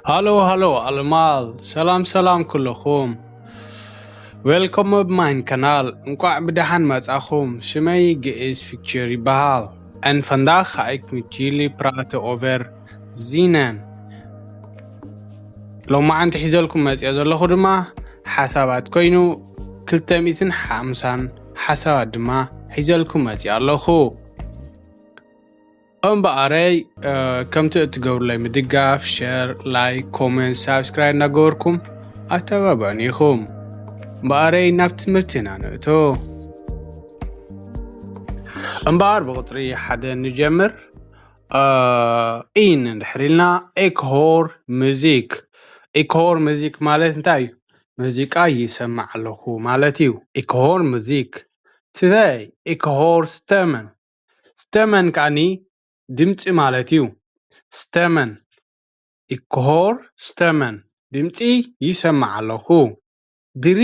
ሃሎ ሃሎ ኣልማል፣ ሰላም ሰላም ኩልኹም። Welcome ኣብ ማይን ካናል፣ እንቋዕ ብደሓን መጻኹም። ሽመይ ግእዝ ፊክቸር ይበሃል። En vandaag ga ik met jullie praten over zinnen. ሎማዓንቲ ሒዘልኩም መጽዮ ዘለኹ ድማ ሓሳባት ኮይኑ፣ ክልተ ሚእትን ሓምሳን ሓሳባት ድማ ሒዘልኩም መጽዮ ኣለኹ። እምበኣረይ፣ እ፣ ከምቲ እትገብሩለይ ምድጋፍ፣ ሸር፣ ላይክ፣ ኮመንት፣ ሳብስክራይብ እናገበርኩም ኣተባብዑኒ ኢኹም። እምበኣረይ ናብ ትምህርትና ንእቶ። እምበኣር ብቁጽሪ ሓደ ንጀምር። እ፣ ኢን እንድሕር ኢልና፣ ኤክሆር ሙዚክ። ኤክሆር ሙዚክ ማለት እንታይ እዩ? ሙዚቃ ይሰማዕ ኣለኹ ማለት እዩ። ኤክሆር ሙዚክ። ትበይ ኤክሆር ስተመን። ስተመን ከኣኒ ድምጺ ማለት እዩ። ስተመን። ኢክሆር ስተመን። ድምጺ ይሰማዕ ኣለኹ። ድሪ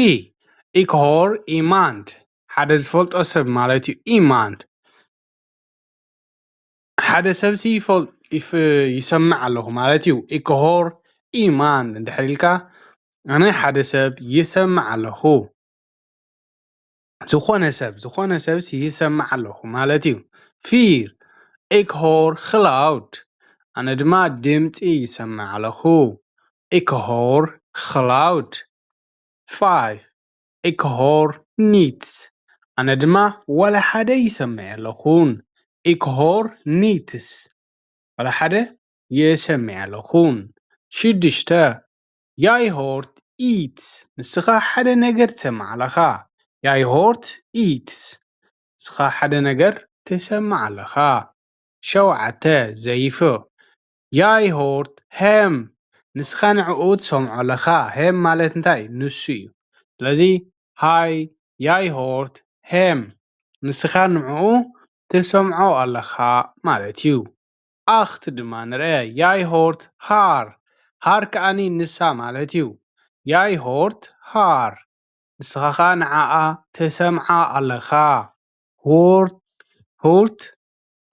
ኢክሆር ኢማንድ። ሓደ ዝፈልጦ ሰብ ማለት እዩ። ኢማንድ። ሓደ ሰብሲ ይፈል-፣ ይፍ-፣ ይሰምዕ ኣለኹ ማለት እዩ። ኢክሆር ኢማንድ እንድሕር ኢልካ፣ ኣነ ሓደ ሰብ ይሰምዕ ኣለኹ። ዝኾነ ሰብ፣ ዝኾነ ሰብሲ ይሰምዕ ኣለኹ ማለት እዩ። ፊር፣ ኢክሆር ክላውድ። ኣነ ድማ ድምጺ ይሰምዕ ኣለኹ። ኢክሆር ክላውድ። ፋይቭ፣ ኢክሆር ኒትስ። ኣነ ድማ ዋላ ሓደ ይሰምዕ ኣለኹን። ኢክሆር ኒትስ። ዋላ ሓደ የሰምዕ ኣለኹን። ሽዱሽተ፣ ያይሆርት ኢትስ። ንስኻ ሓደ ነገር ትሰምዕ ኣለኻ። ያይሆርት ኢትስ። ንስኻ ሓደ ነገር ትሰምዕ ኣለኻ። ሸውዓተ፣ ዘይፍ። ያይሆርት ሄም። ንስኻ ንዕኡ ትሰምዖ ኣለኻ። ሄም ማለት እንታይ? ንሱ እዩ። ስለዚ፣ ሃይ፣ ያይሆርት ሄም። ንስኻ ንዕኡ ትሰምዖ ኣለኻ ማለት እዩ። ኣኽት ድማ ንርአ። ያይሆርት ሃር። ሃር ከኣኒ ንሳ ማለት እዩ። ያይሆርት ሃር። ንስኻ ኸኣ ንዓኣ ትሰምዓ ኣለኻ። ሆርት፣ ሆርት፣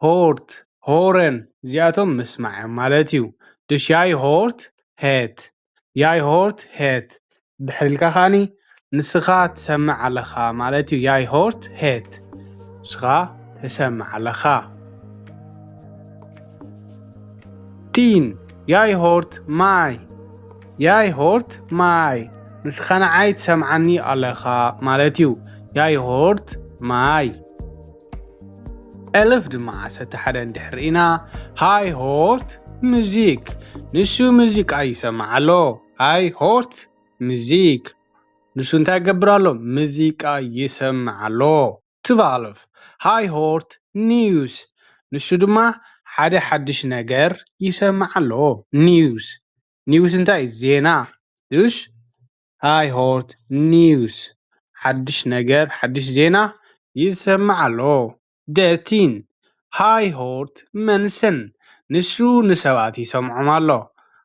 ሆርት፣ ሆረን። እዚኣቶም ምስማዕ እዮም ማለት እዩ። Dus ያይሆርት ሄት። ያይሆርት ሄት። ድሕር ኢልካ ከኣኒ ንስኻ ትሰምዕ ኣለኻ ማለት እዩ። ያይሆርት ሄት። ንስኻ ትሰምዕ ኣለኻ። ቲን፣ ያይሆርት ማይ። ያይሆርት ማይ። ንስኻ ንዓይ ትሰምዓኒ ኣለኻ ማለት እዩ። ያይሆርት ማይ። ኤልፍ ድማ ዓሰርተ ሓደ እንድሕር ኢና፣ ሃይሆርት ሙዚክ። ንሱ ሙዚቃ ይሰምዕ ኣሎ። ሃይሆርት ሙዚክ። ንሱ እንታይ ይገብር ኣሎ? ሙዚቃ ይሰምዕ ኣሎ። ትባልፍ፣ ሃይሆርት ኒውስ። ንሱ ድማ ሓደ ሓድሽ ነገር ይሰምዕ ኣሎ። ኒውስ። ኒውስ እንታይ እዩ? ዜና። ዩስ፣ ሃይሆርት ኒውስ። ሓድሽ ነገር፣ ሓድሽ ዜና ይሰምዕ ኣሎ። ደቲን፣ ሃይሆርት መንሰን። ንሱ ንሰባት ይሰምዖም ኣሎ።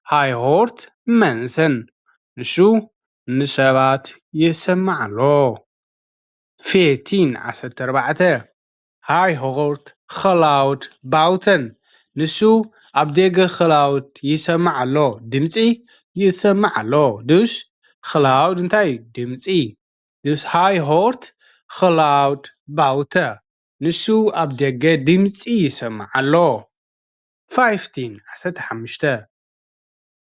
ሃይሆርት መንሰን። ንሱ ንሰባት ይሰምዕ ኣሎ። ፌቲን ዓሰርተ ኣርባዕተ፣ ሃይሆርት ኸላውድ ባውተን። ንሱ ኣብ ደገ ኸላውድ ይሰምዕ ኣሎ። ድምጺ ይሰምዕ ኣሎ። ዱስ ኸላውድ እንታይ እዩ? ድምጺ። ዱስ ሃይሆርት ኸላውድ ባውተ። ንሱ ኣብ ደገ ድምጺ ይሰምዕ ኣሎ። ፋይፍቲን ዓሰርተ ሓሙሽተ፣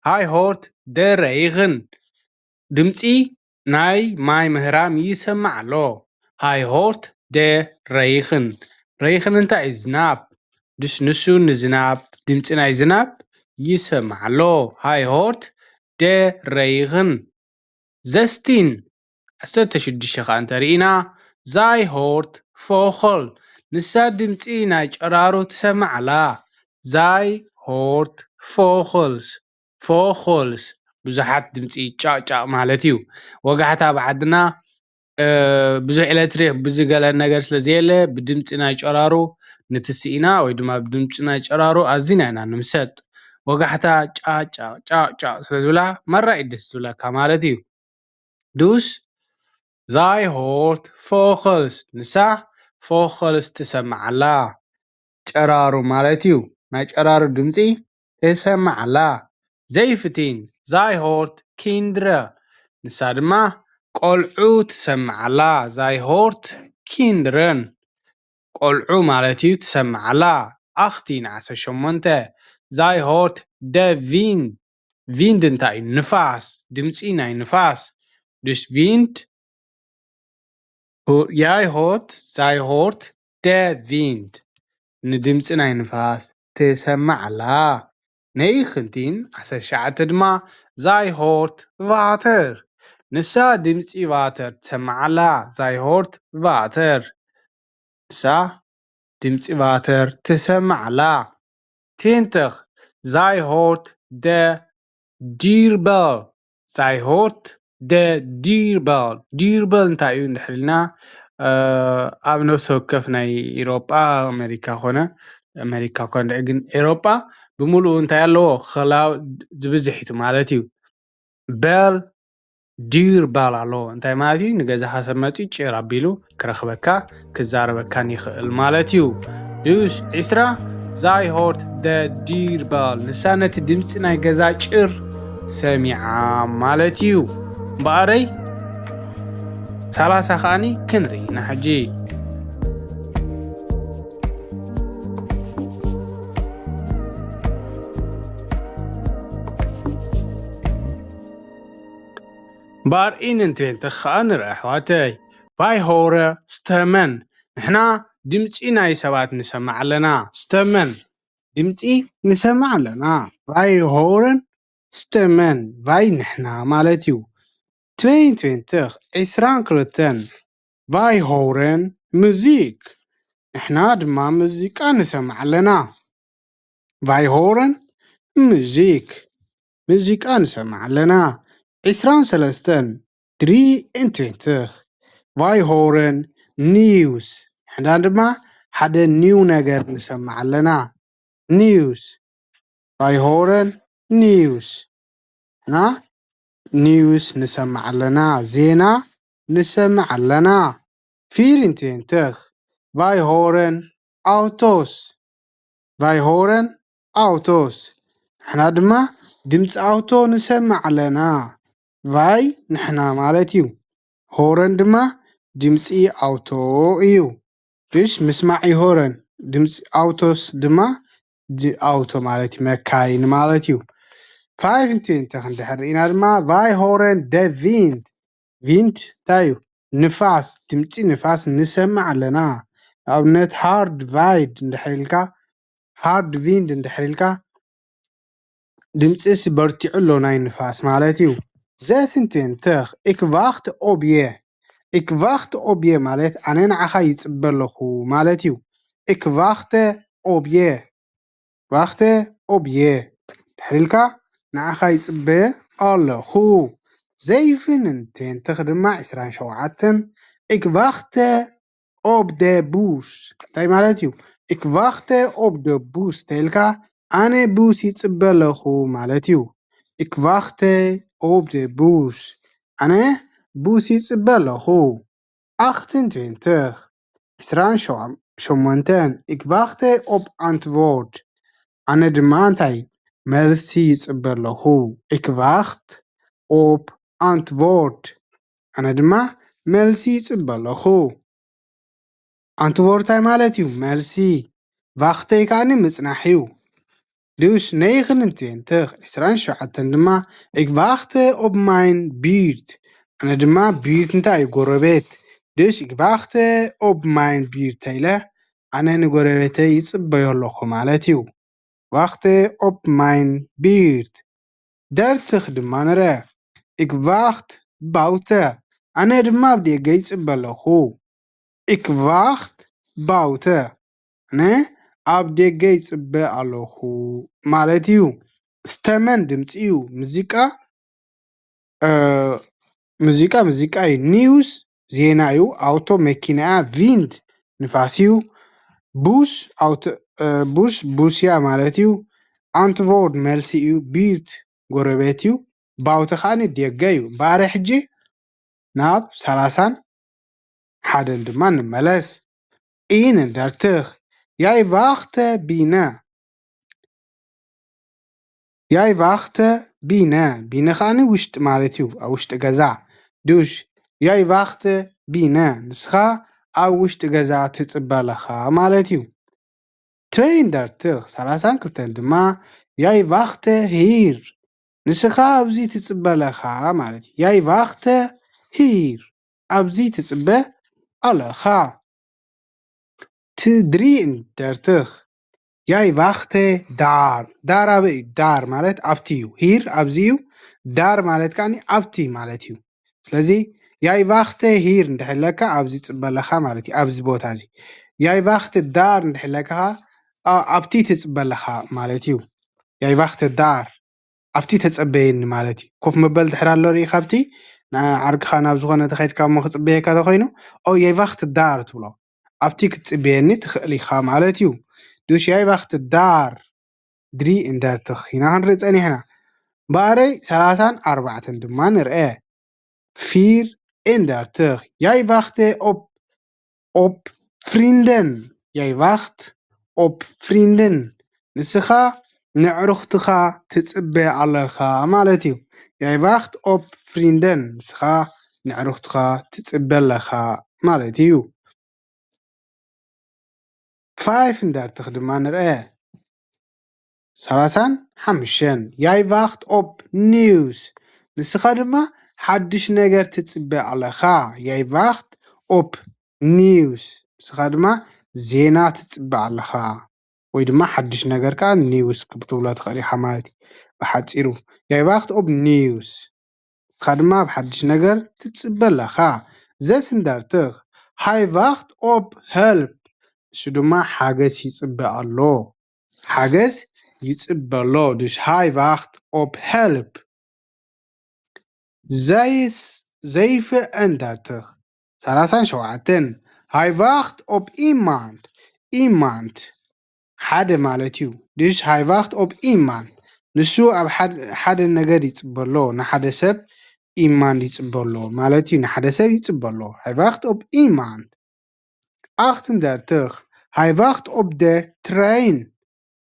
ሃይሆርት ደ ረይኽን። ድምጺ ናይ ማይ ምህራም ይሰምዕ ኣሎ። ሃይሆርት ደ ረይኽን። ረይኽን እንታይ እዩ? ዝናብ። ድስ ንሱ ንዝናብ፣ ድምጺ ናይ ዝናብ ይሰምዕ ኣሎ። ሃይሆርት ደ ረይኽን። ዘስቲን ዓሰርተ ሽዱሽተ ኸዓ እንተርኢና፣ ዛይሆርት ፎኸል። ንሳ ድምጺ ናይ ጨራሩ ትሰምዕ ኣላ። ዛይሆርት ፎኸልስ። ፎኸልስ ብዙሓት ድምጺ ጫቕጫቕ ማለት እዩ። ወጋሕታ ኣብ ዓድና፣ እ፣ ብዙሕ ኤሌክትሪክ፣ ብዙሕ ገለ ነገር ስለ ዘየለ፣ ብድምጺ ናይ ጨራሩ፣ ነቲ ስኢና ወይ ድማ ብድምጺ ናይ ጨራሩ ኣዚና ኢና ንምሰጥ። ወጋሕታ ጫቕጫቕ፣ ጫቕጫቕ ስለ ዝብላ፣ ማራ እዩ ደስ ዝብለካ ማለት እዩ። ዱስ ዛይሆርት ፎኸልስ፣ ንሳ ፎኸልስ ትሰምዕ ኣላ። ጨራሩ ማለት እዩ። ናይ ጨራሩ ድምጺ ትሰምዕ ኣላ። Säuftin, sei hört Kinder. ንሳ ድማ ቆልዑ ትሰምዓላ። Sei hört Kindern፣ ቆልዑ ማለት እዩ፣ ትሰምዓላ። Acht in ዓሰርተ ሸሞንተ፣ sei hört den Wind። Wind እንታይ እዩ? ንፋስ፣ ድምፂ ናይ ንፋስ። Dus Wind፣ ሁ-፣ sei hört፣ sei hört den Wind፣ ንድምፂ ናይ ንፋስ ትሰምዓላ። Neunzehn፣ ዓሰርተ ትሽዓተ ድማ፣ sei hört Water፣ ንሳ ድምፂ ዋተር ትሰምዓላ። Sei hört Water፣ ንሳ ድምፂ ዋተር ትሰምዓላ። Zwanzig፣ sei hört den Dübel። Sei hört den Dübel። Dübel እንታይ እዩ እንድሕር ኢልና፣ እ፣ ኣብ ነፍሲ ወከፍ ናይ ኤሮጳ፣ ኣሜሪካ ኮነ፣ ኣሜሪካ ኮነ ግን ኤሮጳ ብምሉኡ እንታይ ኣለዎ? ክላው ዝብዝሕ እዩ ማለት እዩ። Bel፣ Dübel ኣለዎ። እንታይ ማለት እዩ? ንገዛኻ ሰብ መፂኡ ጭር ኣቢሉ ክረኽበካ፣ ክዛረበካን ይኽእል ማለት እዩ። Dus ዒስራ፣ sei hört den Dübel፣ ንሳ ነቲ ድምፂ ናይ ገዛ ጭር ሰሚዓ ማለት እዩ። እምበኣረይ ሰላሳ ከኣኒ ክንርኢ ኢና ሕጂ። እምበኣር ኢንንትዌንትኽ ከኣ ንርኢ ኣሕዋተይ። Zwei hören Stimmen፣ ንሕና ድምፂ ናይ ሰባት ንሰምዕ ኣለና። Stimmen፣ ድምፂ ንሰምዕ ኣለና። Zwei hören Stimmen፣ zwei ንሕና ማለት እዩ። Zweiundzwanzig፣ ዒስራን ክልተን፣ zwei hören Musik፣ ንሕና ድማ ሙዚቃ ንሰምዕ ኣለና። Zwei hören Musik፣ ሙዚቃ ንሰምዕ ኣለና። ዒስራን ሰለስተን፣ dreiundzwanzig፣ zwei hören News፣ ንሕና ድማ ሓደ ኒው ነገር ንሰምዕ ኣለና። News፣ zwei hören News፣ ንሕና ኒውስ ንሰምዕ ኣለና፣ ዜና ንሰምዕ ኣለና። Vierundzwanzig፣ zwei hören Autos፣ zwei hören Autos፣ ንሕና ድማ ድምፂ ኣውቶ ንሰምዕ ኣለና። Zwei ንሕና ማለት እዩ። Hören ድማ ድምፂ ኣውቶ እዩ። Dus ምስማዕ እዩ hören፣ ድምፂ ኣውቶስ ድማ ድ-፣ ኣውቶ ማለት እዩ፣ መካይን ማለት እዩ። Fünfundzwanzig እንድሕር ርኢና ድማ፣ zwei hören den Wind። Wind እንታይ እዩ? ንፋስ፣ ድምፂ ንፋስ ንሰምዕ ኣለና። ንኣብነት hard Wind እንድሕር ኢልካ፣ hard Wind እንድሕር ኢልካ፣ ድምፂ በርቲዑ ኣሎ ናይ ንፋስ ማለት እዩ። Sechsundzwanzig፣ ich warte auf dich። Ich warte auf dich ማለት ኣነ ንዓኻ ይፅበ ኣለኹ ማለት እዩ። Ich warte auf dich። Warte auf dich። ድሕር ኢልካ ንዓኻ ይፅበ ኣለኹ። Siebenundzwanzig ድማ፣ ዒስራን ሸውዓተን፣ ich warte auf den Bus እንታይ ማለት እዩ? Ich warte auf den Bus ተይልካ ኣነ ቡስ ይፅበ ኣለኹ ማለት እዩ። Ich warte auf den Bus ኣነ ቡስ ይፅበ ኣለኹ። Achtundzwanzig፣ ዒስራን ሸሞንተን፣ ich warte auf Antwort ኣነ ድማ እንታይ? መልሲ ይፅበ ኣለኹ። Ich warte auf Antwort ኣነ ድማ መልሲ ይፅበ ኣለኹ። Antwort እንታይ ማለት እዩ? መልሲ። Warte ከኣኒ ምፅናሕ እዩ። Dus negenundzwanzig፣ ዒስራን ሸውዓተን ድማ ich warte auf meine Buurt ኣነ ድማ፣ Buurt እንታይ እዩ? ጎረቤት። Dus ich warte auf meine Buurt ተይለ ኣነ ንጎረቤተይ ይፅበዮ ኣለኹ ማለት እዩ። Warte auf meine Buurt። Dertig ድማ ንረ። Ich warte auf Baute ኣነ ድማ ኣብ ደገ ይፅበ ኣለኹ። Ich warte auf Baute ኣነ ኣብ ደገ ይፅበ ኣለኹ ማለት እዩ። Stimmen ድምፂ እዩ። ሙዚቃ፣ እ፣ ሙዚቃ፣ ሙዚቃ እዩ። News ዜና እዩ። Auto መኪና እያ። Wind ንፋስ እዩ። Bus፣ ኣውቶ፣ እ፣ Bus፣ ቡስ እያ ማለት እዩ። Antwort መልሲ እዩ። Buurt ጎረቤት እዩ። Baute ከኣኒ ደገ እዩ። እምበኣር ሕጂ ናብ ሰላሳን ሓደን ድማ ንመለስ። Eenendertig፣ ich warte auf Biene Jij wachte binnen. Binnen ከኣ ውሽጢ ማለት እዩ፣ ኣብ ውሽጢ ገዛ። Dus jij wachte binnen፣ ንስኻ ኣብ ውሽጢ ገዛ ትጽበ ኣለኻ ማለት እዩ። Tweeëndertig፣ ሰላሳን ክልተን ድማ፣ Jij wachte hier፣ ንስኻ ኣብዚ ትጽበ ኣለኻ ማለት እዩ። Jij wachte hier፣ ኣብዚ ትጽበ ኣለኻ። T-, drieëndertig, Jij wachte daar። Daar ኣበይ እዩ? Daar ማለት ኣብቲ እዩ። Hier ኣብዚ እዩ። Daar ማለት ከኣ ኣብቲ ማለት እዩ። ስለዚ Jij wachte hier እንድሕር ኢለካ ኣብዚ ጽበ ኣለኻ ማለት እዩ። ኣብዚ ቦታ እዚ Jij wachte daar እንድሕር ኢለካ ከኣ ኣብቲ ትጽበ ኣለኻ ማለት እዩ። Jij wachte daar፣ ኣብቲ ተጸበየኒ ማለት እዩ። ኮፍ መበል ድሕር ኣሎ ርኢ፣ ካብቲ ዓርክኻ ናብ ዝኾነ ተኸይድካ እሞ ክጽበየካ ተኮይኑ፣ Oh, jij wacht daar ትብሎ። ኣብቲ ክትጽበየኒ ትኽእል ኢኻ ማለት እዩ። Dus jij wacht daar. Drieëndertig ኢና ክንርኢ ጸኒሕና። ባረይ ሰላሳን ኣርባዕተን ድማ ንርአ። Vierendertig, Jij wachte op, op vrienden. Jij wacht op vrienden. ንስኻ ንዕሩኽትኻ ትጽበ ኣለኻ ማለት እዩ። Jij wacht op vrienden፣ ንስኻ ንዕሩኽትኻ ትጽበ ኣለኻ ማለት እዩ። Vijfendertig ድማ ንርአ። ሰላሳን ሓሙሽተን፣ Jij wacht op nieuws። ንስኻ ድማ ሓድሽ ነገር ትጽበ ኣለኻ። Jij wacht op nieuws፣ ንስኻ ድማ ዜና ትጽበ ኣለኻ። ወይ ድማ ሓድሽ ነገር ከኣ ኒውስ ክትብሎ ትኽእል ኢኻ ማለት እዩ። ብሓጺሩ፣ Jij wacht op nieuws፣ ንስኻ ድማ ኣብ ሓድሽ ነገር ትጽበ ኣለኻ። Zesendertig, Hij wacht op hulp፣ ንሱ ድማ ሓገዝ ይጽበ ኣሎ። ሓገዝ ይጽበ ኣሎ። Dus hij wacht op hulp. Zevenendertig, ሰላሳን ሸውዓተን፣ Hij wacht op iemand. Iemand ሓደ ማለት እዩ። Dus hij wacht op iemand፣ ንሱ ኣብ ሓደ ነገር ይጽበ ኣሎ፣ ንሓደ ሰብ iemand ይጽበ ኣሎ ማለት እዩ። ንሓደ ሰብ ይጽበ ኣሎ። Hij wacht op iemand. Achtendertig, Hij wacht op de trein.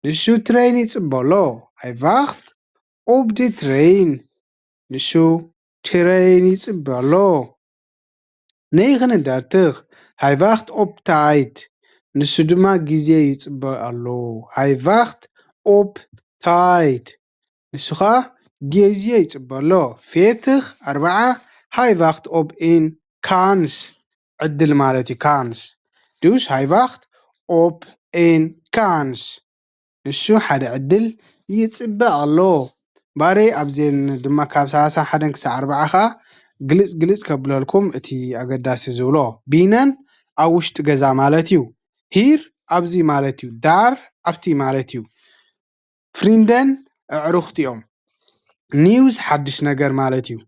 ንሱ ትሬን ይጽበ ኣሎ። Hij wacht op de trein. ንሱ ትሬን ይጽበ ኣሎ። Negenendertig, Hij wacht op tijd. ንሱ ድማ ግዜ ይጽበ ኣሎ። Hij wacht op tijd. ንሱ ኸኣ ግዜ ይጽበ ኣሎ። Veertig፣ ኣርብዓ፣ Hij wacht op een kans. ዕድል ማለት እዩ፣ ካንስ። Dus hij wacht op een kans. ንሱ ሓደ ዕድል ይጽበ ኣሎ። ባሬ ኣብዘን ድማ ካብ ሰላሳ ሓደን ክሳዕ ኣርብዓ ኸኣ ግልጽ ግልጽ ከብለልኩም እቲ ኣገዳሲ ዝብሎ። ቢነን ኣብ ውሽጢ ገዛ ማለት እዩ። ሂር ኣብዚ ማለት እዩ። ዳር ኣብቲ ማለት እዩ። ፍሪንደን ኣዕሩኽቲ እዮም። ኒውስ ሓድሽ ነገር ማለት እዩ።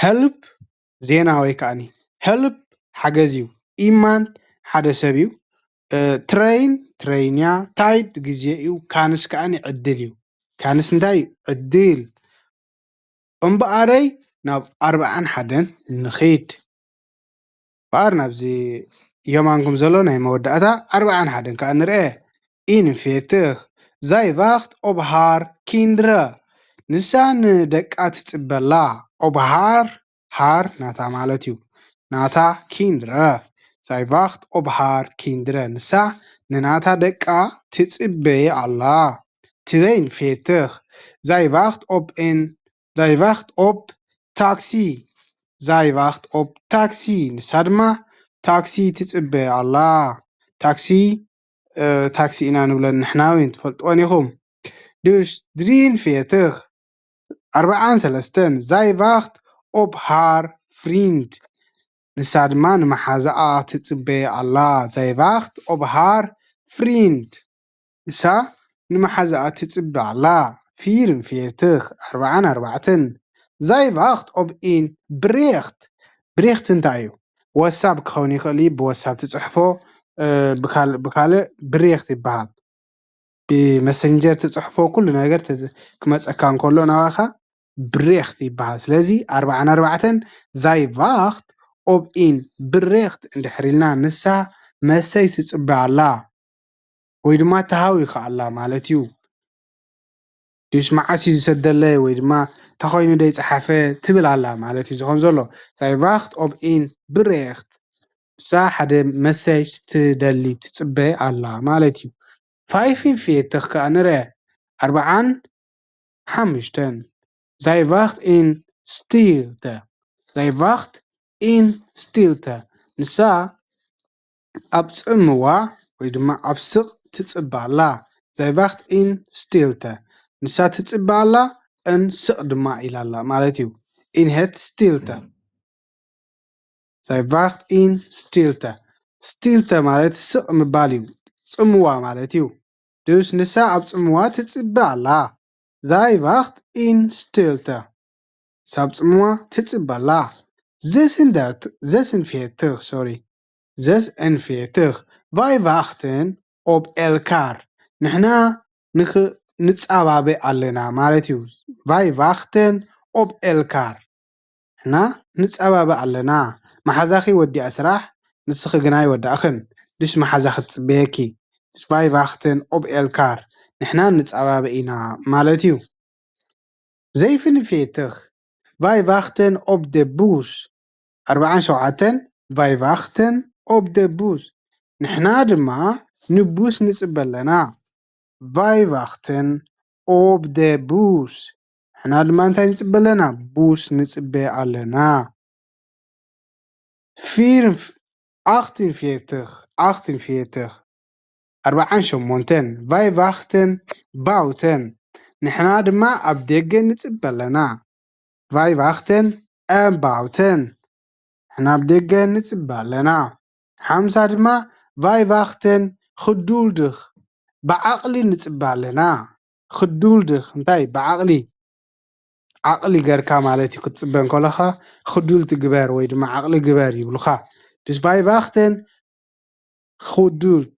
ሄልፕ ዜና ወይ ከኣኒ ሄልፕ ሓገዝ እዩ። ኢማን ሓደ ሰብ እዩ። ትረይን ትረይን እያ። ታይድ ግዜ እዩ። ካንስ ከኣኒ ዕድል እዩ። ካንስ እንታይ እዩ? ዕድል። እምበኣረይ ናብ ኣርብዓን ሓደን ንኺድ። በኣር ናብዚ የማንኩም ዘሎ ናይ መወዳእታ ኣርብዓን ሓደን ከኣ ንርአ። ኢንፌትኽ ዛይ ቫኽት ኦብ ሃር ኪንድረ፣ ንሳ ንደቃ ትጽበላ። ኦብ ሃር፣ ሃር ናታ ማለት እዩ። ናታ ኪንድረ። ዛይ ቫኽት ኦብ ሃር ኪንድረ፣ ንሳ ንናታ ደቃ ትጽበየ ኣላ። ትበይን ፌትኽ ዛይ ቫኽት ኦብ ኤን ዛይ ቫኽት ኦብ ታክሲ። ዛይ ቫኽት ኦብ ታክሲ፣ ንሳ ድማ ታክሲ ትጽበ ኣላ። ታክሲ፣ ታክሲ ኢና ንብለን ንሕና እውን ትፈልጥወን ኢኹም። ድሽ ድሪን ፌትኽ ኣርብዓን ሰለስተን ዛይ ቫኽት ኦብ ሃር ፍሪንድ፣ ንሳ ድማ ንመሓዛኣ ትጽበ ኣላ። ዛይ ቫኽት ኦብ ሃር ፍሪንድ፣ ንሳ ንመሓዛኣ ትጽበ ኣላ። ፊርም ፌርትኽ ኣርብዓን ኣርባዕተን ዛይ ቫኽት ኦብ ኢን ብሬኽት። ብሬኽት እንታይ እዩ? ወሳብ ክኸውን ይኽእል እዩ፣ ብወሳብ ትጽሕፎ። ብካልእ ብሬኽት ይበሃል። ብመሰንጀር ትጽሕፎ ኩሉ ነገር ክመጸካ እንከሎ ናባኻ ብሬኽት ይበሃል። ስለዚ ኣርብዓን ኣርባዕተን ዛይ ቫኽት ኦብ ኢን ብሬኽት እንድሕር ኢልና፣ ንሳ መሰይ ትጽበ ኣላ ወይ ድማ ተሃዊኻ ኣላ ማለት እዩ። ድዩስ መዓስ እዩ ዝሰደለይ ወይ ድማ እንታይ ኮይኑ ደይጸሓፈ ትብል ኣላ ማለት እዩ ዝኾን ዘሎ። Sei wacht op een bericht። ንሳ ሓደ መሰጅ ትደሊ ትጽበ ኣላ ማለት እዩ። ፋይፍን ፌትኽ ከኣ ንርአ። ኣርብዓን ሓሙሽተን። Sei wacht in Stilte። Sei wacht in Stilte። ንሳ ኣብ ጽምዋ ወይ ድማ ኣብ ስቕ ትጽበ ኣላ። Sei wacht in Stilte። ንሳ ትጽበ ኣላ፣ እን ስቕ ድማ ኢላ ኣላ ማለት እዩ። In het Stilte። Sei wacht in Stilte። Stilte ማለት ስቕ ምባል እዩ። ጽምዋ ማለት እዩ። ድዩስ ንሳ ኣብ ጽምዋ ትጽበ ኣላ። Sei wacht in Stilte። ንሳ ኣብ ጽምዋ ትጽበ ኣላ። Zesendertig፣ zesenveertig፣ ሶሪ። Zesenveertig። Wij wachten op elkaar። ንሕና ንኽ-፣ ንጻባበ ኣለና ማለት እዩ። Wij wachten op elkaar። ንሕና ንጻባበ ኣለና። መሓዛኺ ወዲኣ ስራሕ፣ ንስኺ ግና ኣይወዳእኽን። ድዩስ መሓዛኺ ትጽበየኪ። Wij wachten op elkaar። ንሕና ንጻባበ ኢና ማለት እዩ። Zevenenveertig። Wij wachten op de bus። ኣርብዓን ሸውዓተን። Wij wachten op de bus። ንሕና ድማ ንቡስ ንጽበ ኣለና። Wij wachten op de bus። ንሕና ድማ እንታይ ንጽበ ኣለና? ቡስ ንጽበ ኣለና። Vier-፣ achtenveertig፣ achtenveertig። ኣርብዓን ሸሞንተን። Wij wachten buiten። ንሕና ድማ ኣብ ደገ ንጽበ ኣለና። Wij wachten buiten። ንሕና ኣብ ደገ ንጽበ ኣለና። ሓምሳ ድማ፣ Wij wachten geduldig። ብዓቕሊ ንጽበ ኣለና። Geduldig እንታይ? ብዓቕሊ። ዓቕሊ ገርካ ማለት እዩ። ክትጽበ እንከለኻ፣ ክዱል ትግበር ወይ ድማ ዓቕሊ ግበር ይብሉኻ። Dus wij wachten geduld።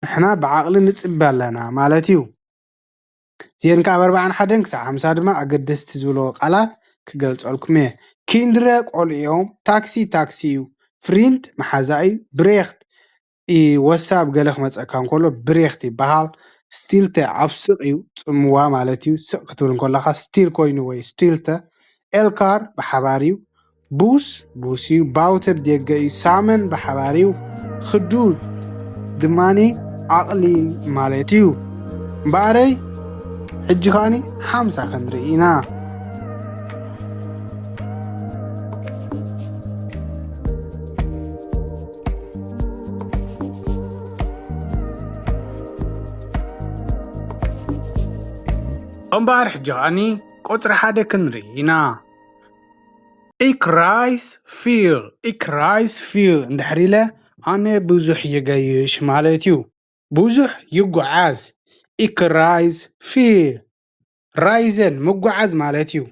ንሕና ብዓቕሊ ንጽበ ኣለና ማለት እዩ። እዚአን ካብ ኣርብዓን ሓደን ክሳብ ሓምሳ ድማ ኣገደስቲ ዝብሎ ቃላት ክገልጸልኩም እየ። ኪንድረ ቆልዑ እዮም። ታክሲ፣ ታክሲ እዩ። ፍሪንድ መሓዛ እዩ። ብሬኽት ኢ-፣ ወሳብ ገለ ክመጸካ እንከሎ ብሬኽት ይበሃል። ስቲልተ ኣብ ስቕ እዩ፣ ጽምዋ ማለት እዩ። ስቕ ክትብል እንከለኻ ስቲል ኮይኑ ወይ ስቲልተ። ኤልካር ብሓባር እዩ። ቡስ፣ ቡስ እዩ። ባውተ ብደገ እዩ። ሳመን ብሓባር እዩ። ክዱድ ድማኒ ዓቕሊ ማለት እዩ። እምበኣረይ፣ ሕጂ ኸኣኒ ሓምሳ ክንርኢ ኢና። እምበኣር ሕጂ ኸኣኒ ቁጽሪ ሓደ ክንርኢ ኢና። Ik reis veel፣ ik reis veel እንድሕር ኢለ ኣነ ብዙሕ ይገይሽ ማለት እዩ። ብዙሕ ይጓዓዝ። Ik reis veel። ራይዘን ምጓዓዝ ማለት እዩ።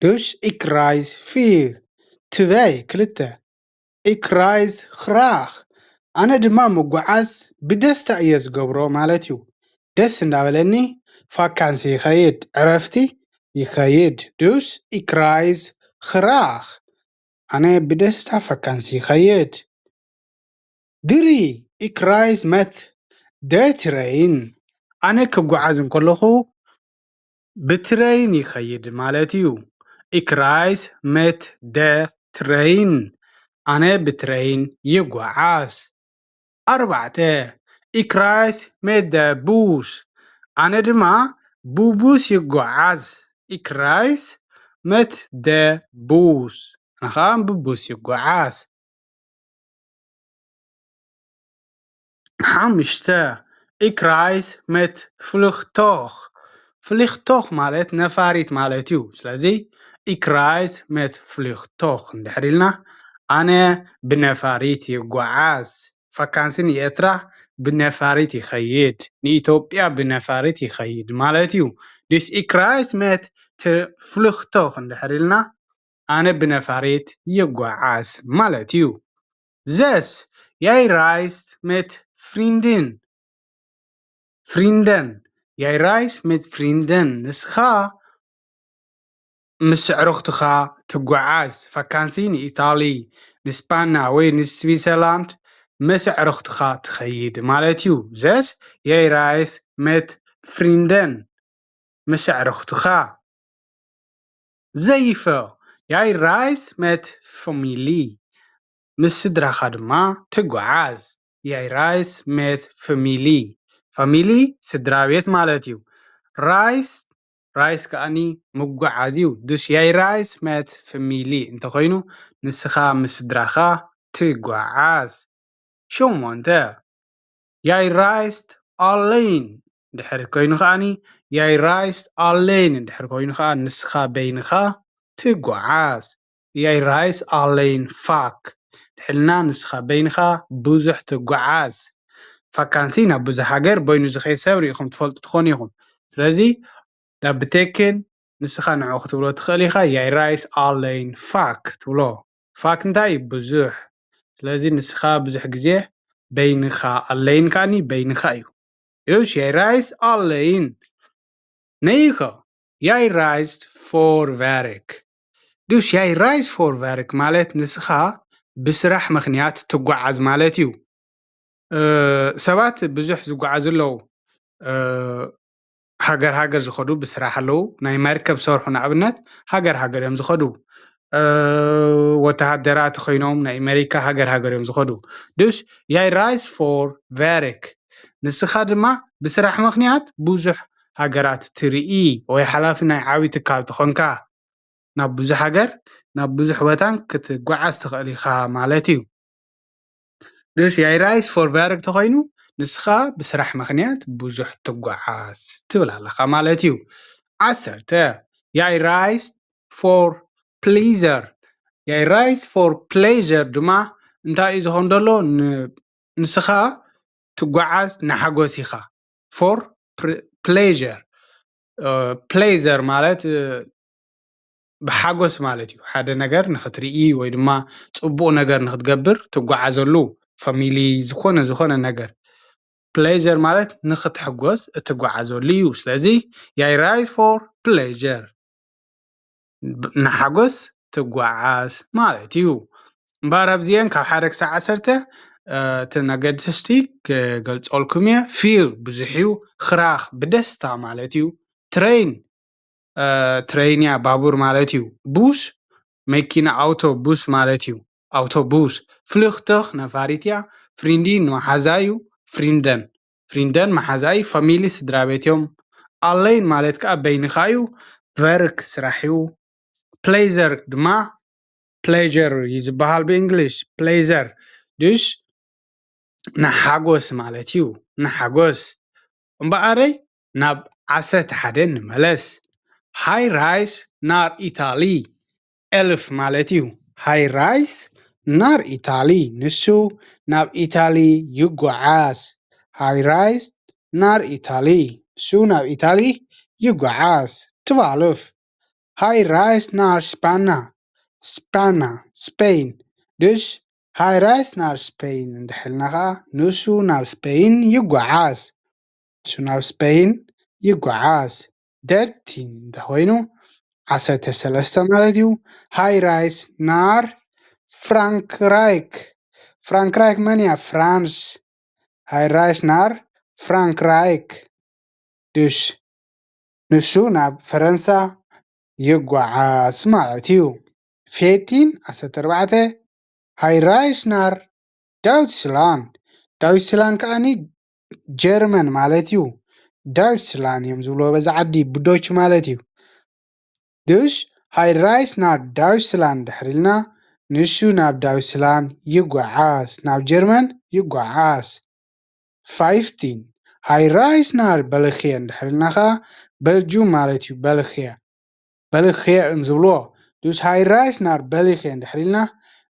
Dus ik reis veel። ትበይ ክልተ። Ik reis graag። ኣነ ድማ ምጉዓዝ ብደስታ እየ ዝገብሮ ማለት እዩ። ደስ እንዳበለኒ ፋካንሲ ይኸይድ፣ ዕረፍቲ ይኸይድ። Dus ik reis graag። ኣነ ብደስታ ፋካንሲ ይኸይድ። Drie, ik reis met de trein. ኣነ ክጓዓዝ እንከለኹ ብትረይን ይኸይድ ማለት እዩ። Ik reis met de trein. ኣነ ብትረይን ይጓዓዝ። ኣርባዕተ፣ ik reis met de bus. ኣነ ድማ ብቡስ ይጓዓዝ። Ik reis met de bus. ኣነ ኸኣ ብቡስ ይጓዓዝ። ሓሙሽተ፣ ik reis met vliegtuig. Vliegtuig ማለት ነፋሪት ማለት እዩ። ስለዚ ik reis met vliegtuig እንድሕር ኢልና ኣነ ብነፋሪት ይጓዓዝ። ፈካንሲ ንኤርትራ ብነፋሪት ይኸይድ፣ ንኢትዮጵያ ብነፋሪት ይኸይድ ማለት እዩ። Dus ik reis met de vliegtuig እንድሕር ኢልና ኣነ ብነፋሪት ይጓዓዝ ማለት እዩ። Zes, jij reist met vrienden. Vrienden. Jij reist met vrienden. ንስኻ ምስ ኣዕሩኽትኻ ትጓዓዝ። ፈካንሲ ንኢታሊ፣ ንስፓና ወይ ንስዊዘርላንድ ምስ ኣዕሩኽትኻ ትኸይድ ማለት እዩ። Zes, jij reist met Vrienden, ምስ ኣዕሩኽትኻ። Zeven, jij reist met familie. ምስ ስድራኻ ድማ ትጓዓዝ። Jij reist met familie. ፋሚሊ ስድራ ቤት ማለት እዩ። Reis፣ reis ከኣኒ ምጉዓዝ እዩ። Dus jij reist met familie እንተኾይኑ፣ ንስኻ ምስ ስድራኻ ትጓዓዝ። ሸሞንተ፣ jij reist alleen ድሕር ኮይኑ ከኣኒ፣ jij reist alleen ድሕር ኮይኑ ከኣ ንስኻ በይንኻ ትጓዓዝ። Jij reist alleen vaak ድሕልና ንስኻ በይንኻ ብዙሕ ትጓዓዝ። ፋካንሲ ናብ ብዙሕ ሃገር በይኑ ዝኸይድ ሰብ ርኢኹም ትፈልጡ ትኾኑ ኢኹም። ስለዚ፣ dat betekent ንስኻ ንዕኡ ክትብሎ ትኽእል ኢኻ፣ jij reist alleen vaak ትብሎ። Vaak እንታይ እዩ? ብዙሕ። ስለዚ ንስኻ ብዙሕ ግዜ በይንኻ፣ alleen ከኣኒ በይንኻ እዩ። Dus jij reist alleen. Negen, jij reist voor werk. Dus jij reist voor werk ማለት ንስኻ ብስራሕ ምኽንያት ትጓዓዝ ማለት እዩ። እ፣ ሰባት ብዙሕ ዝጓዓዙ ኣለዉ። እ፣ ሃገር ሃገር ዝኸዱ ብስራሕ ኣለዉ። ናይ መርከብ ዝሰርሑ ንኣብነት ሃገር ሃገር እዮም ዝኸዱ። እ፣ ወተሃደራት ኮይኖም ናይ ኣሜሪካ ሃገር ሃገር እዮም ዝኸዱ። Dus jij reist voor werk። ንስኻ ድማ ብስራሕ ምኽንያት ብዙሕ ሃገራት ትርኢ ወይ ሓላፊ ናይ ዓብዪ ትካል ትኾንካ ናብ ብዙሕ ሃገር፣ ናብ ብዙሕ ቦታን ክትጓዓዝ ትኽእል ኢኻ ማለት እዩ። Dus jij reist voor werk ተኾይኑ ንስኻ ብስራሕ ምኽንያት ብዙሕ ትጓዓዝ ትብል ኣለኻ ማለት እዩ። ዓሰርተ፣ jij reist voor pleasure. Jij reist voor pleasure ድማ እንታይ እዩ ዝኾን ዘሎ? ን-፣ ንስኻ ትጓዓዝ ንሓጎስ ኢኻ። For pre-፣ pleasure። እ፣ pleasure ማለት፣ እ፣ ብሓጎስ ማለት እዩ። ሓደ ነገር ንኽትርኢ ወይ ድማ ጽቡቕ ነገር ንኽትገብር ትጓዓዘሉ፣ ፋሚሊ፣ ዝኾነ፣ ዝኾነ ነገር። Pleasure ማለት ንኽትሕጎስ እትጓዓዘሉ እዩ። ስለዚ፣ jij reist voor pleasure። ብ-፣ ንሓጎስ ትጓዓዝ ማለት እዩ። እምበኣር ኣብዚአን ካብ ሓደ ክሳዕ ዓሰርተ፣ እ፣ እተን ኣገደስቲ ክገልጸልኩም እየ። Veel ብዙሕ እዩ፣ graag ብደስታ ማለት እዩ። Trein፣ እ፣ ትሬን እያ፣ ባቡር ማለት እዩ። Bus መኪና፣ ኣውቶቡስ ማለት እዩ። ኣውቶቡስ። Vliegtuig ነፋሪት እያ። Vriendin መሓዛ እዩ። Vrienden፣ vrienden መሓዛ እዩ። Familie ስድራ ቤት እዮም። Alleen ማለት ከኣ በይንኻ እዩ። Werk ስራሕ እዩ። Pleasure ድማ፣ pleasure እዩ ዝበሃል ብእንግሊሽ። Pleasure። Dus ንሓጎስ ማለት እዩ። ንሓጎስ። እምበኣረይ፣ ናብ ዓሰርተ ሓደ ንመለስ። Hij reist naar Italië። Elf ማለት እዩ። Hij reist naar Italië። ንሱ ናብ ኢታሊ ይጓዓዝ። Hij reist naar Italië። ንሱ ናብ ኢታሊ ይጓዓዝ። Twaalf። Hij reist naar Spanje. Spanje፣ ስፔን። Dus hij reist naar Spanje እንድሕልና ኸዓ፣ ንሱ ናብ ስፔን ይጓዓዝ። ንሱ ናብ ስፔን ይጓዓዝ። Dertien እንተኾይኑ፣ ዓሰርተ ሰለስተ ማለት እዩ። Hij reist naar Frankrijk። ፍራንክራይክ መን እያ? ፍራንስ። Hij reist naar Frankrijk። Dus ንሱ ናብ ፈረንሳ ይጓዓዝ ማለት እዩ። Veertien፣ ዓሰርተ ኣርባዕተ፣ Hij reist naar Duitsland። ዳውችላንድ ከኣኒ ጀርመን ማለት እዩ። ዳውችላንድ እዮም ዝብልዎ በዛ ዓዲ፣ ብዶች ማለት እዩ። Dus hij reist naar Duitsland ድሕር ኢልና፣ ንሱ ናብ ዳውችላንድ ይጓዓዝ፣ ናብ ጀርመን ይጓዓዝ። Vijftien፣ hij reist naar België እንድሕር ኢልና ኸዓ፣ በልጁም ማለት እዩ። በልኽየ፣ በልኽየ እዮም ዝብልዎ። Dus hij reist naar België እንድሕር ኢልና፣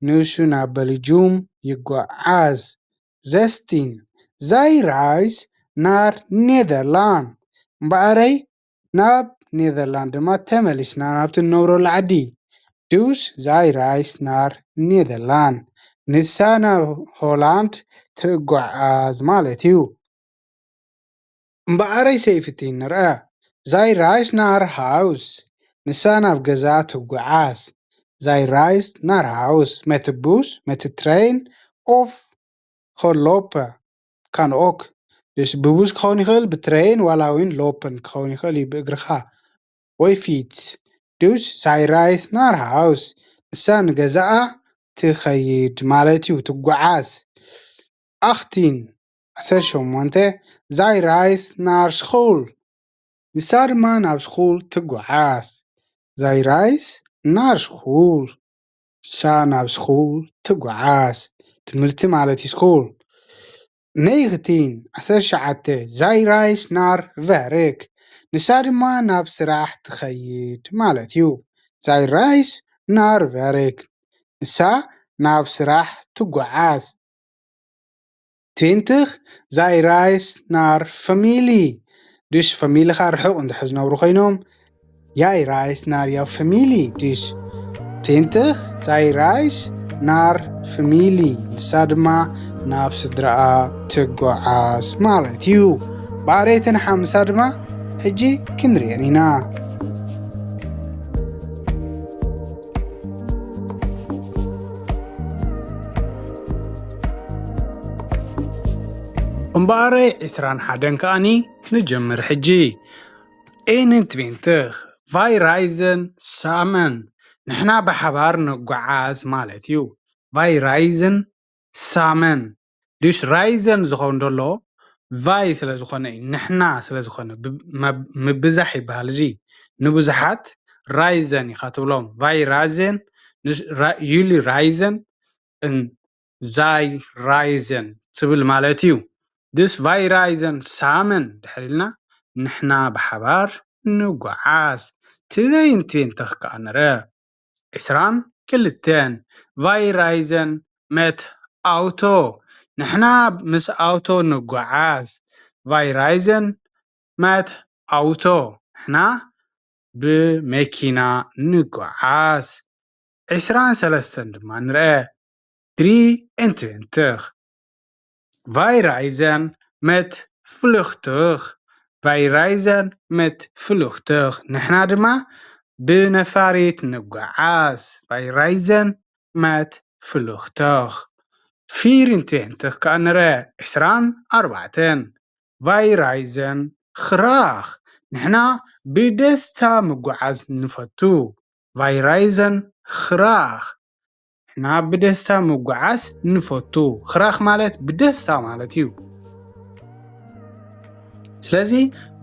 ንሱ ናብ በልጁም ይጓዓዝ። Zestien፣ zij reist naar Nederland። እምበኣረይ፣ ናብ ኔዘርላንድ ድማ ተመሊስና፣ ናብቲ እንነብረሉ ዓዲ። Dus zij reist naar Nederland። ንሳ ናብ ሆላንድ ትጓዓዝ ማለት እዩ። እምበኣረይ፣ ሴፍቲን ንርአ። Zij reist naar huis። ንሳ ናብ ገዛ ትጓዓዝ። Zij reist naar huis met de bus, met de trein of gelopen. Kan ook. Dus ብቡስ ክኸውን ይኽእል፣ ብትሬን ዋላ እውን ሎፕን ክኸውን ይኽእል እዩ፣ ብእግርኻ ወይ ፊት። Dus zij reist naar huis. እሳ ንገዛኣ ትኸይድ ማለት እዩ፣ ትጓዓዝ። ኣኽቲን፣ ዓሰርተ ሸሞንተ፣ zij reist naar school. ንሳ ድማ ናብ ስኹል ትጓዓዝ። Zij reist naar school. ንሳ ናብ ስኹል ትጓዓዝ። ትምህርቲ ማለት እዩ፣ ስኩል። ነይኽቲን፣ ዓሰርተ ትሽዓተ፣ zij reist naar werk. ንሳ ድማ ናብ ስራሕ ትኸይድ ማለት እዩ። Zij reist naar werk. ንሳ ናብ ስራሕ ትጓዓዝ። Twintig, zij reist naar familie. Dus ፈሚልኻ ርሑቕ እንድሕር ዝነብሩ ኮይኖም፣ jij reist naar jouw familie. Dus twintig, zij reist naar familie. ንሳ ድማ ናብ ስድራኣ ትጓዓዝ ማለት እዩ። ብኣረይተን ሓምሳ ድማ ሕጂ ክንሪአን ኢና። እምበኣረይ ዕስራን ሓደን ከኣኒ ክንጀምር ሕጂ። eenentwintig, wij reizen samen. ንሕና ብሓባር ንጓዓዝ ማለት እዩ። Wij reizen samen. Dus reizen ዝኸውን ዘሎ wij ስለ ዝኾነ እዩ፣ ንሕና ስለ ዝኾነ ብ-፣ መብ-፣ ምብዛሕ ይበሃል። እዚ ንብዙሓት reizen ኢኻ ትብሎም። Wij reizen፣ ንስ-፣ ራ-፣ jullie reizen፣ እን፣ zij reizen ትብል ማለት እዩ። Dus wij reizen samen ድሕር ኢልና ንሕና ብሓባር ንጓዓዝ። ትበይን ትንተኽ ከኣ ንረ። ዕስራን ክልተን፣ wij reizen met auto። ንሕና ምስ ኣውቶ ንጓዓዝ። Wij reizen met auto። ንሕና ብመኪና ንጓዓዝ። ዕስራን ሰለስተን ድማ ንርአ። Drie en twintig. Wij reizen met vluchtig. Wij reizen met vluchtig. ንሕና ድማ ብነፋሪት ንጓዓዝ። Wij reizen met vluchtig. Vier en twintig ከኣ ንርአ። ዕስራን ኣርባዕተን። Wij reizen graag. ንሕና ብደስታ ምጓዓዝ ንፈቱ። Wij reizen graag. ንሕና ብደስታ ምጓዓዝ ንፈቱ። ኽራኽ ማለት ብደስታ ማለት እዩ። ስለዚ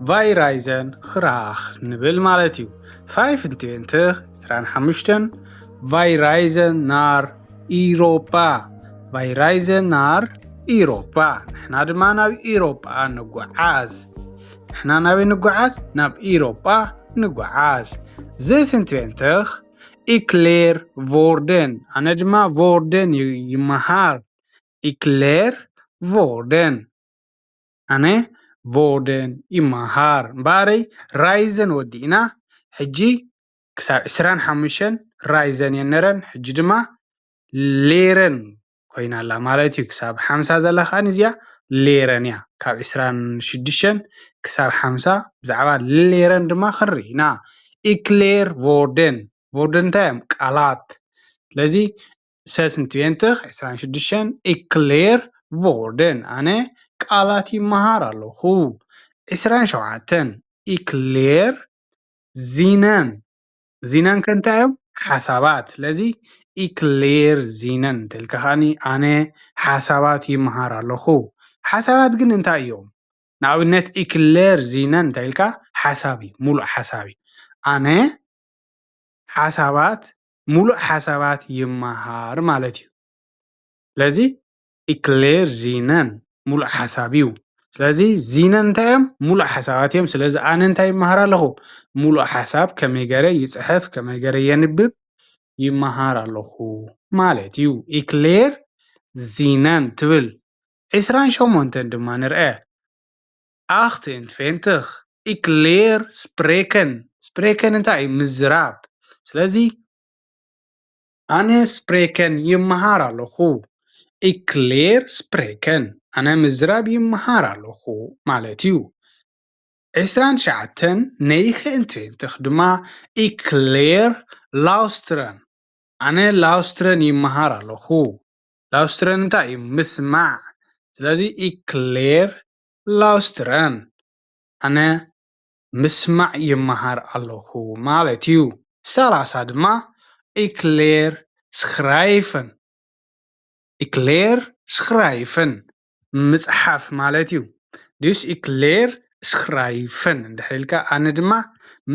wij reizen graag ንብል ማለት እዩ። Vijfentwintig, ዕስራን ሓሙሽተን, wij reizen naar Europa. Wij reizen naar Europa. ንሕና ድማ ናብ ኢሮጳ ንጓዓዝ። ንሕና ናበይ ንጓዓዝ? ናብ ኢሮጳ ንጓዓዝ። Zesentwintig, ik leer woorden. ኣነ ድማ woorden ይ-፣ ይመሃር። Ik leer woorden. ኣነ woorden ይመሃር። እምበኣረይ reizen ወዲእና፣ ሕጂ ክሳብ ዕስራን ሓሙሽተን reizen እየን ነረን፣ ሕጂ ድማ leren ኮይና ኣላ ማለት እዩ። ክሳብ ሓምሳ ዘላ ከኣ እዚኣ leren እያ። ካብ ዕስራን ሽዱሽተን ክሳብ ሓምሳ ብዛዕባ leren ድማ ክንርኢ ኢና። Ik leer woorden። Woorden እንታይ እዮም? ቃላት። ስለዚ zesentwintig፣ ዕስራን ሽዱሽተን፣ ik leer woorden፣ ኣነ ቃላት ይመሃር ኣለኹ። ዕስራን ሸውዓተን፣ ik leer zinnen። Zinnen ከ እንታይ እዮም? ሓሳባት። ስለዚ ik leer zinnen እንተልካ ከኣኒ ኣነ ሓሳባት ይመሃር ኣለኹ። ሓሳባት ግን እንታይ እዮም? ንኣብነት ik leer zinnen እንታይ ኢልካ? ሓሳብ እዩ፣ ሙሉእ ሓሳብ እዩ። ኣነ ሓሳባት፣ ሙሉእ ሓሳባት ይመሃር ማለት እዩ። ስለዚ ik leer zinnen ሙሉእ ሓሳብ እዩ። ስለዚ zinnen እንታይ እዮም? ሙሉእ ሓሳባት እዮም። ስለዚ ኣነ እንታይ ይመሃር ኣለኹ? ሙሉእ ሓሳብ ከመይ ገይረ ይጽሕፍ፣ ከመይ ገይረ የንብብ ይመሃር ኣለኹ ማለት እዩ። Ik leer zinnen ትብል። ዕስራን ሸሞንተን ድማ ንርአ። Achtentwintig, ik leer spreken. Spreken እንታይ እዩ? ምዝራብ። ስለዚ ኣነ spreken ይመሃር ኣለኹ። Ik leer spreken፣ ኣነ ምዝራብ ይመሃር ኣለኹ ማለት እዩ። ዕስራን ትሽዓተን፣ negenentwintig ድማ፣ ik leer luisteren። ኣነ luisteren ይመሃር ኣለኹ። Luisteren እንታይ እዩ? ምስማዕ። ስለዚ ik leer Luisteren ኣነ ምስማዕ ይመሃር ኣለኹ ማለት እዩ። ሰላሳ ድማ ik leer schrijven ik leer schrijven ምጽሓፍ ማለት እዩ። Dus ik leer schrijven እንድሕር ኢልካ ኣነ ድማ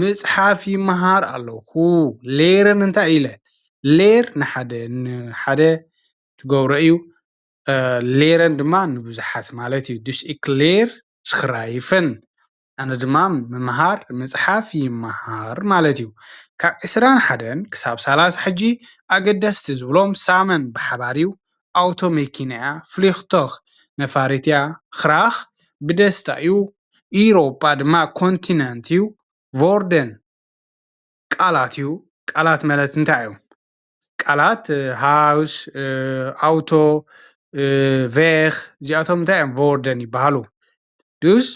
ምጽሓፍ ይመሃር ኣለኹ። Leren እንታይ ኢለ? Leer ንሓደ ንሓደ ትገብሮ እዩ። Leren ድማ ንብዙሓት ማለት እዩ። Dus ik leer schrijven ኣነ ድማ ምምሃር ምጽሓፍ ይመሃር ማለት እዩ። ካብ ዕስራን ሓደን ክሳብ ሰላሳ ሕጂ ኣገደስቲ ዝብሎም ሳመን ብሓባር እዩ። ኣውቶ መኪና እያ፣ ፍሊኽቶኽ ነፋሪት እያ፣ ኽራኽ ብደስታ እዩ፣ ኢሮጳ ድማ ኮንቲነንት እዩ፣ ቮርደን ቃላት እዩ። ቃላት ማለት እንታይ እዮም? ቃላት ሃውስ፣ ኣውቶ፣ ቬኽ እዚኣቶም እንታይ እዮም? ቮርደን ይበሃሉ። ዱስ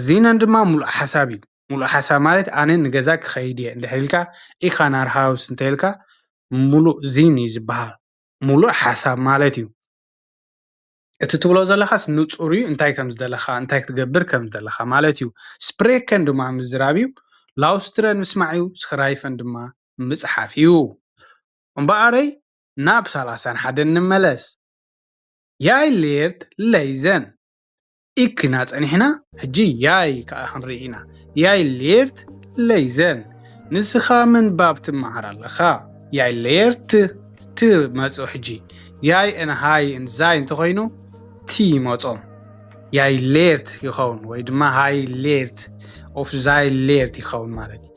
ዚነን ድማ ሙሉእ ሓሳብ እዩ። ሙሉእ ሓሳብ ማለት ኣነ ንገዛ ክኸይድ እየ እንድሕር ኢልካ ኢኻ ናር ሃውስ እንተ ኢልካ ሙሉእ ዚን እዩ ዝበሃል። ሙሉእ ሓሳብ ማለት እዩ። እቲ ትብሎ ዘለኻስ ንጹር እዩ፣ እንታይ ከም ዝደለኻ እንታይ ክትገብር ከም ዝደለኻ ማለት እዩ። ስፕሬከን ድማ ምዝራብ እዩ። ላውስትረን ምስማዕ እዩ። ስኽራይፈን ድማ ምጽሓፍ እዩ። እምበኣረይ ናብ ሰላሳን ሓደን ንመለስ። Jij leert lezen ik ኢና ጸኒሕና፣ ሕጂ ያይ ከኣ ክንርኢ ኢና። Jij leert lezen ንስኻ ምንባብ ትመሃር ኣለኻ። Jij leert ት መጽኡ ሕጂ። Jij and hij and zij እንተኾይኑ ቲ ይመጾም። Jij leert ይኸውን ወይ ድማ hij leert of zij leert ይኸውን ማለት እዩ።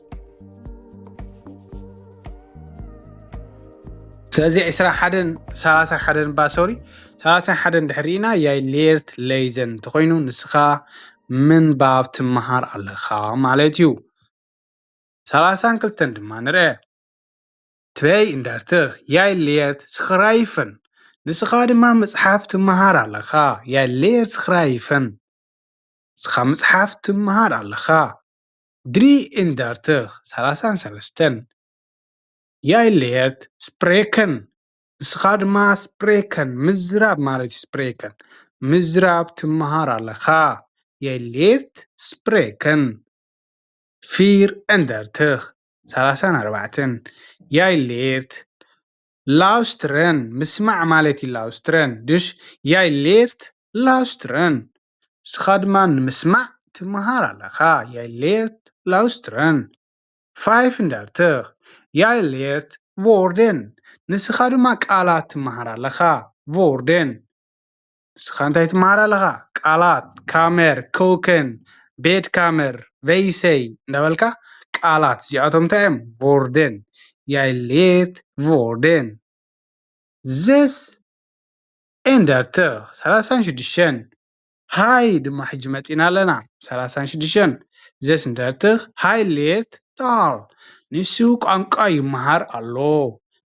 ስለዚ ዕስራ ሓደን ሰላሳ ሓደን ባ ሶሪ ሰላሳ ሓደን ድሕር ርኢና Jij leert lezen እንተኾይኑ ንስኻ ምንባብ ትመሃር ኣለኻ ማለት እዩ። ሰላሳን ክልተን ድማ ንርአ። Twee en dertig Jij leert schrijven ንስኻ ድማ ምጽሓፍ ትመሃር ኣለኻ። Jij leert schrijven ንስኻ ምጽሓፍ ትመሃር ኣለኻ። Drie en dertig ሰላሳን ሰለስተን Jij leert spreken ንስኻ ድማ spreken ምዝራብ ማለት እዩ። Spreken ምዝራብ ትመሃር ኣለኻ። Jij leert spreken Vier en dertig ሰላሳን ኣርባዕተን Jij leert luisteren ምስማዕ ማለት እዩ። Luisteren Dus jij leert luisteren ንስኻ ድማ ንምስማዕ ትመሃር ኣለኻ። Jij leert luisteren Vijf en dertig Jij leert woorden ንስኻ ድማ ቃላት ትመሃር ኣለኻ። Woorden ንስኻ እንታይ ትመሃር ኣለኻ? ቃላት፣ kamer, koken, bedkamer, wc እንዳበልካ ቃላት እዚኣቶም እንታይ እዮም? Woorden Jij leert woorden Zes en dertig ሰላሳን ሽዱሽተን Hij ድማ ሕጂ መጺና ኣለና። ሰላሳን ሽዱሽተን Zes en dertig Hij leert taal ንሱ ቋንቋ ይመሃር ኣሎ።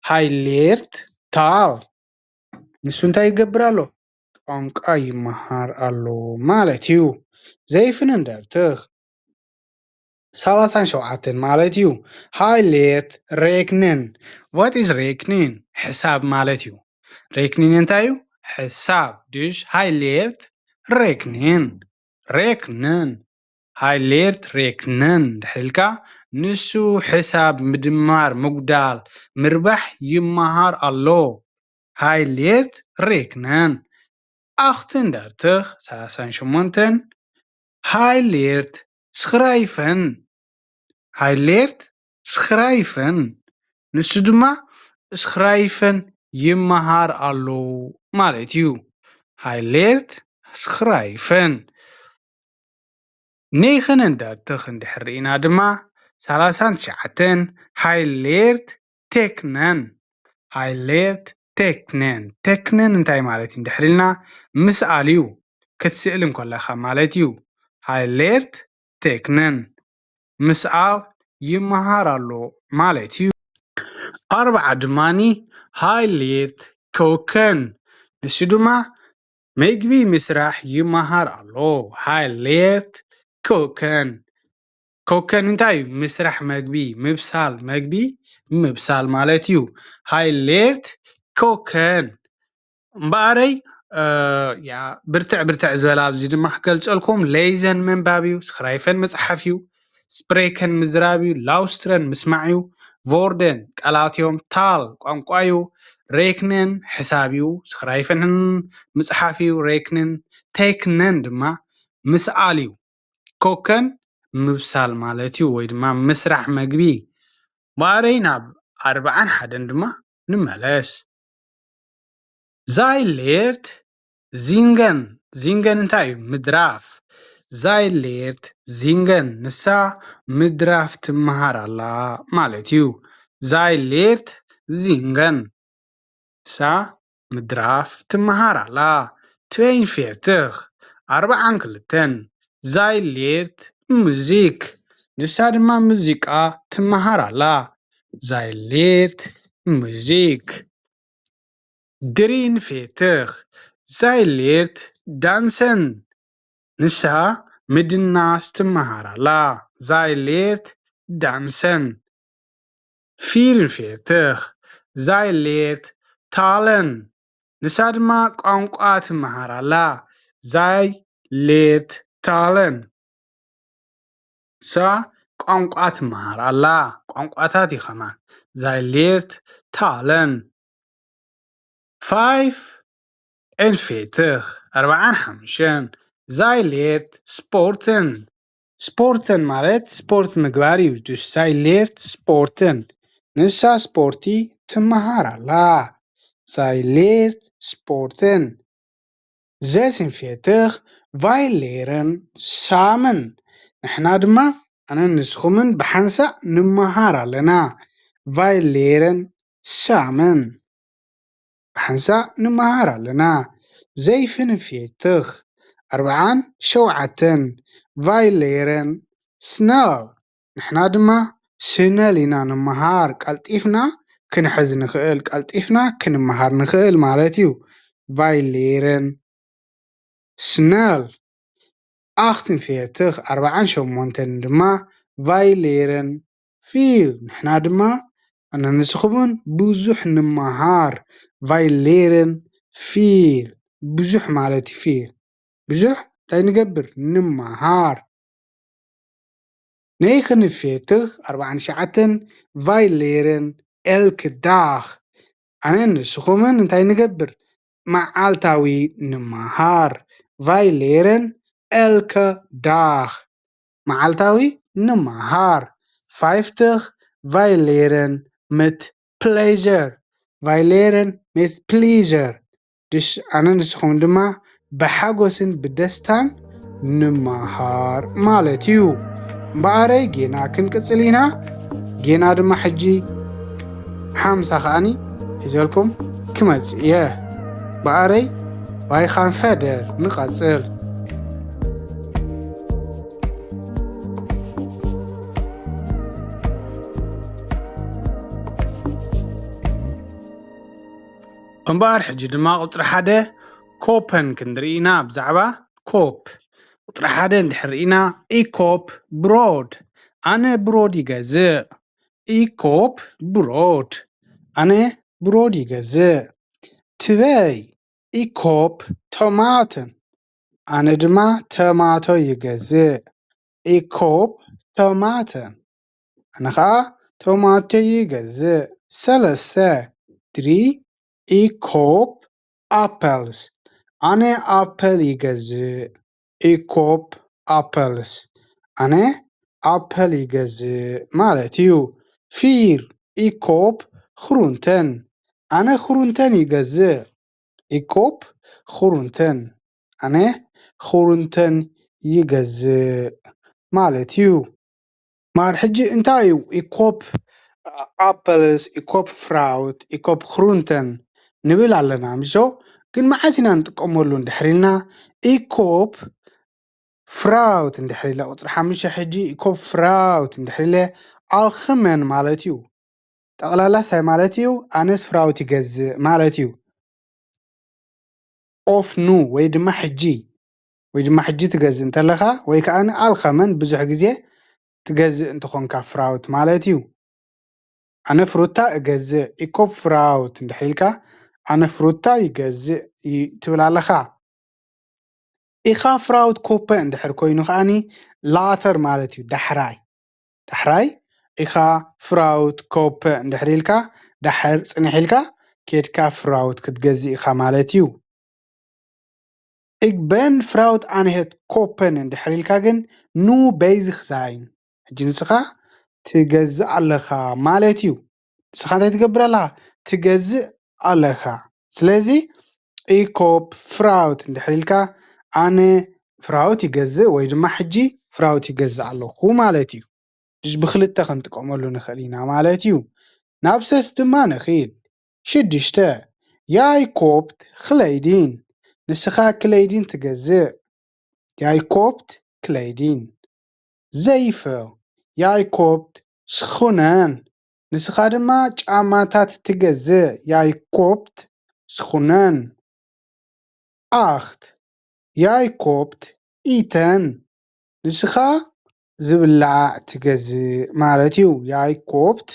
Hij leert taal ንሱ እንታይ ይገብር ኣሎ? ቋንቋ ይመሃር ኣሎ ማለት እዩ። Zeven en dertig ሰላሳን ሸውዓተን ማለት እዩ። Hij leert rekenen Wat is rekenen ሕሳብ ማለት እዩ። Rekenen እንታይ እዩ? ሕሳብ Dus hij leert rekenen Rekenen Hij leert rekenen ድሕር ኢልካ ንሱ ሕሳብ ምድማር ምጉዳል ምርባሕ ይመሃር ኣሎ። Hij leert rekenen Acht en dertig ሰላሳን ሸሞንተን Hij leert schrijven Hij leert schrijven ንሱ ድማ schrijven ይመሃር ኣሎ ማለት እዩ። Hij leert schrijven Negen en dertig እንድሕር ርኢና ድማ ሰላሳን ትሽዓተን Hij leert tekenen Hij leert tekenen Tekenen እንታይ ማለት እዩ እንድሕር ኢልና ምስኣል እዩ። ክትስእል እንከለኻ ማለት እዩ። Hij leert tekenen ምስኣል ይመሃር ኣሎ ማለት እዩ። ኣርብዓ ድማኒ Hij leert koken ንሱ ድማ መግቢ ምስራሕ ይመሃር ኣሎ። Hij leert koken Koken እንታይ እዩ? ምስራሕ መግቢ፣ ምብሳል መግቢ ምብሳል ማለት እዩ። Hij leert koken እምበኣረይ ያ ብርትዕ ብርትዕ ዝበላ ኣብዚ ድማ ክገልፀልኩም። ሌይዘን ምንባብ እዩ። ስኽራይፈን መፅሓፍ እዩ። ስፕሬከን ምዝራብ እዩ። ላውስትረን ምስማዕ እዩ። ቮርደን ቃላት እዮም። ታል ቋንቋ እዩ። ሬክነን ሕሳብ እዩ። ስኽራይፈን ምፅሓፍ እዩ። ሬክንን ቴክነን ድማ ምስኣል እዩ። ኮከን ምብሳል ማለት እዩ፣ ወይ ድማ ምስራሕ መግቢ። ማዕረይ ናብ ኣርብዓን ሓደን ድማ ንመለስ። ዛይሌርት ዚንገን። ዚንገን እንታይ እዩ? ምድራፍ። ዛይሌርት ዚንገን፣ ንሳ ምድራፍ ትመሃር ኣላ ማለት እዩ። ዛይሌርት ዚንገን፣ ንሳ ምድራፍ ትመሃር ኣላ። ትበይን ፌርትኽ ኣርብዓን ክልተን። ዛይሌርት ሙዚክ፣ ንሳ ድማ ሙዚቃ ትመሃር ኣላ። ዛይሌርት ሙዚክ። ድሪን ፌትኽ ዛይሌርት ዳንሰን፣ ንሳ ምድናስ ትመሃር ኣላ። ዛይሌርት ዳንሰን። ፊርን ፌትኽ ዛይሌርት ታለን፣ ንሳ ድማ ቋንቋ ትመሃር ኣላ። ዛይሌርት ታለን። ንሳ ቋንቋ ትመሃር ኣላ። ቋንቋታት እዩ ከማን። ዛይሌርት ታለን። ፋይፍ ኤን ፌትኽ ኣርብዓን ሓሙሽተን። ዛይሌርት ስፖርትን። ስፖርትን ማለት ስፖርት ምግባር እዩ። ዱስ ዛይሌርት ስፖርትን፣ ንሳ ስፖርቲ ትመሃር ኣላ። ዛይሌርት ስፖርትን። ዘስን ፌትኽ ቫይሌርን ሳምን፣ ንሕና ድማ ኣነን ንስኹምን ብሓንሳእ ንመሃር ኣለና። ቫይሌርን ሳምን ብሓንሳእ ንመሃር ኣለና። ዘይፍን ፌትኽ ኣርብዓን ሸውዓተን። ቫይሌርን ስነል፣ ንሕና ድማ ስነል ኢና ንመሃር። ቀልጢፍና ክንሕዝ ንኽእል፣ ቀልጢፍና ክንመሃር ንኽእል ማለት እዩ። ቫይሌርን ስነል። ኣኽትን ፌትኽ ኣርብዓን ሸሞንተን ድማ ቫይሌርን ፊል፣ ንሕና ድማ ኣነ ንስኹምን ብዙሕ ንመሃር። ቫይሌርን ፊል፣ ብዙሕ ማለት እዩ። ፊል ብዙሕ እንታይ ንገብር? ንመሃር። ነይኽን ፌትኽ ኣርብዓን ትሽዓተን። ቫይሌርን ኤልክ ዳኽ፣ ኣነ ንስኹምን እንታይ ንገብር? መዓልታዊ ንመሃር። ቫይሌርን ኤልከ ዳኽ፣ መዓልታዊ ንመሃር። ፋይፍትኽ ቫይሌርን ምት ፕሌዘር፣ ቫይሌርን ምት ፕሊዘር፣ ድስ ኣነ ንስኹም ድማ ብሓጎስን ብደስታን ንመሃር ማለት እዩ። እምበኣረይ ጌና ክንቅጽል ኢና። ጌና ድማ ሕጂ ሓምሳ ከኣኒ ሒዘልኩም ክመጽእ እየ። በኣረይ ባይኻን ፈደር ንቐጽል። እምበኣር ሕጂ ድማ ቁጽሪ ሓደ ኮፐን ክንርኢ ኢና። ብዛዕባ ኮፕ ቁጽሪ ሓደ እንድሕር ርኢና፣ ኢኮፕ ብሮድ፣ ኣነ ብሮድ ይገዝእ። ኢኮፕ ብሮድ፣ ኣነ ብሮድ ይገዝእ። ትበይ ኢኮፕ ቶማትን፣ ኣነ ድማ ተማቶ ይገዝእ። ኢኮፕ ቶማትን፣ ኣነ ኸኣ ቶማቶ ይገዝእ። ሰለስተ ድሪ ኢኮፕ ኣፐልስ፣ ኣነ ኣፐል ይገዝእ። ኢኮፕ ኣፐልስ፣ ኣነ ኣፐል ይገዝእ ማለት እዩ። ፊር ኢኮፕ ኽሩንተን፣ ኣነ ኽሩንተን ይገዝእ። ኢኮፕ ኽሩንተን፣ ኣነ ኽሩንተን ይገዝእ ማለት እዩ። ማር ሕጂ እንታይ እዩ ኢኮፕ ኣፐልስ፣ ኢኮፕ ፍራውት፣ ኢኮፕ ኽሩንተን ንብል ኣለና ምሾ? ግን መዓስ ኢና ንጥቀመሉ እንድሕር ኢልና፣ ኢኮፕ ፍራውት እንድሕር ኢለ ቁጽሪ ሓሙሽተ ሕጂ ኢኮፕ ፍራውት እንድሕር ኢለ ኣልኽመን ማለት እዩ። ጠቕላላ ሳይ ማለት እዩ፣ ኣነስ ፍራውት ይገዝእ ማለት እዩ። ኦፍ ኑ ወይ ድማ ሕጂ፣ ወይ ድማ ሕጂ ትገዝእ እንተለኻ፣ ወይ ከኣ ኣልኸመን ብዙሕ ግዜ ትገዝእ እንተኾንካ ፍራውት ማለት እዩ። ኣነ ፍሩታ እገዝእ፣ ኢኮፕ ፍራውት እንድሕር ኢልካ፣ ኣነ ፍሩታ ይገዝእ እዩ ትብል ኣለኻ። ኢኻ ፍራውት ኮፐ እንድሕር ኮይኑ ከዓኒ ላተር ማለት እዩ፣ ዳሕራይ። ዳሕራይ ኢኻ ፍራውት ኮፐ እንድሕር ኢልካ፣ ዳሕር ጽንሕ ኢልካ ኬድካ ፍራውት ክትገዝእ ኢኻ ማለት እዩ። Ik ben fruit aan het kopen እንድሕር ኢልካ ግን ኑ በይዝኽ ዛይን፣ ሕጂ ንስኻ ትገዝእ ኣለኻ ማለት እዩ። ንስኻ እንታይ ትገብር ኣለኻ? ትገዝእ ኣለኻ። ስለዚ ኢኮፕ ፍራውት እንድሕር ኢልካ ኣነ ፍራውት ይገዝእ ወይ ድማ ሕጂ ፍራውት ይገዝእ ኣለኹ ማለት እዩ። ድሽ ብክልተ ክንጥቀመሉ ንኽእል ኢና ማለት እዩ። ናብ ሰስ ድማ ንኽእል። ሽዱሽተ፣ ያይኮፕት ክለይዲን፣ ንስኻ ክለይዲን ትገዝእ። ያይኮፕት ክለይዲን። ዘይፈ፣ ያይኮፕት ስኹነን፣ ንስኻ ድማ ጫማታት ትገዝእ። ያይኮፕት ስኹነን። ኣኽት፣ ያይኮፕት ኢተን፣ ንስኻ ዝብላዕ ትገዝእ ማለት እዩ። ያይኮፕት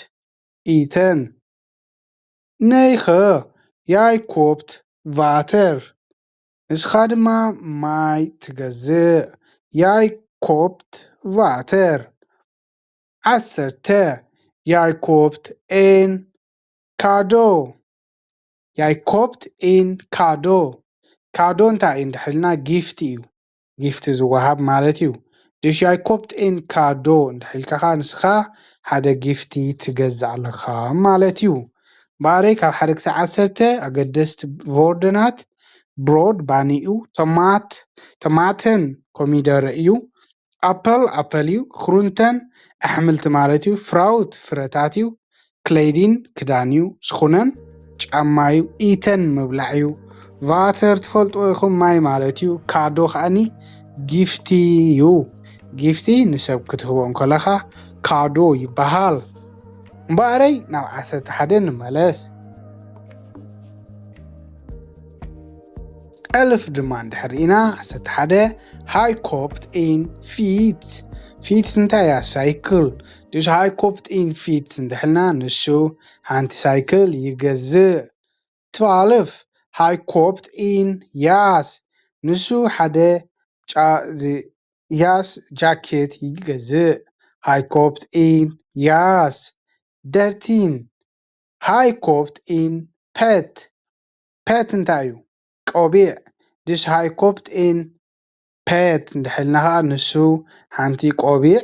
ኢተን። ነይኸ፣ ያይኮፕት ቫተር፣ ንስኻ ድማ ማይ ትገዝእ። ያይኮፕት ቫተር። ዓሰርተ፣ ያይኮፕት ኤን ካዶ። ያይኮፕት ኤን ካዶ። ካዶ እንታይ እዩ እንድሕልና ጊፍት እዩ። ጊፍት ዝወሃብ ማለት እዩ። ድሽ ያይኮፕት ኤን ካዶ እንድሕልካ ኸዓ ንስኻ ሓደ ጊፍቲ ትገዝእ ኣለኻ ማለት እዩ። ባረይ ካብ ሓደ ክሳብ ዓሰርተ ኣገደስቲ ቮርደናት ብሮድ ባኒ እዩ። ቶማት፣ ቶማተን ኮሚደረ እዩ። ኣፐል ኣፐል እዩ። ክሩንተን ኣሕምልቲ ማለት እዩ። ፍራውት ፍረታት እዩ። ክለይዲን ክዳን እዩ። ስኹነን ጫማ እዩ። ኢተን ምብላዕ እዩ። ቫተር ትፈልጥዎ ኢኹም ማይ ማለት እዩ። ካዶ ከዓኒ ጊፍቲ እዩ። ጊፍቲ ንሰብ ክትህቦ እንከለኻ ካዶ ይበሃል። እምበኣረይ ናብ ዓሰርተ ሓደ ንመለስ። ቀልፍ ድማ እንድሕር ኢና ዓሰርተ ሓደ ሃይኮፕት ኢን ፊትስ። ፊትስ እንታይ እያ? ሳይክል። ድሽ ሃይኮፕት ኢን ፊትስ እንድሕልና ንሱ ሓንቲ ሳይክል ይገዝእ። ትዋልፍ ሃይኮፕት ኢን ያስ፣ ንሱ ሓደ ጫ- ዚ- ያስ ጃኬት ይገዝእ። ሃይኮፕት ኢን ያስ። ደርቲን ሃይኮፕት ኢን ፐት። ፐት እንታይ እዩ? ቆቢዕ። ድሽ ሃይኮፕት ኢን ፐት እንድሕልና ኸዓ ንሱ ሓንቲ ቆቢዕ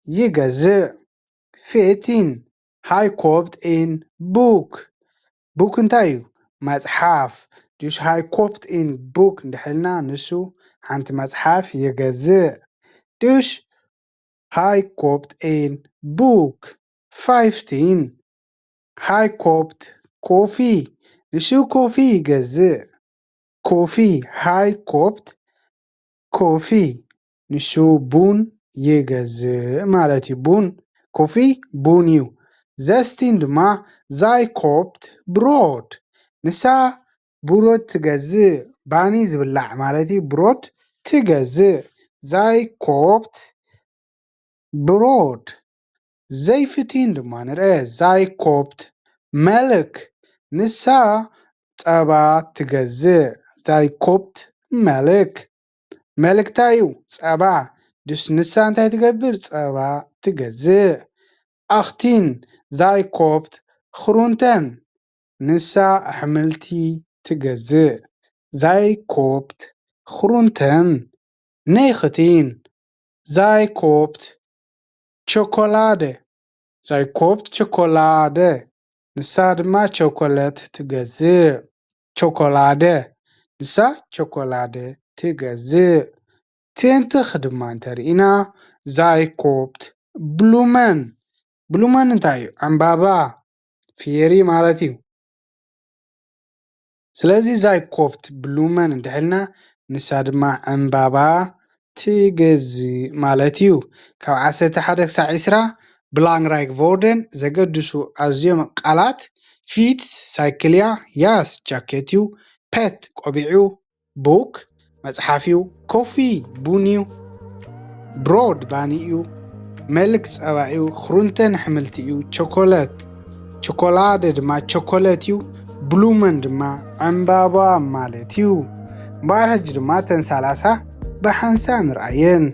ይገዝእ። ፌቲን ሃይኮፕት ኢን ቡክ። ቡክ እንታይ እዩ? መጽሓፍ። ድሽ ሃይኮፕት ኢን ቡክ እንድሕልና ንሱ ሓንቲ መጽሓፍ ይገዝእ። ድሽ ሃይኮፕት ኢን ቡክ። ፋይፍቲን ሃይኮፕት ኮፊ። ንሱ ኮፊ ይገዝእ። ኮፊ ሃይኮፕት ኮፊ ንሱ ቡን ይገዝእ ማለት እዩ። ቡን ኮፊ ቡን እዩ። ዘስቲን ድማ ዛይኮፕት ብሮድ። ንሳ ብሮድ ትገዝእ። ባኒ ዝብላዕ ማለት እዩ። ብሮድ ትገዝእ። ዛይኮፕት ብሮድ። ዘይፍቲን ድማ ንርአ። ዛይኮፕት መልክ። ንሳ ጸባ ትገዝእ። ዛይኮፕት መልክ። መልክ እንታይ እዩ? ጸባ። ድስ ንሳ እንታይ ትገብር? ጸባ ትገዝእ። ኣኽቲን ዛይኮፕት ክሩንተን። ንሳ ኣሕምልቲ ትገዝእ። ዛይኮፕት ክሩንተን። ነይኽቲን ዛይኮፕት ቸኮላደ። ዛይኮፕት ቸኮላደ። ንሳ ድማ ቸኮለት ትገዝእ። ቸኮላደ። ንሳ ቸኮላደ ትገዝእ። ቴንትኽ ድማ እንተርኢና ዛይኮፕት ብሉመን። ብሉመን እንታይ እዩ? ዕምባባ። ፊየሪ ማለት እዩ። ስለዚ ዛይኮፕት ብሉመን እንድሕልና ንሳ ድማ ዕምባባ ትገዝእ ማለት እዩ። ካብ ዓሰርተ ሓደ ክሳዕ ዕስራ ብላንግራይክ ቮርደን ዘገድሱ ኣዝዮም ቃላት ፊትስ ሳይክልያ ያስ ጃኬት እዩ። ፐት ቆቢዕ እዩ። ቡክ መጽሓፍ እዩ። ኮፊ ቡን እዩ። ብሮድ ባኒ እዩ። መልክ ጸባ እዩ። ክሩንተን ኣሕምልቲ እዩ። ቸኮለት ቸኮላደ ድማ ቸኮለት እዩ። ብሉመን ድማ ዕምባባ ማለት እዩ። እምበኣር ሕጂ ድማ እተን ሰላሳ ብሓንሳእ ንርኣየን።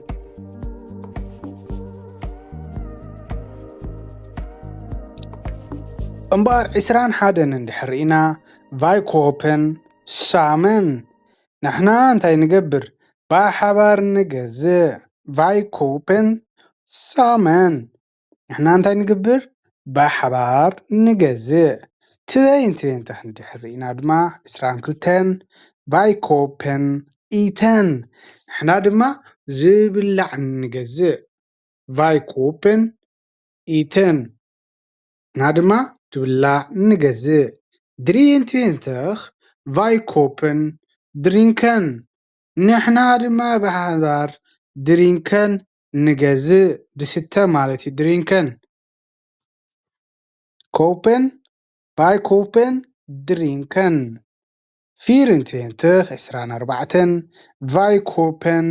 እምበኣር ዕስራን ሓደን እንድሕር ርኢና፣ ቫይኮፐን ሳመን። ንሕና እንታይ ንገብር? ብሓባር ንገዝእ። ቫይኮፐን ሳመን። ንሕና እንታይ ንግብር? ብሓባር ንገዝእ። ትበይን ትበይን ተኽንድሕር ርኢና ድማ ዕስራን ክልተን ቫይኮፐን ኢተን። ንሕና ድማ ዝብላዕ ንገዝእ። ቫይኮፐን ኢተን። ንሕና ድማ ዝብላዕ ንገዝእ። ድሪን ትበይን ተኽ ቫይኮፐን ድሪንከን። ንሕና ድማ ብሓባር ድሪንከን ንገዝእ። ድስተ ማለት እዩ ድሪንከን። ኮፐን፣ ቫይኮፐን ድሪንከን። ፊር እንትን ተኽ ዕስራን ኣርባዕተን ቫይኮፐን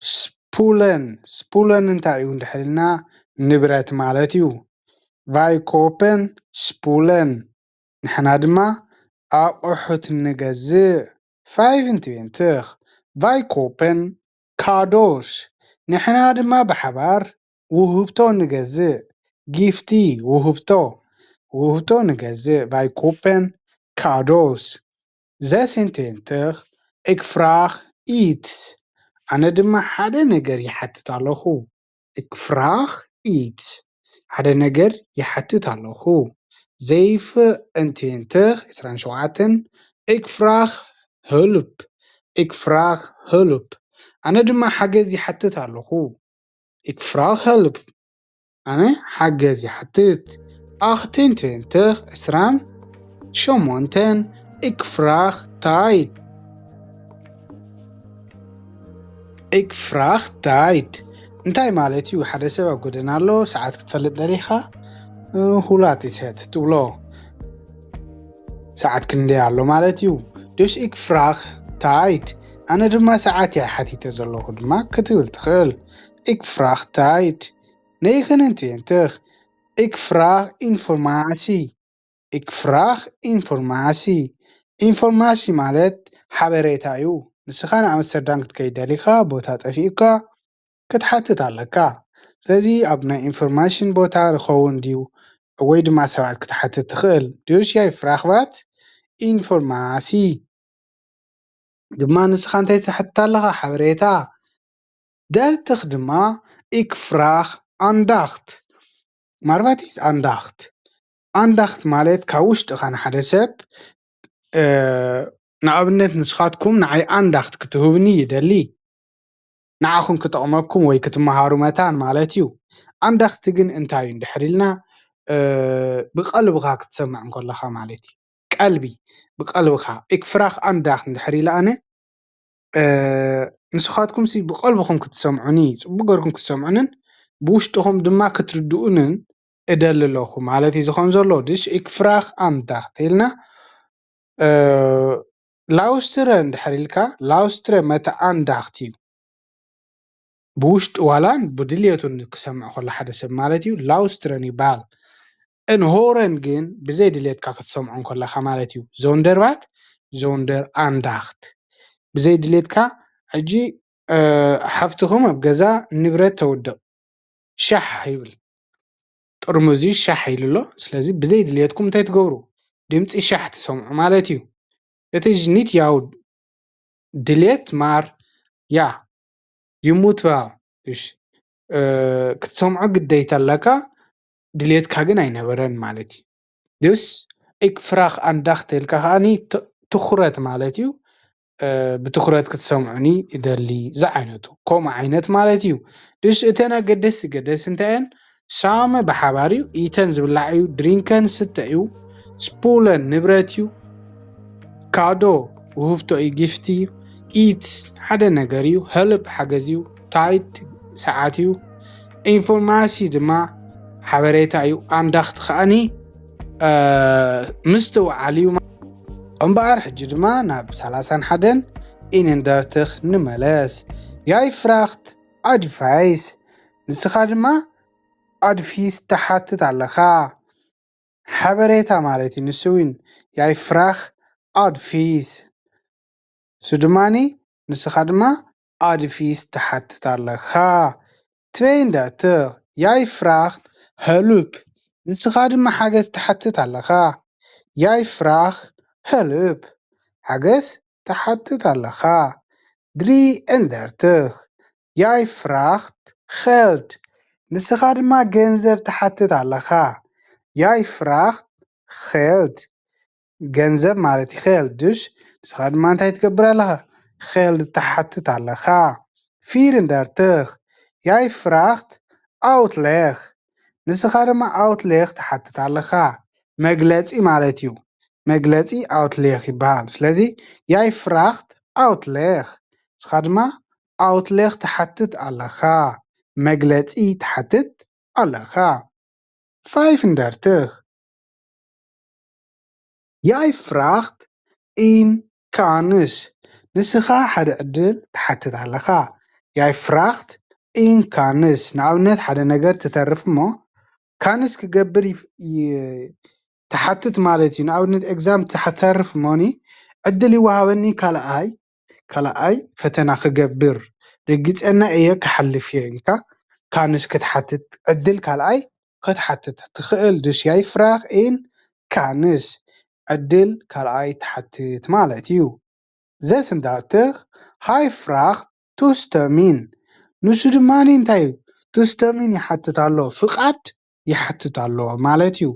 ስፑለን። ስፑለን እንታይ እዩ እንድሕር ኢልና ንብረት ማለት እዩ። ቫይኮፐን ስፑለን። ንሕና ድማ ኣቑሑት ንገዝእ። ፋይቭ እንትን ተኽ ቫይኮፐን ካዶስ። ንሕና ድማ ብሓባር ውህብቶ ንገዝእ። ጊፍቲ፣ ውህብቶ። ውህብቶ ንገዝእ። ቫይኮፐን ካዶስ። ዘስ እንትን ተኽ እክፍራኽ ኢትስ። ኣነ ድማ ሓደ ነገር ይሓትት ኣለኹ። እክፍራኽ ኢትስ። ሓደ ነገር ይሓትት ኣለኹ። ዘይፍ እንትን ተኽ ዕስራን ሸውዓተን እክፍራኽ ህልፕ። እክፍራኽ ህልፕ። ኣነ ድማ ሓገዝ ይሓትት ኣለኹ። እክፍራኽ ህልፕ። ኣነ ሓገዝ ይሓትት። ኣኽትን ትንትኽ ዕስራን ሸሞንተን እክፍራኽ ታይድ። እክፍራኽ ታይድ እንታይ ማለት እዩ? ሓደ ሰብ ኣብ ጎደና ኣሎ፣ ሰዓት ክትፈልጥ ደሊኻ፣ እ፣ ሁላት ይሰት ትብሎ። ሰዓት ክንደይ ኣሎ ማለት እዩ። Dus ik vraag tijd. ኣነ ድማ ሰዓት እየ ሓቲተ ዘለኹ ድማ ክትብል ትኽእል። Ik vraag tijd. ነይኽንን ትንትኽ። Ik vraag informatie. Ik vraag informatie. ኢንፎርማሲ ማለት ሓበሬታ እዩ። ንስኻ ንኣምስተርዳም ክትከይድ ደሊኻ፣ ቦታ ጠፊኡካ፣ ክትሓትት ኣለካ። ስለዚ ኣብ ናይ ኢንፎርሜሽን ቦታ ዝኸውን ድዩ ወይ ድማ ሰባት ክትሓትት ትኽእል። Dus jij vraagt wat? ኢንፎርማሲ። ድማ ንስኻ እንታይ ትሓትት ኣለኻ? ሓበሬታ። Dertig ድማ ik vraag aandacht. Maar wat is aandacht? ኣንዳኽት ማለት ካብ ውሽጥኻ ንሓደ ሰብ፣ እ፣ ንኣብነት ንስኻትኩም ንዓይ ኣንዳኽት ክትህቡኒ ይደሊ። ንዓኹም ክጠቕመኩም ወይ ክትመሃሩ መታን ማለት እዩ። ኣንዳኽት ግን እንታይ እዩ እንድሕር ኢልና፣ እ፣ ብቐልብኻ ክትሰምዕ እንከለኻ ማለት እዩ። ቀልቢ፣ ብቐልብኻ። Ik vraag aandacht እንድሕር ኢለ ኣነ፣ እ፣ ንስኻትኩም ሲ ብቐልብኹም ክትሰምዑኒ፣ ጽቡቕ ገርኩም ክትሰምዑንን ብውሽጥኹም ድማ ክትርድኡንን እደሊ ኣለኹ ማለት እዩ ዝኾን ዘሎ። Dus ik vraag aandacht ኢልና፣ እ፣ luisteren እንድሕር ኢልካ፣ luisteren met aandacht እዩ። ብውሽጡ ዋላን ብድልየቱን ክሰምዕ ከሎ ሓደ ሰብ ማለት እዩ፣ luisteren ይበሃል። En horen ግን ብዘይ ድልየትካ ክትሰምዖ እንከለኻ ማለት እዩ። Zonder wat? Zonder aandacht። ብዘይ ድልየትካ፣ ሕጂ፣ እ፣ ሓፍትኹም ኣብ ገዛ ንብረት ተውድቕ፣ ሻሕ ይብል። ጥርሙዝ እዩ ሻሕ ኢሉ ኣሎ። ስለዚ ብዘይ ድልየትኩም እንታይ ትገብሩ? ድምፂ ሻሕ ትሰምዑ ማለት እዩ። እቲ ጅኒት ያው ድልየት ማር ያ ይሙት ባ፣ እሽ፣ እ፣ ክትሰምዖ ግዴታ ኣለካ፣ ድልየትካ ግን ኣይነበረን ማለት እዩ። Dus ik vraag aandacht ኢልካ ከኣኒ ት-፣ ትኹረት ማለት እዩ። እ፣ ብትኹረት ክትሰምዑኒ እደሊ ዝዓይነቱ፣ ከምኡ ዓይነት ማለት እዩ። Dus እተን ኣገደስቲ ገደስ እንታይ እየን? ሳመ ብሓባር እዩ፣ ኢተን ዝብላዕ እዩ፣ ድሪንከን ስተ እዩ፣ ስፑለን ንብረት እዩ፣ ካዶ ውህብቶ እዩ፣ ጊፍቲ እዩ፣ ኢትስ ሓደ ነገር እዩ፣ ሄልፕ ሓገዝ እዩ፣ ታይድ ሰዓት እዩ፣ ኢንፎርማሲ ድማ ሓበሬታ እዩ፣ ኣንዳኽት ከኣኒ፣ እ፣ ምስትውዓል እዩ። እምበኣር ሕጂ ድማ ናብ ሰላሳን ሓደን ኢንን ደርትኽ ንመለስ። ያይ ፍራኽት ኣድቫይስ፣ ንስኻ ድማ ኣድቪስ ትሓትት ኣለኻ። ሓበሬታ ማለት እዩ። ንሱ እውን፣ "Jeg fragter advice." እሱ ድማኒ፣ ንስኻ ድማ ኣድቪስ ትሓትት ኣለኻ። ትበይ እንዳትኽ፣ "Jeg fragter hjælp." ንስኻ ድማ ሓገዝ ትሓትት ኣለኻ። "Jeg fragter hjælp." ሓገዝ ትሓትት ኣለኻ። ድሪ እንዳትኽ፣ "Jeg fragter geld." ንስኻ ድማ ገንዘብ ትሓትት ኣለኻ። "Jeg fragter geld." ገንዘብ ማለት እዩ። Geld፣ dus ንስኻ ድማ እንታይ ትገብር ኣለኻ? Geld ትሓትት ኣለኻ። ፊር እንዳትኽ፣ "Jeg fragter uitleg." ንስኻ ድማ uitleg ትሓትት ኣለኻ። መግለጺ ማለት እዩ። መግለጺ uitleg ይበሃል። ስለዚ፣ "Jeg fragter uitleg." ንስኻ ድማ uitleg ትሓትት ኣለኻ። መግለጺ ትሓትት ኣለኻ። ፋይፍ እንዳትኽ፣ "Jeg fragter en kans." ንስኻ ሓደ ዕድል ትሓትት ኣለኻ። "Jeg fragter en kans." ንኣብነት፣ ሓደ ነገር ትተርፍ እሞ፣ kans ክገብር ይፍ-፣ ይ-፣ ትሓትት ማለት እዩ። ንኣብነት፣ exam ትተርፍ እሞኒ፣ "ዕድል ይወሃበኒ ካልኣይ፣ ካልኣይ ፈተና ክገብር፣ ርግጸና እየ ክሓልፍ እየ" ኢልካ kans ክትሓትት፣ ዕድል ካልኣይ ክትሓትት ትኽእል። Dus, "Jeg fragter en kans." ዕድል ካልኣይ ትሓትት ማለት እዩ። ዘስ እንዳትኽ፣ "Hij vraagt toestemming." ንሱ ድማ እንታይ እዩ? Toestemming ይሓትት ኣሎ፣ ፍቓድ ይሓትት ኣሎ ማለት እዩ።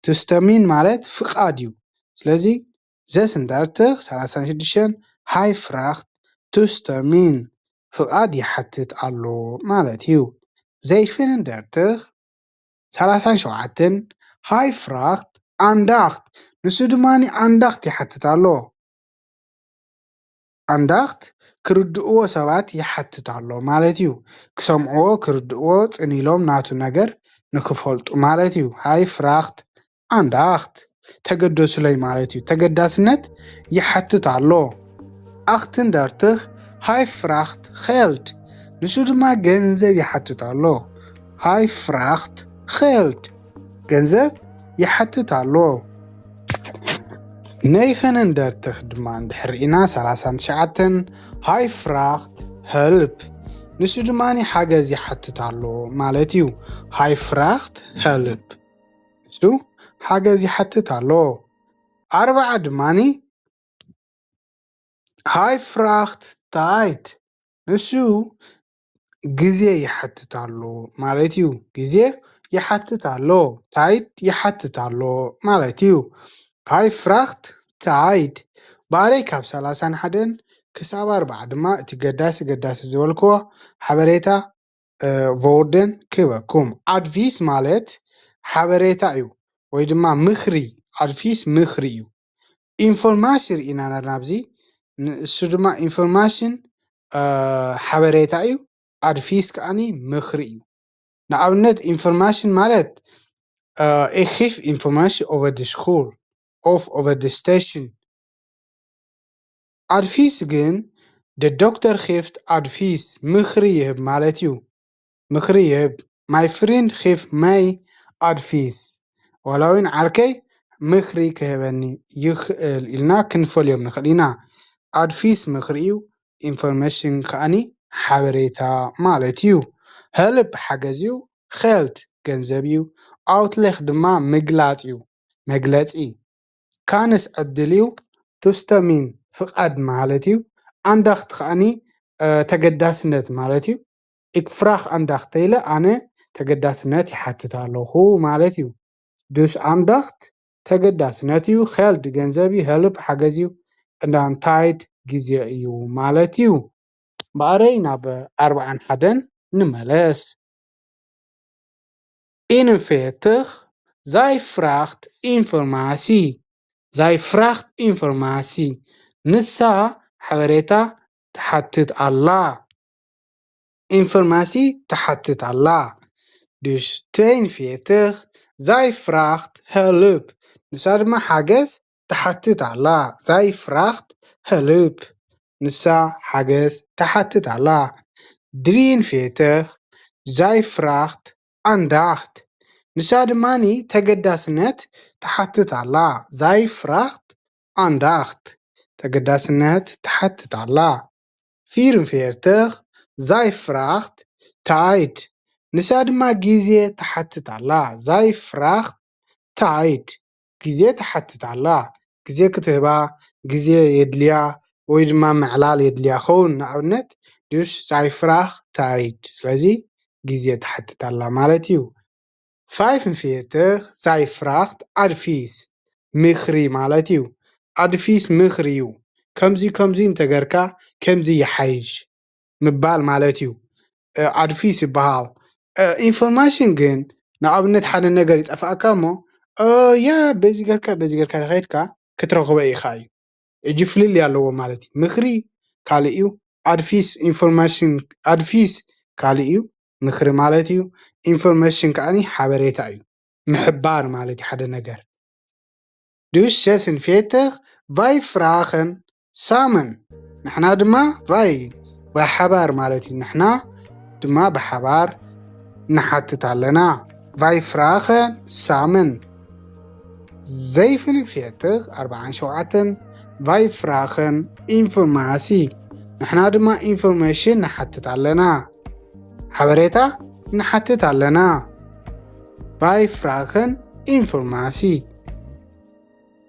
Toestemming ማለት ፍቓድ እዩ። ስለዚ፣ ዘስ እንዳትኽ ሰላሳን ሽዱሽተን፣ "Hij vraagt toestemming." ፍቓድ ይሓትት ኣሎ ማለት እዩ። ዘይፍን እንዳትኽ ሰላሳን ሸውዓተን፣ "Hij vraagt aandacht." ንሱ ድማ ኣንዳኽት ይሓትት ኣሎ። ኣንዳኽት ክርድእዎ ሰባት ይሓትት ኣሎ ማለት እዩ። ክሰምዕዎ፣ ክርድእዎ፣ ጽን ኢሎም ናቱ ነገር ንክፈልጡ ማለት እዩ። "Hij vraagt aandacht." ተገደሱለይ ማለት እዩ። ተገዳስነት ይሓትት ኣሎ። ኣኽትን እንዳትኽ፣ "Hij vraagt geld." ንሱ ድማ ገንዘብ ይሓትት ኣሎ። "Hij vraagt geld." ገንዘብ ይሓትት ኣሎ። ነይኸን እንዳትኽ ድማ እንድሕር ኢና፣ ሰላሳን ትሽዓተን፣ "Hij vraagt hulp." ንሱ ድማ ሓገዝ ይሓትት ኣሎ ማለት እዩ። "Hij vraagt hulp." ንሱ ሓገዝ ይሓትት ኣሎ። ኣርባዓ ድማኒ፣ "Hij vraagt tijd." ንሱ ግዜ ይሓትት ኣሎ ማለት እዩ። ግዜ ይሓትት ኣሎ፣ ታይድ ይሓትት ኣሎ ማለት እዩ። "Hij vraagt tijd." ባረይ ካብ ሰላሳን ሓደን ክሳብ ኣርባዓ ድማ እቲ ገዳሲ ገዳሲ ዝበልክዎ ሓበሬታ፣ እ፣ ቮርደን ክበኩም። ኣድቪስ ማለት ሓበሬታ እዩ፣ ወይ ድማ ምኽሪ። ኣድቪስ ምኽሪ እዩ። ኢንፎርማሽን ርኢና ነርና ኣብዚ። ንእሱ ድማ ኢንፎርማሽን፣ እ፣ ሓበሬታ እዩ። ኣድቪስ ከኣኒ ምኽሪ እዩ። ንኣብነት፣ ኢንፎርማሽን ማለት፣ እ፣ "Ik geef informatie over de school of over de station." ኣድቪስ ግን፣ "De dokter geeft advies." ምኽሪ ይህብ ማለት እዩ። ምኽሪ ይህብ። "Mijn vriend geeft mij advies." ዋላ እውን ዓርከይ ምኽሪ ክህበኒ ይኽእል ኢልና ክንፈልዮም ንኽእል ኢና። ኣድቪስ ምኽሪ እዩ። ኢንፎርሜሽን ከኣኒ ሓበሬታ ማለት እዩ። Hulp ሓገዝ እዩ። Geld ገንዘብ እዩ። Uitleg ድማ ምግላጽ እዩ፣ መግለጺ። Kans ዕድል እዩ። Toestemming ፍቓድ ማለት እዩ። Aandacht ከኣኒ፣ እ፣ ተገዳስነት ማለት እዩ። Ik vraag aandacht ተይለ ኣነ ተገዳስነት ይሓትት ኣለኹ ማለት እዩ። Dus aandacht ተገዳስነት እዩ። Geld ገንዘብ እዩ። Hulp ሓገዝ እዩ። En dan tijd ግዜ እዩ ማለት እዩ። ብኣረይ ናብ ኣርባዓን ሓደን ንመለስ። eenenveertig, zij vraagt informatie. Zij vraagt informatie. ንሳ ሓበሬታ ትሓትት ኣላ። ኢንፎርማሲ ትሓትት ኣላ። Dus tweeënveertig, zij vraagt hulp. ንሳ ድማ ሓገዝ ትሓትት ኣላ። Zij vraagt hulp. ንሳ ሓገዝ ትሓትት ኣላ። Drieënveertig, zij vraagt aandacht. ንሳ ድማኒ ተገዳስነት ትሓትት ኣላ። Sei fragt Andacht። ተገዳስነት ትሓትት ኣላ። Vierundvierzig Sei fragt Zeit። ንሳ ድማ ግዜ ትሓትት ኣላ። Sei fragt Zeit። ግዜ ትሓትት ኣላ። ግዜ ክትህባ፣ ግዜ የድልያ፣ ወይ ድማ ምዕላል የድልያ ኸውን። ንኣብነት፣ dus Sei fragt Zeit። ስለዚ ግዜ ትሓትት ኣላ ማለት እዩ። Fünfundvierzig Sei fragt Advice። ምኽሪ ማለት እዩ። Advice ምኽሪ እዩ። ከምዚ ከምዚ እንተገርካ ከምዚ ይሓይሽ ምባል ማለት እዩ። Advice ይበሃል። Information ግን ንኣብነት ሓደ ነገር ይጠፍኣካ እሞ፣ ያ በዚ ገርካ በዚ ገርካ ተኸይድካ ክትረኽቦ ኢኻ እዩ። እጂ ፍልልይ ኣለዎ ማለት እዩ። ምኽሪ ካልእ እዩ። Advice information፣ advice ካልእ እዩ፣ ምኽሪ ማለት እዩ። Information ከዓኒ ሓበሬታ እዩ፣ ምሕባር ማለት እዩ ሓደ ነገር። Dus sechsundvierzig Wij vragen samen። ንሕና ድማ፣ Wij፣ ብሓባር ማለት እዩ። ንሕና ድማ ብሓባር ንሓትት ኣለና። Wij vragen samen። Zevenenveertig ኣርባዓን ሸውዓተን Wij vragen informatie። ንሕና ድማ information ንሓትት ኣለና። ሓበሬታ ንሓትት ኣለና። Wij vragen informatie።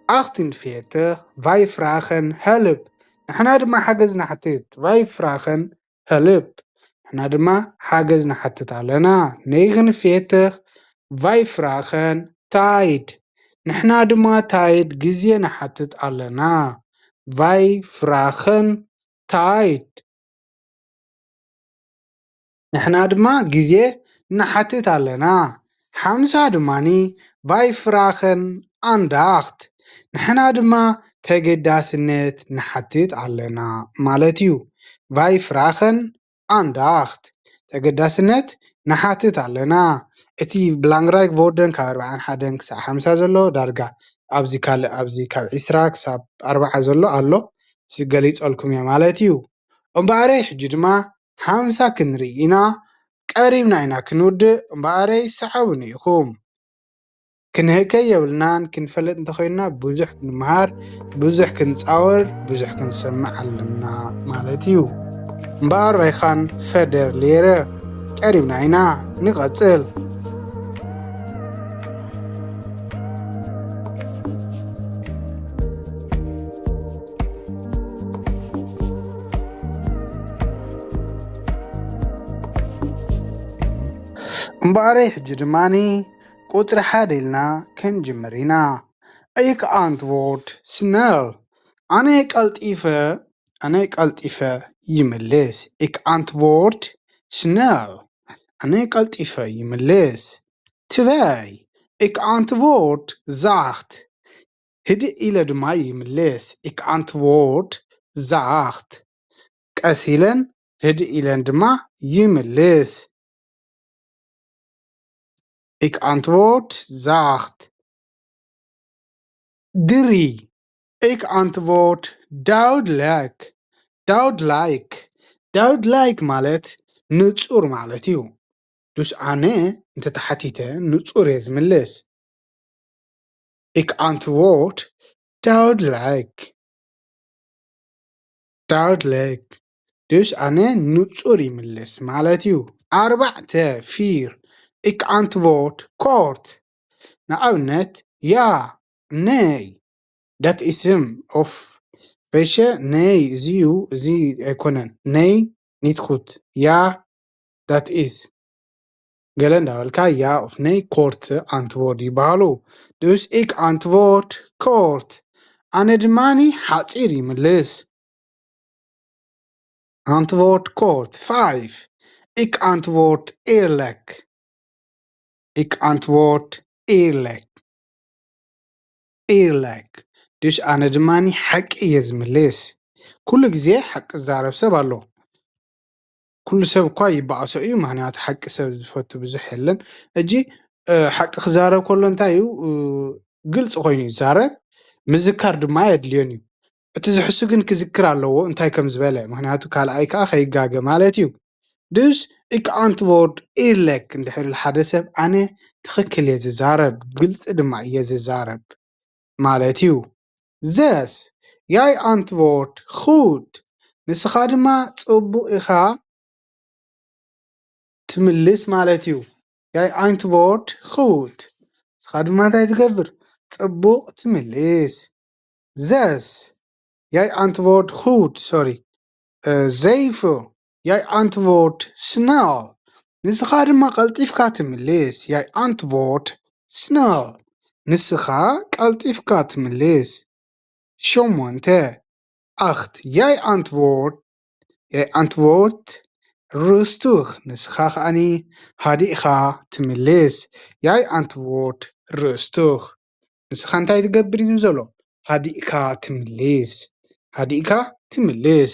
Achtenveertig Wij vragen hulp። ንሕና ድማ ሓገዝ ንሓትት። Wij vragen hulp። ንሕና ድማ ሓገዝ ንሓትት ኣለና። Negenenveertig Wij vragen tijd። ንሕና ድማ Zeit ግዜ ንሓትት ኣለና። Wij vragen tijd። ንሕና ድማ ግዜ ንሓትት ኣለና። ሓምሳ ድማኒ Wij vragen Andacht። ንሕና ድማ ተገዳስነት ንሓትት ኣለና ማለት እዩ። Wij vragen Andacht። ተገዳስነት ንሓትት ኣለና። እቲ Belangrijke Woorden ካብ ኣርባዓን ሓደን ክሳብ ሓምሳ ዘሎ ዳርጋ ኣብዚ ካልእ፣ ኣብዚ ካብ ዒስራ ክሳብ ኣርባዓ ዘሎ ኣሎ፣ እዚ ገሊጸልኩም እየ ማለት እዩ። እምበኣረይ ሕጂ ድማ ሓምሳ ክንርኢ ኢና። ቀሪብና ኢና ክንውድእ፣ እምበኣረይ ሰዓቡኒ ኢኹም። ክንህከይ የብልናን። ክንፈልጥ እንተኾይንና ብዙሕ ክንመሃር፣ ብዙሕ ክንጻወር፣ ብዙሕ ክንሰምዕ ኣለና ማለት እዩ። እምበኣር ባይኻን ፈደር ሌረ ቀሪብና ኢና። ንቐጽል። እምበኣረይ ሕጂ ድማኒ ቁጽሪ ሓደ ኢልና ክንጅምር ኢና። Ik antwoord snel። ኣነ ቀልጢፈ፣ ኣነ ቀልጢፈ ይምልስ። Ik antwoord snel። ኣነ ቀልጢፈ ይምልስ። Twee. Ik antwoord zacht። ህድእ ኢለ ድማ ይምልስ። Ik antwoord zacht። ቀስ ኢለን ህድእ ኢለን ድማ ይምልስ። Ik antwoord zacht። Drie. Ik antwoord duidelijk. Duidelijk. Duidelijk ማለት ንጹር ማለት እዩ። Dus ኣነ እንተተሓቲተ ንጹር እየ ዝምልስ። Ik antwoord duidelijk. Duidelijk. Dus ኣነ ንጹር ይምልስ ማለት እዩ። ኣርባዕተ፣ vier. Ik antwoord kort. ንኣብነት፣ ja, nee, dat is hem. Of፣ weet je, nee, እዚ እዩ፣ እዚ ኣይኮነን። Nee, niet goed. Ja, dat is. ገለ እንዳበልካ ja of nee kort antwoord ይበሃሉ። Dus ik antwoord kort. ኣነ ድማኒ ሓጺር ይምልስ። Antwoord kort. Vijf. Ik antwoord eerlijk. Ik antwoord eerlijk. Eerlijk. Dus ኣነ ድማኒ ሓቂ እየ ዝምልስ። ኩሉ ግዜ ሓቂ ዝዛረብ ሰብ ኣሎ። ኩሉ ሰብ እኳ ይበኣሶ እዩ፣ ምኽንያቱ ሓቂ ሰብ ዝፈቱ ብዙሕ የለን። ሕጂ፣ እ፣ ሓቂ ክዛረብ ከሎ እንታይ እዩ፣ እ፣ ግልፂ ኮይኑ ይዛረብ፣ ምዝካር ድማ የድልዮን እዩ። እቲ ዝሕሱ ግን ክዝክር ኣለዎ እንታይ ከም ዝበለ፣ ምኽንያቱ ካልኣይ ከዓ ከይጋገ ማለት እዩ። Dus ik antwoord eerlijk እንድሕር ኢሉ ሓደ ሰብ ኣነ ትኽክል እየ ዝዛረብ፣ ግልፂ ድማ እየ ዝዛረብ ማለት እዩ። Zes, jij antwoord goed. ንስኻ ድማ ጽቡቕ ኢኻ ትምልስ ማለት እዩ። Jij antwoord goed. ንስኻ ድማ እንታይ ትገብር? ጽቡቕ ትምልስ። Zes, jij antwoord goed. Sorry. Uh, zeven, jij antwoord snel. ንስኻ ድማ ቀልጢፍካ ትምልስ። Jij antwoord snel. ንስኻ ቀልጢፍካ ትምልስ። ሸሞንተ፣ acht, jij antwoord, jij antwoord rustig. ንስኻ ከኣኒ ሃዲእኻ ትምልስ። Jij antwoord rustig. ንስኻ እንታይ ትገብር እዩ ዘሎ? ሃዲእካ ትምልስ። ሃዲእካ ትምልስ።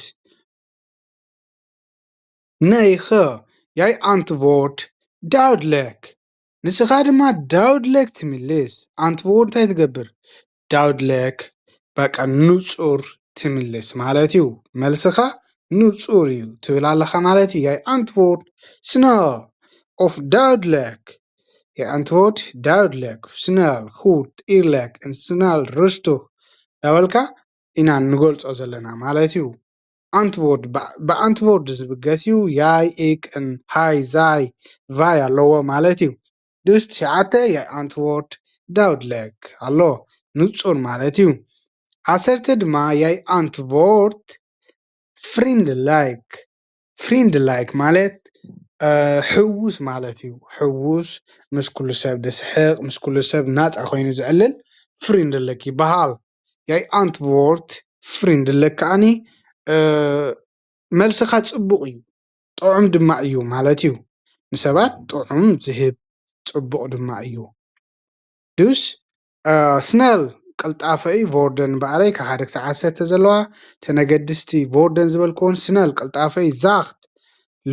Negen, jij antwoord duidelijk. ንስኻ ድማ duidelijk ትምልስ። Antwoord እንታይ ትገብር? Duidelijk፣ በቃ ንጹር ትምልስ ማለት እዩ። መልስኻ ንጹር እዩ ትብል ኣለኻ ማለት እዩ። Jij antwoord snel of duidelijk. Jij antwoord duidelijk, snel, goed, eerlijk en snel, rustig. ዳበልካ ኢና ንገልጾ ዘለና ማለት እዩ። Antwoord፣ ብኣንትቮርድ ዝብገስ እዩ። Jij, ik, en hij, zij, wij ኣለዎ ማለት እዩ። Dus ትሽዓተ፣ jij antwoord duidelijk ኣሎ፣ ንጹር ማለት እዩ። ዓሰርተ ድማ፣ jij antwoord vriendelijk። Vriendelijk ማለት ሕዉስ ማለት እዩ። ሕዉስ፣ ምስ ኩሉ ሰብ ዝስሕቕ፣ ምስ ኩሉ ሰብ ናጻ ኮይኑ ዝዕልል vriendelijk ይበሃል። Jij antwoord vriendelijk ከኣኒ መልስኻ ጽቡቕ እዩ፣ ጥዑም ድማ እዩ ማለት እዩ። ንሰባት ጥዑም ዝህብ ጽቡቕ ድማ እዩ። Dus snel፣ ቅልጣፈ እዩ። Woorden እምበኣረይ ካብ ሓደ ክሳብ ዓሰርተ ዘለዋ ተነገድስቲ woorden ዝበልክዎን፣ snel ቅልጣፈ እዩ። Zacht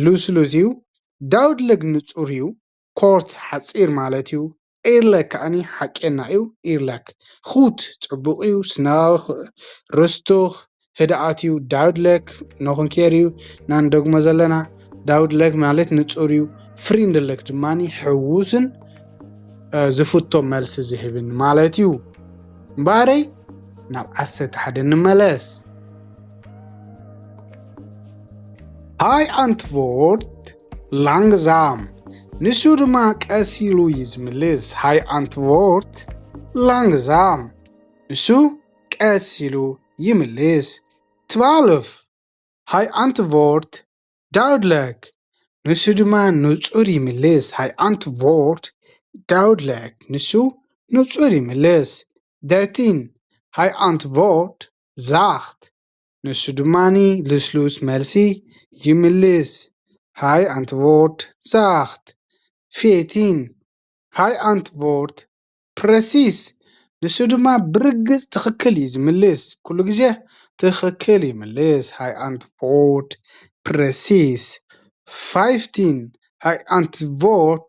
ልስሉስ እዩ። Duidelijk ንጹር እዩ። Kort ሓጺር ማለት እዩ። Eerlijk ከኣኒ ሓቄና እዩ። Eerlijk። Goed ጽቡቕ እዩ። Snel፣ rustig፣ ህድኣት እዩ። Duidelijk፣ ንኽንኬር እዩ። ናንደግሞ ዘለና፣ duidelijk ማለት ንጹር እዩ። Vriendelijk ድማ ሕዉስን ዝፍቶ መልሲ ዝህብን ማለት እዩ። እምበኣረይ ናብ ዓሰርተ ሓደ ንመለስ። Hij antwoord langzaam. ንሱ ድማ ቀስ ኢሉ እዩ ዝምልስ። Hij antwoord langzaam. ንሱ ቀስ ኢሉ ይምልስ። Twaalf, hij antwoord duidelijk. ንሱ ድማ ንጹር ይምልስ። Hij antwoord duidelijk. ንሱ ንጹር ይምልስ። Dertien, hij antwoord zacht. ንሱ ድማ ልስሉስ መልሲ ይምልስ። Hij antwoord zacht. Veertien, hij antwoord precies. ንሱ ድማ ብርግጽ ትኽክል እዩ ዝምልስ። ኩሉ ግዜ ትኽክል ይምልስ። Hij antwoord precies. Vijftien, hij antwoord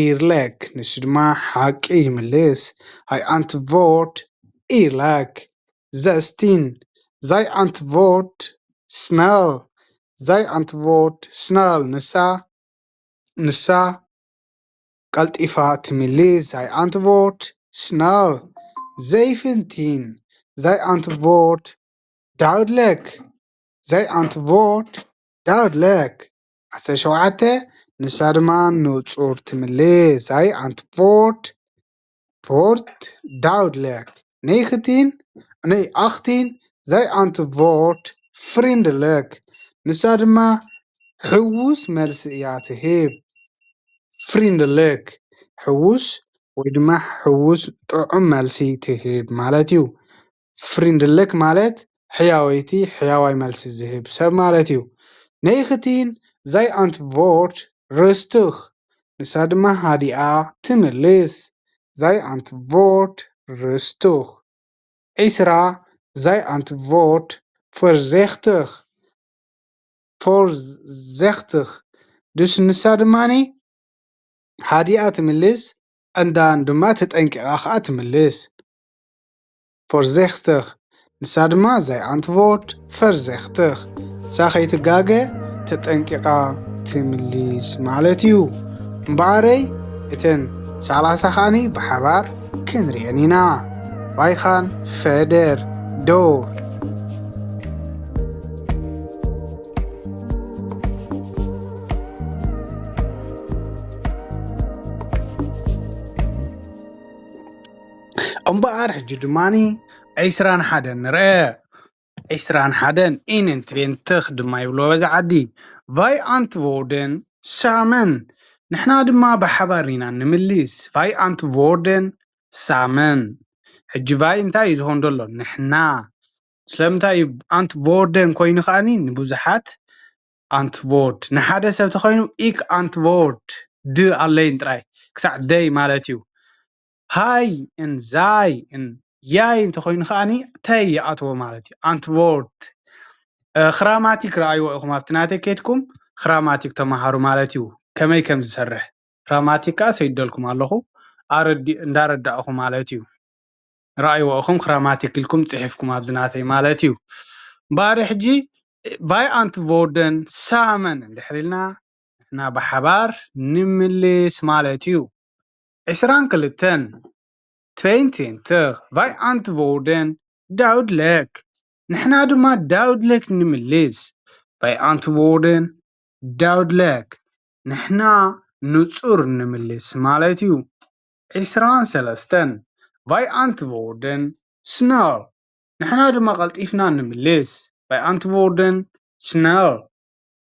eerlijk. ንሱ ድማ ሓቂ ይምልስ። Hij antwoord eerlijk. Zestien, zij antwoord snel. Zij antwoord snel. ንሳ ንሳ ቀልጢፋ ትምልስ። Zij antwoord snel. Zeventien, zij antwoord duidelijk. Zij antwoord duidelijk. ዓሰርተ ሸውዓተ፣ ንሳ ድማ ንጹር ትምልስ። Zij antwoord woord duidelijk. Negentien, nee, achttien, zij antwoord vriendelijk. ንሳ ድማ ሕዉስ መልሲ እያ ትህብ። Vriendelijk፣ ሕዉስ ወይ ድማ ሕዉስ ጥዑም መልሲ ትህብ ማለት እዩ። Vriendelijk ማለት ሕያወይቲ፣ ሕያዋይ መልሲ ዝህብ ሰብ ማለት እዩ። Negentien, zij antwoord rustig. ንሳ ድማ ሃዲኣ ትምልስ። Zij antwoord rustig. ዒስራ፣ zij antwoord voorzichtig. Voorzichtig. Dus ንሳ ድማ ሃዲኣ ትምልስ፣ ዕንዳን ድማ ተጠንቂቓ ኸኣ ትምልስ። Voorzichtig. ንሳ ድማ zij antwoord voorzichtig. ንሳ ከይትጋገ ተጠንቂቓ ትምልስ ማለት እዩ። እምበኣረይ እተን ሰላሳ ኸኣኒ ብሓባር ክንርእየን ኢና። Wie gaan verder door. እምበኣር ሕጂ ድማኒ ዕስራን ሓደን ንርአ። ዕስራን ሓደን ኢንን ትሬንትኽ ድማ ይብልዎ በዚ ዓዲ። Wie antwoorden samen. ንሕና ድማ ብሓባር ኢና ንምልስ። Wie antwoorden samen. ሕጂ ቫይ እንታይ እዩ ዝኾን ዘሎ? ንሕና። ስለምንታይ እዩ ኣንትቮርደን ኮይኑ ከኣኒ ንብዙሓት ኣንትቮርድ። ንሓደ ሰብ ተኾይኑ ኢክ ኣንትቮርድ ድ ኣለይን ጥራይ ክሳዕ ደይ ማለት እዩ። ሃይ ን ዛይ ን ያይ እንተኾይኑ ከኣኒ ተይ ይኣትዎ ማለት እዩ። ኣንትቮርድ። እ፣ ክራማቲክ ረኣይዎ ኢኹም ኣብቲ ናተይ ከይድኩም ክራማቲክ ተመሃሩ ማለት እዩ። ከመይ ከም ዝሰርሕ ክራማቲክ ከኣ ሰይደልኩም ኣለኹ። ኣረዲ-፣ እንዳረዳእኹ ማለት እዩ። ረኣይዎ ኢኹም ክራማቲክ ኢልኩም ጽሒፍኩም ኣብዚ ናተይ ማለት እዩ። እምበኣር ሕጂ Wie antwoorden samen እንድሕር ኢልና ንሕና ብሓባር ንምልስ ማለት እዩ። ዕስራን ክልተን ትሬንትኽ Wie antwoorden duidelijk. ንሕና ድማ ዳውድለክ ንምልስ። Wie antwoorden duidelijk. ንሕና ንጹር ንምልስ ማለት እዩ። ዕስራን ሰለስተን Wie antwoorden snel. ንሕና ድማ ቀልጢፍና ንምልስ። Wij antwoorden snel.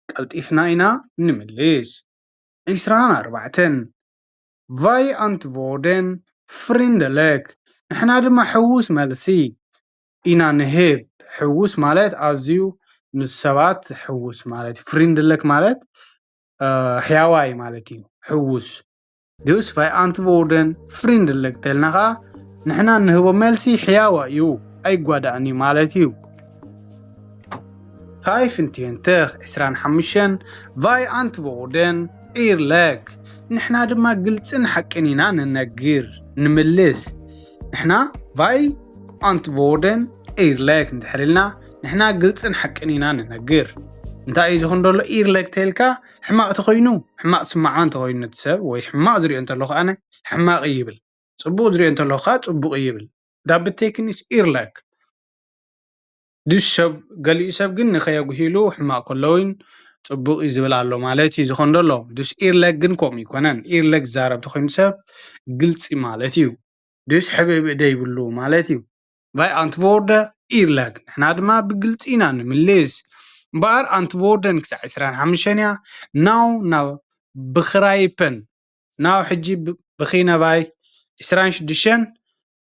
ቀልጢፍና ኢና ንምልስ። ዕስራን ኣርባዕተን Wij antwoorden vriendelijk. ንሕና ድማ ሕዉስ መልሲ ኢና ንህብ። ሕዉስ ማለት ኣዝዩ ምስ ሰባት ሕዉስ ማለት እዩ። ፍሪንድለክ ማለት፣ እ፣ ሕያዋይ ማለት እዩ። ሕዉስ። Dus wij antwoorden vriendelijk ተልና ኸኣ ንሕና ንህቦ መልሲ ሕያዋ እዩ፣ ኣይጓዳእን እዩ ማለት እዩ። ፋይፍንቲንተኽ ዕስራን ሓሙሽተን Wij antwoorden eerlijk. ንሕና ድማ ግልጽን ሓቅን ኢና ንነግር፣ ንምልስ። ንሕና Wij antwoorden eerlijk እንድሕር ኢልና ንሕና ግልጽን ሓቅን ኢና ንነግር። እንታይ እዩ ዝኾን ዘሎ? ኢርለክ ተልካ ሕማቕ ተኾይኑ፣ ሕማቕ ስማዓ እንተኾይኑ ነቲ ሰብ ወይ ሕማቕ ዝሪኦ እንተለኹ ኣነ ሕማቕ ይብል። ጽቡቕ ዝሪኦ እንተለኹ ከዓ ጽቡቕ ይብል። ዳብቴክኒስ ኢርለክ። ድስ ሰብ፣ ገሊኡ ሰብ ግን ንኸየጉሂሉ ሕማቕ ከሎ እውን ጽቡቕ እዩ ዝብል ኣሎ ማለት እዩ ዝኾን ዘሎ። ድስ ኢርለክ ግን ከምኡ ይኮነን። ኢርለክ ዝዛረብ ተኾይኑ ሰብ ግልጺ ማለት እዩ። ድስ ሕብእብእ ደይብሉ ማለት እዩ። Wij antwoorden eerlijk. ንሕና ድማ ብግልጺ ኢና ንምልስ። እምበኣር ኣንትቮርደን ክሳዕ ዕስራን ሓሙሽተን እያ። ናው ናብ ብኽራይፐን። ናው ሕጂ ብ-፣ ብኺነ ቫይ ዕስራን ሽዱሽተን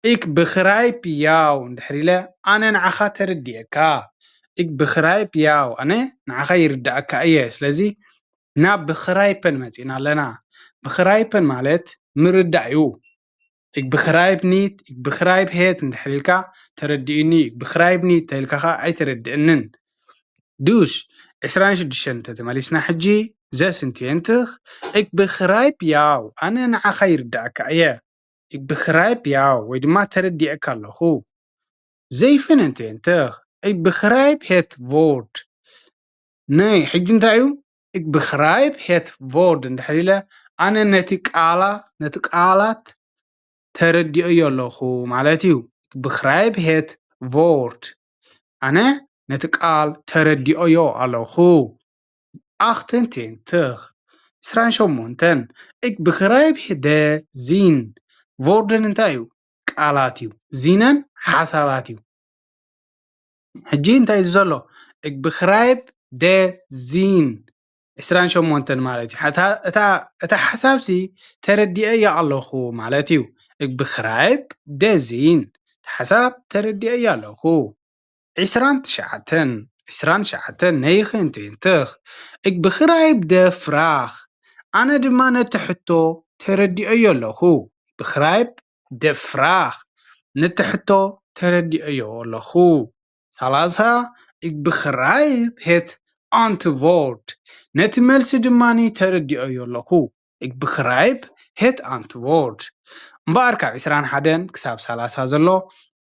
Ik begrijp jou እንድሕር ኢለ ኣነ ንዓኻ ተረዲኤካ። Ik begrijp jou ኣነ ንዓኻ ይርዳእካ እየ። ስለዚ ናብ ብኽራይፐን መጺና ኣለና። ብኽራይፐን ማለት ምርዳእ እዩ። Ik begrijp niet, ik begrijp het እንድሕር ኢልካ ተረዲኡኒ፣ ik begrijp niet ተኢልካ ኸዓ ኣይተረድእንን። ዱሽ ዕስራን ሽዱሽተን እንተተመሊስና ሕጂ ዘስንትየንትኽ Ik begrijp jou ኣነ ንዓኻ ይርዳእካ እየ። Ik begrijp jou ወይ ድማ ተረዲኤካ ኣለኹ። ዘይፍንትየንትኽ Ik begrijp het woord ናይ ሕጂ እንታይ እዩ? Ik begrijp het woord እንድሕር ኢለ ኣነ ነቲ ቃላ፣ ነቲ ቃላት ተረዲኦዮ ኣለኹ ማለት እዩ። Ik begrijp het woord ኣነ ነቲ ቃል ተረዲኦዮ ኣለኹ። ኣኽትንትንትኽ ዕስራን ሸሞንተን Ik begrijp de zin። ቮርደን እንታይ እዩ? ቃላት እዩ። ዚነን ሓሳባት እዩ። ሕጂ እንታይ እዩ ዘሎ? Ik begrijp de zin ዕስራን ሸሞንተን ማለት እዩ። እታ፣ እታ፣ እታ ሓሳብሲ ተረዲኦያ ኣለኹ ማለት እዩ። Ik begrijp de zin እታ ሓሳብ ተረዲኦያ ኣለኹ። ዕስራን ትሽዓተን፣ ዕስራን ትሽዓተን ነይኽንትንትኽ Ik begrijp de vraag ኣነ ድማ ነቲ ሕቶ ተረዲኦዮ ኣለኹ። Ik begrijp de vraag ነቲ ሕቶ ተረዲኦዮ ኣለኹ። ሰላሳ Ik begrijp het antwoord ነቲ መልሲ ድማኒ ተረዲኦዮ ኣለኹ። Ik begrijp het antwoord እምበኣር ካብ ዕስራን ሓደን ክሳብ ሰላሳ ዘሎ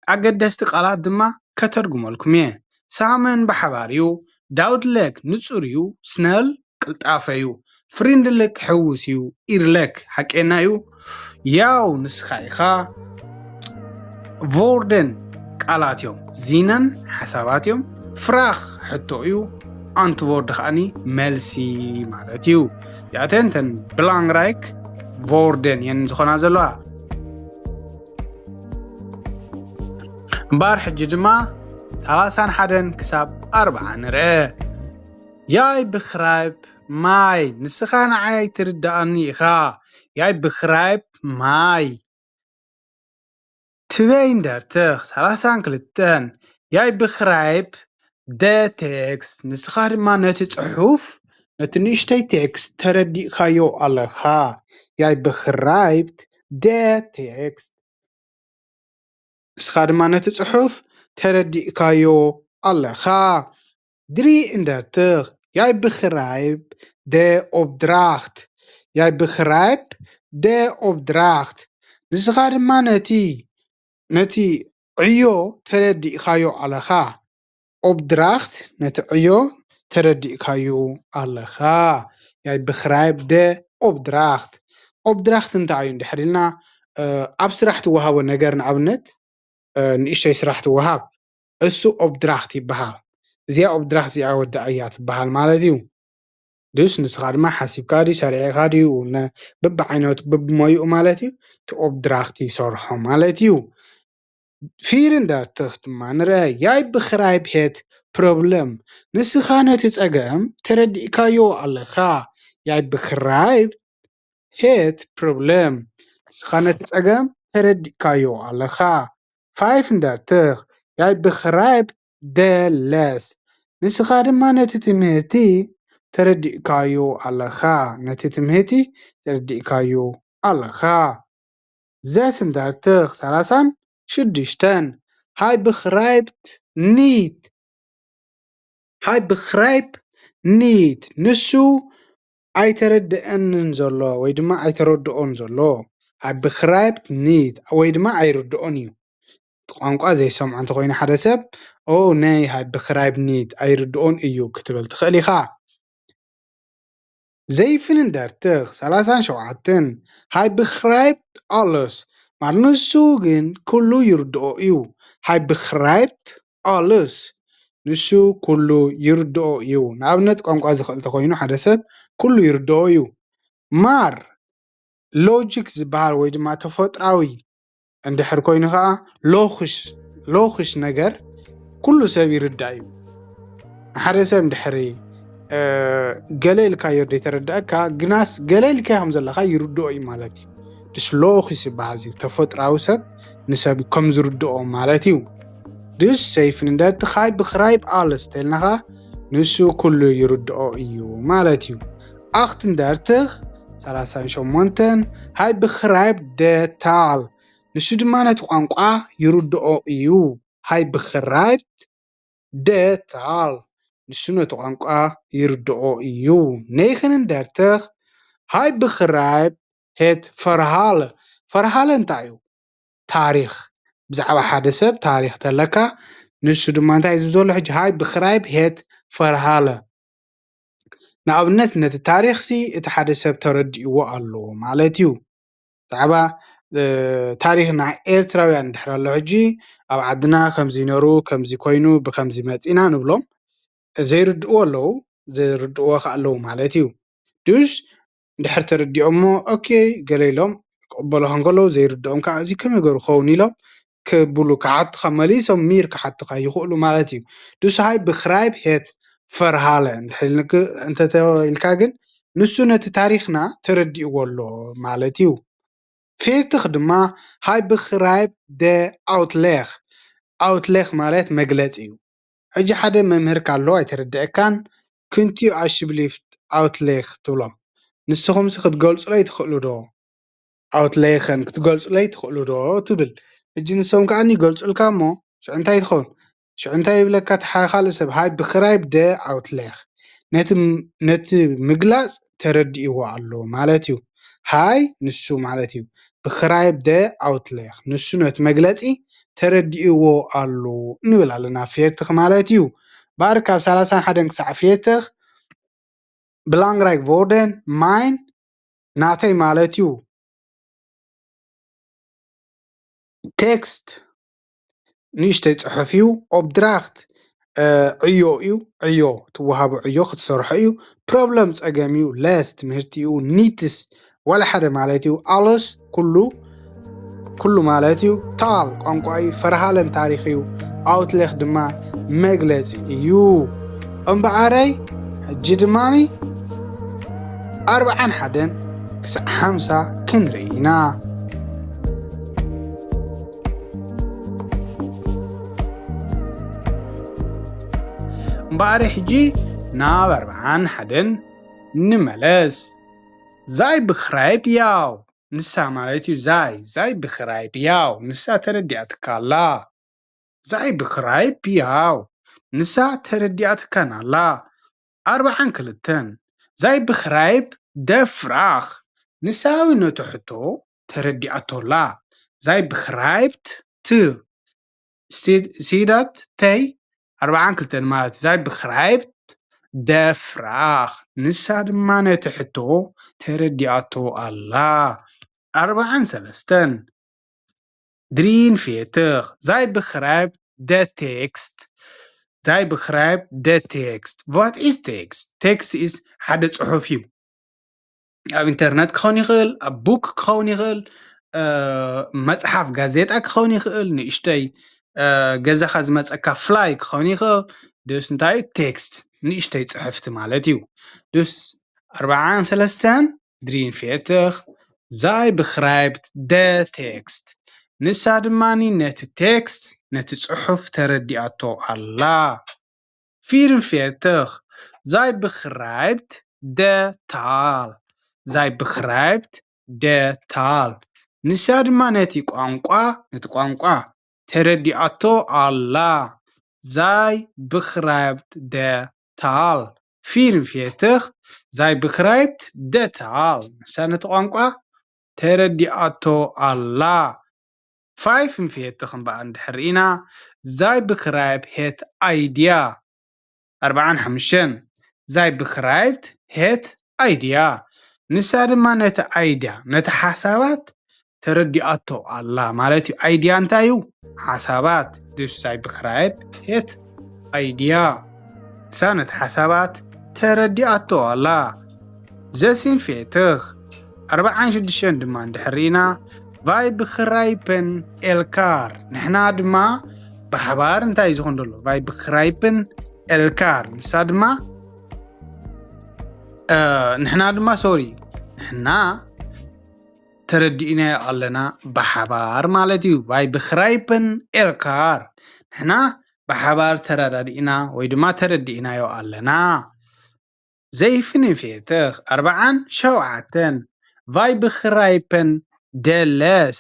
ኣገደስቲ ቃላት ድማ ከተርጉመልኩም እየ። ሳመን ብሓባር እዩ። ዳውድለክ ንጹር እዩ። ስነል ቅልጣፈ እዩ። ፍሪንድልክ ሕዉስ እዩ። ኢርለክ ሓቀና እዩ። ያው ንስኻ ኢኻ። ቮርደን ቃላት እዮም። ዚነን ሓሳባት እዮም። ፍራኽ ሕቶ እዩ። ኣንትቮርድ ከዓኒ መልሲ ማለት እዩ። ያተንተን ብላንግራይክ ቮርደን እየን ዝኾና ዘለዋ። እምበኣር ሕጂ ድማ ሰላሳን ሓደን ክሳብ ኣርብዓ ንርአ። ያይ ብኽራይብ ማይ፣ ንስኻ ንዓይ ኣይትርድኣኒ ኢኻ። ያይ ብኽራይብ ማይ። ትበይ እንደርትኽ ሰላሳን ክልተን። ያይ ብኽራይብ ደ ቴክስት፣ ንስኻ ድማ ነቲ ጽሑፍ፣ ነቲ ንእሽተይ ቴክስት ተረዲእካዮ ኣለኻ። ያይ ብኽራይብ ደ ቴክስት፣ ንስኻ ድማ ነቲ ጽሑፍ ተረዲእካዮ ኣለኻ። ድሪ እንደርትኽ፣ ያይ ብኽራይብ ደ ኦብድራኽት። ያይ ብኽራይብ ደ ኦብድራኽት፣ ንስኻ ድማ ነቲ፣ ነቲ ዕዮ ተረዲእካዮ ኣለኻ። ኦብድራኽት፣ ነቲ ዕዮ ተረዲእካዩ ኣለኻ። ያይ ብኽራይብ ደ ኦብድራኽት። ኦብድራኽት እንታይ እዩ እንድሕር ኢልና፣ እ፣ ኣብ ስራሕ ትወሃቦ ነገር፣ ንኣብነት፣ እ፣ ንእሽተይ ስራሕ ትወሃብ፣ እሱ ኦብድራኽት ይበሃል። እዚኣ ኦብድራኽት እዚኣ ወዳእያ ትበሃል ማለት እዩ። ድስ ንስኻ ድማ ሓሲብካ ድዩ፣ ሰሪዕካ ድዩ፣ ነ-፣ በብዓይነቱ በብሞይኡ ማለት እዩ፣ እቲ ኦብድራኽት ይሰርሖ ማለት እዩ። ፊር እንደርትኽ ድማ ንርአ፣ ያይ ብኽራይብ ሄት ፕሮብለም፣ ንስኻ ነቲ ጸገም ተረዲእካዮ ኣለኻ። ያይ ብኽራይብ ሄት ፕሮብለም፣ ንስኻ ነቲ ጸገም ተረዲእካዮ ኣለኻ። ፋይፍ እንደርትኽ፣ ያይ ብኽራይብ ደ ለስ፣ ንስኻ ድማ ነቲ ትምህርቲ ተረዲእካዮ ኣለኻ። ነቲ ትምህርቲ ተረዲእካዮ ኣለኻ። ዘስ እንደርትኽ ሰላሳን ሽዱሽተን፣ ሃይ ብኽራይብት ኒት፣ ሃይ ብኽራይብ ኒት፣ ንሱ ኣይተረድአንን ዘሎ ወይ ድማ ኣይተረድኦን ዘሎ። ሃይ ብኽራይብት ኒት ወይ ድማ ኣይርድኦን እዩ። ቋንቋ ዘይሰምዖ እንተኾይኑ ሓደ ሰብ፣ ኦ፣ ነይ ሃይ ብኽራይብ ኒት ኣይርድኦን እዩ ክትብል ትኽእል ኢኻ። ዘይፍን እንደርትኽ ሰላሳን ሸውዓተን፣ ሃይ ብኽራይብት ኣሎስ፣ ማለት ንሱ ግን ኩሉ ይርድኦ እዩ። ሃይ ብኽራይብት ኣሎስ፣ ንሱ ኩሉ ይርድኦ እዩ። ንኣብነት ቋንቋ ዝኽእል ተኾይኑ ሓደ ሰብ ኩሉ ይርድኦ እዩ። ማር ሎጂክ ዝበሃል ወይ ድማ ተፈጥራዊ እንድሕር ኮይኑ ኸዓ ሎኽሽ፣ ሎኽሽ ነገር ኩሉ ሰብ ይርዳእ እዩ። ሓደ ሰብ እንድሕሪ፣ እ፣ ገለ ኢልካዮ ዘይተረድኣካ፣ ግናስ ገለ ኢልካዮ ከም ዘለኻ ይርድኦ እዩ ማለት እዩ። ድስ ሎኽሽ ይበሃል፣ እዚ ተፈጥራዊ ሰብ ንሰብ ከም ዝርድኦ ማለት እዩ። ድስ ሰይፍን እንደርትኽ ሃይ ብኽራይብ ኣለስ ተልናኻ፣ ንሱ ኩሉ ይርድኦ እዩ ማለት እዩ። ኣኽት እንደርትኽ ሰላሳን ሸሞንተን፣ ሃይ ብኽራይብ ደታል፣ ንሱ ድማ ነቲ ቋንቋ ይርድኦ እዩ። ሃይ ብኽራይብ ደታል፣ ንሱ ነቲ ቋንቋ ይርድኦ እዩ። ነይኽን እንደርትኽ ሃይ ብኽራይብ ሄት ፈርሃለ። ፈርሃለ እንታይ እዩ? ታሪኽ። ብዛዕባ ሓደ ሰብ ታሪኽ ተለካ፣ ንሱ ድማ እንታይ ዝብል ዘሎ ሕጂ? ሃይ ብኽራይብ ሄት ፈርሃለ። ንኣብነት፣ ነቲ ታሪኽሲ እቲ ሓደ ሰብ ተረዲእዎ ኣሎ ማለት እዩ። ብዛዕባ፣ እ፣ ታሪኽ ናይ ኤርትራውያን እንድሕር ኣሎ ሕጂ፣ ኣብ ዓድና ከምዚ ነሩ፣ ከምዚ ኮይኑ፣ ብከምዚ መጺና ንብሎም። ዘይርድእዎ ኣለዉ፣ ዘይርድእዎ ከኣ ኣለዉ ማለት እዩ። ድዩስ እንድሕር ተረዲኦሞ፣ ኦኬ፣ ገለ ኢሎም ክቕበሉ ከንከለዉ፣ ዘይርድኦም ከኣ፣ "እዚ ከመይ ገሩ ክኸውን?" ኢሎም ክብሉ ክሓቱኻ፣ መሊሶም ሚር ክሓቱኻ ይኽእሉ ማለት እዩ። ድዩስ ሃይ ብኽራይብ ሄት ፈርሃለ እንድሕር ኢልክ-፣ እንተተ-፣ ኢልካ ግን፣ ንሱ ነቲ ታሪኽና ተረዲእዎ ኣሎ ማለት እዩ። ፌርትኽ ድማ ሃይ ብኽራይብ ደ ኣውትሌኽ። ኣውትሌኽ ማለት መግለጺ እዩ። ሕጂ ሓደ መምህር ካሎ ኣይተረድአካን፣ ክንቲኡ ኣሽብሊፍት ኣውትሌኽ ትብሎም። ንስኹምሲ ክትገልጹለይ ትኽእሉ ዶ? ኣውትሌኸን ክትገልጹለይ ትኽእሉ ዶ? ትብል። ሕጂ ንሶም ከኣ ይገልጹልካ እሞ፣ ሽዑ እንታይ ትኸውን? ሽዑ እንታይ ይብለካ እቲ ሓ-፣ ካልእ ሰብ? ሃይ ብኽራይብ ደ ኣውትሌኽ። ነቲ ም-፣ ነቲ ምግላጽ ተረዲእዎ ኣሎ ማለት እዩ። ሃይ ንሱ ማለት እዩ። ብኽራይብ ደ ኣውትሌኽ። ንሱ ነቲ መግለጺ ተረዲእዎ ኣሎ ንብል ኣለና። ፌርትኽ ማለት እዩ። ባር ካብ ሰላሳን ሓደን ክሳዕ ፌርትኽ belangrijk woorden, mijn, ናተይ ማለት እዩ። ቴክስት ንእሽተይ ጽሑፍ እዩ። ኦብድራክት ዕዮ እዩ። ዕዮ ትወሃቡ ዕዮ ክትሰርሖ እዩ። ፕሮብለም ጸገም እዩ። ለስ ትምህርቲ እዩ። ኒትስ ዋላ ሓደ ማለት እዩ። ኣሎስ ኩሉ ኩሉ ማለት እዩ። ታል ቋንቋ እዩ። ፈርሃለን ታሪኽ እዩ። ኣውትሌኽ ድማ መግለጺ እዩ። እምበኣረይ ሕጂ ድማኒ ኣርብዓን ሓደን ክሳዕ ሓምሳ ክንርኢ ኢና። እምበኣር ሕጂ ናብ ኣርብዓን ሓደን ንመለስ። ዛይ ብኽራይብ ያው ንሳ ማለት እዩ። ዛይ ዛይ ብኽራይብ ያው ንሳ ተረዲኣትካ ኣላ። ዛይ ብኽራይብ ያው ንሳ ተረዲኣትካን ኣላ። ኣርብዓን ክልተን ዛይ ብኽራይብ ደፍራኽ ንሳዊ ነቱ ሕቶ ተረዲኣቶላ። ዛይ ብኽራይብት ት ሲዳት ተይ ኣርብዓን ክልተን ማለት ዛይ ብኽራይብት ደፍራኽ ንሳ ድማ ነቲ ሕቶ ተረዲኣቶ ኣላ። ኣርብዓን ሰለስተን ድሪን ፌትኽ ዛይ ብኽራይብ ደ ቴክስት ዛይ ብኽራይብ ደ ቴክስት። ቫት ኢስ ቴክስት? ቴክስት ኢስ ሓደ ጽሑፍ እዩ። ኣብ ኢንተርነት ክኸውን ይኽእል፣ ኣብ ቡክ ክኸውን ይኽእል፣ መጽሓፍ ጋዜጣ ክኸውን ይኽእል፣ ንእሽተይ ገዛኻ ዝመፀካ ፍላይ ክኸውን ይኽእል። ድስ እንታይ ቴክስት ንእሽተይ ፅሕፍቲ ማለት እዩ። ድስ ኣርብዓን ሰለስተን ድሪን ፌርትኽ ዛይ ብኽራይብት ደ ቴክስት፣ ንሳ ድማ ነቲ ቴክስት ነቲ ፅሑፍ ተረዲኣቶ ኣላ። ፊርም ፌርትኽ ዛይ ብኽራይብት ደ ታል ዛይ ብኽራይብት ደ ታል፣ ንሳ ድማ ነቲ ቋንቋ ነቲ ቋንቋ ተረዲኣቶ ኣላ። ዛይ ብኽራይብት ደ ታል ፊርም ፌርትኽ ዛይ ብኽራይብት ደ ታል፣ ንሳ ነቲ ቋንቋ ተረዲኣቶ ኣላ። ፋይፍ ንፌትኽ እምበኣር እንድሕር ርኢና ዛይ ብኽራይብ ሄት ኣይድያ። ኣርብዓን ሓሙሽተን ዛይ ብኽራይብት ሄት ኣይድያ፣ ንሳ ድማ ነቲ ኣይድያ ነቲ ሓሳባት ተረዲኣቶ ኣላ ማለት እዩ። ኣይድያ እንታይ እዩ? ሓሳባት። ድስ ዛይ ብኽራይብ ሄት ኣይድያ፣ ንሳ ነቲ ሓሳባት ተረዲኣቶ ኣላ። ዘሲን ፌትኽ ኣርብዓን ሽዱሽተን ድማ እንድሕር ርኢና ቫይ ብኽራይፕን ኤልካር፣ ንሕና ድማ ብሓባር እንታይ እዩ ዝኾን ዘሎ? ቫይ ብኽራይፕን ኤልካር፣ ንሳ ድማ ንሕና ድማ ሶሪ ንሕና ተረዲእናዮ ኣለና ብሓባር ማለት እዩ። ቫይ ብኽራይፕን ኤልካር፣ ንሕና ብሓባር ተረዳዲእና ወይ ድማ ተረዲእናዮ ኣለና። ዘይፍንፌትኽ ኣርብዓን ሸውዓተን ቫይ ብኽራይፕን ደለስ፣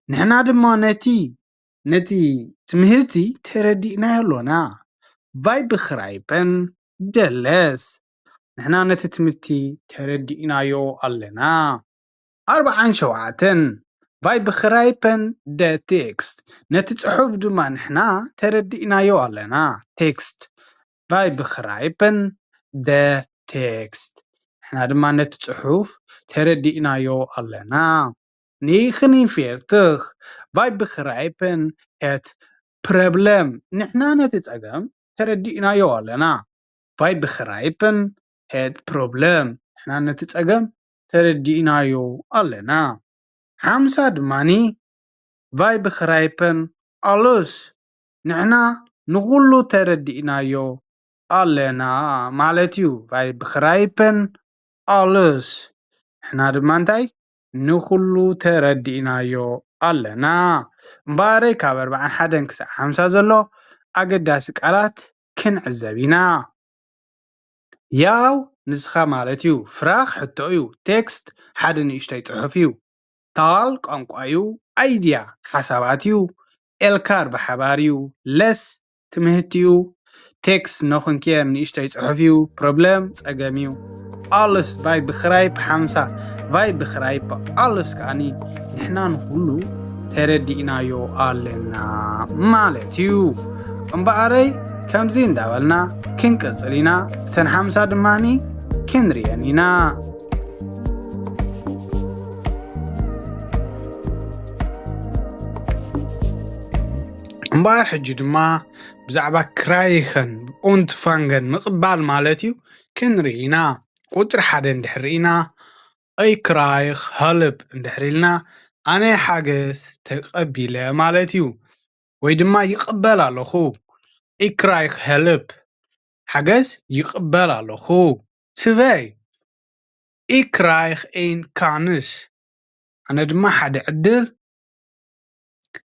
ንሕና ድማ ነቲ ነቲ ትምህርቲ ተረዲእናዮ ኣሎና። ቫይ ብኽራይፕን ደለስ፣ ንሕና ነቲ ትምህርቲ ተረዲእናዮ ኣለና። ኣርብዓን ሸውዓተን ቫይ ብኽራይፕን ደ ቴክስት፣ ነቲ ጽሑፍ ድማ ንሕና ተረዲእናዮ ኣለና። ቴክስት ቫይ ብኽራይፕን ደ ቴክስት፣ ንሕና ድማ ነቲ ጽሑፍ ተረዲእናዮ ኣለና። ኒኽኒፌርትኽ ቫይ ብኽራይፕን ሄት ፕረብለም፣ ንሕና ነቲ ጸገም ተረዲእናዮ ኣለና። ቫይ ብኽራይፕን ሄት ፕሮብለም፣ ንሕና ነቲ ጸገም ተረዲእናዮ ኣለና። ሓምሳ ድማኒ ቫይ ብኽራይፕን ኣሉስ፣ ንሕና ንኹሉ ተረዲእናዮ ኣለና ማለት እዩ። ቫይ ብኽራይፕን ኣሉስ፣ ንሕና ድማ እንታይ ንኹሉ ተረዲእናዮ ኣለና። እምበኣረይ ካብ ኣርብዓን ሓደን ክሳዕ ሓምሳ ዘሎ ኣገዳሲ ቃላት ክንዕዘብ ኢና። ያው ንስኻ ማለት እዩ። ፍራኽ ሕቶ እዩ። ቴክስት ሓደ ንእሽተይ ጽሑፍ እዩ። ታል ቋንቋ እዩ። ኣይድያ ሓሳባት እዩ። ኤልካር ብሓባር እዩ። ለስ ትምህርቲ እዩ። ቴክስት ነኹንኬር ንእሽተይ ጽሑፍ እዩ። ፕሮብለም ጸገም እዩ። ኣልስ ቫይ ብኽራይፕ ሓምሳ ቫይ ብኽራይፕ ኣልስ ከኣኒ ንሕና ንኹሉ ተረዲእናዮ ኣለና ማለት እዩ። እምበኣረይ ከምዚ እንዳበልና ክንቅጽል ኢና። እተን ሓምሳ ድማኒ ክንርየን ኢና። እምበኣር ሕጂ ድማ ብዛዕባ ክራይኸን ኡንትፋንገን ምቕባል ማለት እዩ ክንርኢ ኢና። ቁፅሪ ሓደ እንድሕር ርኢና፣ እይ ክራይኽ ሀልፕ እንድሕር ኢልና፣ ኣነ ሓገዝ ተቐቢለ ማለት እዩ። ወይ ድማ ይቕበል ኣለኹ። እይ ክራይኽ ሀልፕ፣ ሓገዝ ይቕበል ኣለኹ። ትበይ፣ እይ ክራይኽ ኤን ካንስ፣ ኣነ ድማ ሓደ ዕድል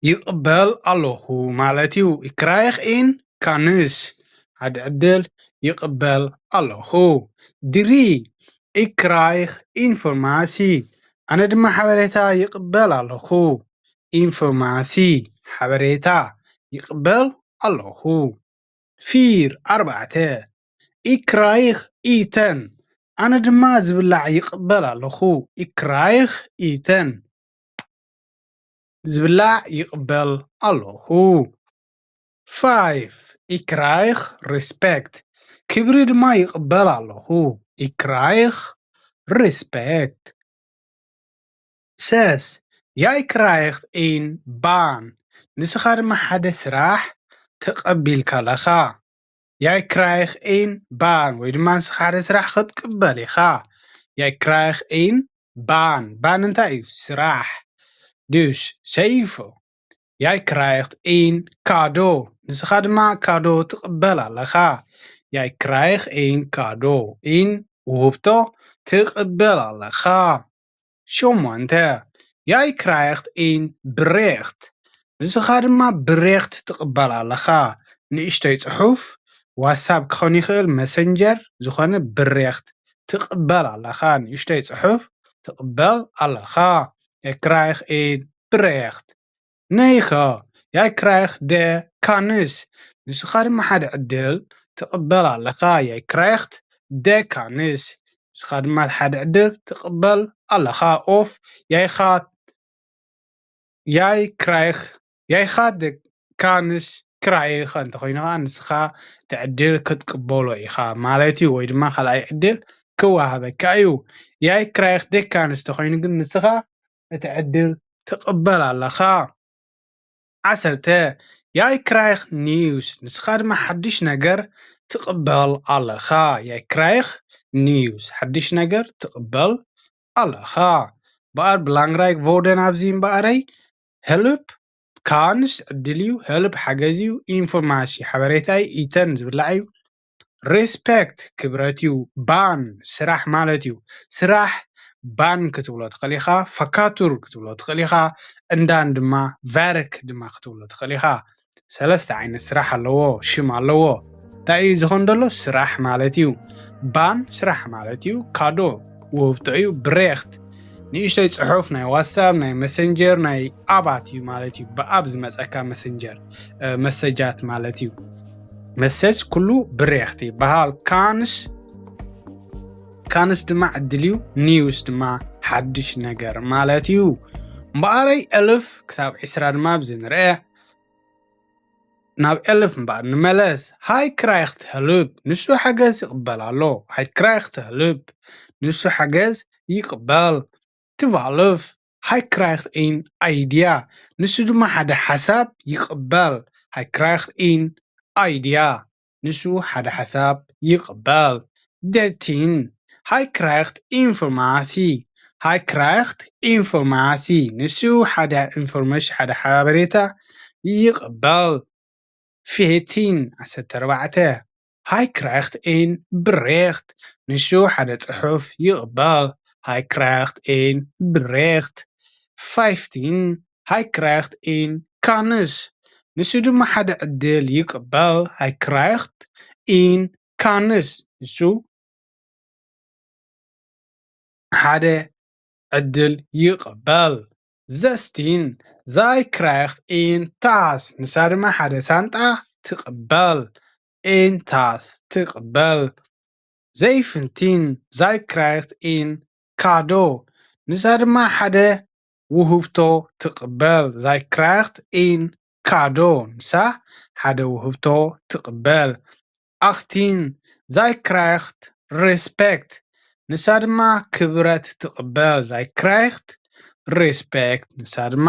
ይቕበል ኣለኹ ማለት እዩ። እይ ክራይኽ ኤን ካንስ፣ ሓደ ዕድል ይቕበል ኣለኹ። ድሪ፣ እይ ክራይኽ ኢንፎርማሲ፣ ኣነ ድማ ሓበሬታ ይቕበል ኣለኹ። ኢንፎርማሲ፣ ሓበሬታ ይቕበል ኣለኹ። ፊር ኣርባዕተ፣ እይ ክራይኽ ኢተን፣ ኣነ ድማ ዝብላዕ ይቕበል ኣለኹ። እይ ክራይኽ ኢተን፣ ዝብላዕ ይቕበል ኣለኹ። ፋይቭ፣ እይ ክራይኽ ሪስፔክት፣ ክብሪ ድማ ይቕበል ኣለኹ። እይ ክራይኽ ሪስፔክት። ሰስ፣ ያይ ክራይኽት ኤን ባን፣ ንስኻ ድማ ሓደ ስራሕ ተቐቢልካ ኣለኻ። ያይ ክራይኽ ኤን ባን፣ ወይ ድማ ንስኻ ሓደ ስራሕ ክትቅበል ኢኻ። ያይ ክራይኽ ኤን ባን፣ ባን እንታይ እዩ? ስራሕ። ዱሽ፣ ሰይፎ። ያይ ክራይኽት ኤን ካዶ፣ ንስኻ ድማ ካዶ ትቕበል ኣለኻ። ያይ ክራይኽ ኤን ካዶ፣ ኤን ውህብቶ ትቕበል ኣለኻ። ሸሞንተ፣ ያይ ክራይኽት ኤን ብሬኽት፣ ንስኻ ድማ ብሬኽት ትቕበል ኣለኻ። ንእሽቶይ ጽሑፍ፣ ዋትሳፕ ክኾን ይኽእል፣ መሰንጀር፣ ዝኾነ ብሬኽት ትቕበል ኣለኻ። ንእሽቶይ ጽሑፍ ትቕበል ኣለኻ። ያይ ክራይኽ ኤን ብሬኽት። ነይኸ፣ ያይ ክራይኽ ደ ካንስ፣ ንስኻ ድማ ሓደ ዕድል ትቕበል ኣለኻ። ያይ ክራይኽት ደ ካንስ፣ ንስኻ ድማ ሓደ ዕድል ትቕበል ኣለኻ። ኦፍ፣ ያይኻ፣ ያይ ክራይኽ፣ ያይኻ ደ ካንስ ክራይኸ እንተኾይኑ ኸዓ ንስኻ እቲ ዕድል ክትቅበሎ ኢኻ ማለት እዩ። ወይ ድማ ካልኣይ ዕድል ክወሃበካ እዩ። ያይ ክራይኽ ደ ካንስ እንተኾይኑ ግን ንስኻ እቲ ዕድል ትቕበል ኣለኻ። ዓሰርተ፣ ያይ ክራይኽ ኒውስ፣ ንስኻ ድማ ሓድሽ ነገር ትቕበል ኣለኻ። ያይ ክራይኽ ኒውስ፣ ሓድሽ ነገር ትቕበል ኣለኻ። በኣር ብላንግራይክ ቮደን ኣብዚ እምበኣረይ፣ ሄልፕ ካንስ ዕድል እዩ፣ ሄልፕ ሓገዝ እዩ፣ ኢንፎርማሲ ሓበሬታ እዩ፣ ኢተን ዝብላዕ እዩ፣ ሬስፔክት ክብረት እዩ፣ ባን ስራሕ ማለት እዩ። ስራሕ ባን ክትብሎ ትኽእል ኢኻ፣ ፈካቱር ክትብሎ ትኽእል ኢኻ፣ እንዳን ድማ ቨርክ ድማ ክትብሎ ትኽእል ኢኻ። ሰለስተ ዓይነት ስራሕ ኣለዎ፣ ሽም ኣለዎ። እንታይ እዩ ዝኾን ዘሎ? ስራሕ ማለት እዩ። ባን ስራሕ ማለት እዩ። ካዶ ውህብቶ እዩ። ብሬኽት ንእሽቶይ ጽሑፍ ናይ ዋትሳፕ፣ ናይ መሰንጀር፣ ናይ ኣባት እዩ ማለት እዩ። ብኣብ ዝመጸካ መሰንጀር፣ እ፣ መሰጃት ማለት እዩ። መሰጅ ኩሉ ብሬኽት ይበሃል። ካንስ፣ ካንስ ድማ ዕድል እዩ። ኒውስ ድማ ሓድሽ ነገር ማለት እዩ። እምበኣረይ እልፍ ክሳብ ዕስራ ድማ ኣብዚ ንርአ። ናብ እልፍ እምበኣር ንመለስ። ሃይ ክራይኽት ህልብ፣ ንሱ ሓገዝ ይቕበል ኣሎ። ሃይ ክራይኽት ህልብ፣ ንሱ ሓገዝ ይቕበል። ትባልፍ፣ ሃይ ክራይኽት ኢን ኣይድያ፣ ንሱ ድማ ሓደ ሓሳብ ይቕበል። ሃይ ክራይኽት ኢን ኣይድያ፣ ንሱ ሓደ ሓሳብ ይቕበል። ደቲን፣ ሃይ ክራይኽት ኢንፎርማሲ፣ ሃይ ክራይኽት ኢንፎርማሲ፣ ንሱ ሓደ ኢንፎርሜሽን፣ ሓደ ሓበሬታ ይቕበል። ፌቲን፣ ዓሰርተ ኣርባዕተ፣ ሃይ ክራይኽት ኤን ብሬኽት፣ ንሱ ሓደ ጽሑፍ ይቕበል። ሃይ ክራይኽት ኤን ብሬኽት። ፋይፍቲን፣ ሃይ ክራይኽት ኤን ካንስ፣ ንሱ ድማ ሓደ ዕድል ይቕበል። ሃይ ክራይኽት ኤን ካንስ፣ ንሱ ሓደ ዕድል ይቕበል። ዘስቲን፣ ዛይ ክራይኽት ኤን ታስ፣ ንሳ ድማ ሓደ ሳንጣ ትቕበል። ኤን ታስ ትቕበል። ዘይፍንቲን፣ ዛይ ክራይኽት ኤን ካዶ፣ ንሳ ድማ ሓደ ውህብቶ ትቕበል። ዛይ ክራይኽት ኤን ካዶ፣ ንሳ ሓደ ውህብቶ ትቕበል። ኣኽቲን፣ ዛይ ክራይኽት ሬስፔክት፣ ንሳ ድማ ክብረት ትቕበል። Sei kriegt Respekt፣ ንሳ ድማ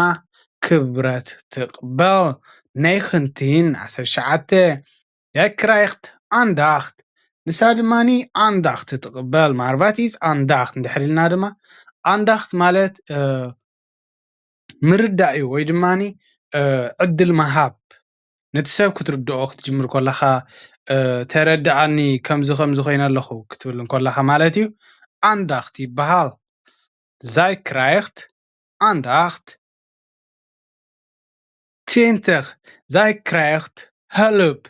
ክብረት ትቕበል። Negentien፣ ዓሰርተ ትሽዓተ፣ Sei kriegt Aandacht፣ ንሳ ድማ Aandacht ትቕበል። Maar wat is Aandacht እንድሕር ኢልና ድማ Aandacht ማለት ምርዳእ እዩ፣ ወይ ድማ ዕድል ምሃብ። ነቲ ሰብ ክትርድኦ ክትጅምር ከለኻ፣ ተረድኣኒ፣ ከምዚ ከምዚ ኮይነ ኣለኹ ክትብል እንከለኻ ማለት እዩ። Aandacht ይበሃል። Sei kriegt Aandacht። Twintig, Sei kriegt Hulp፣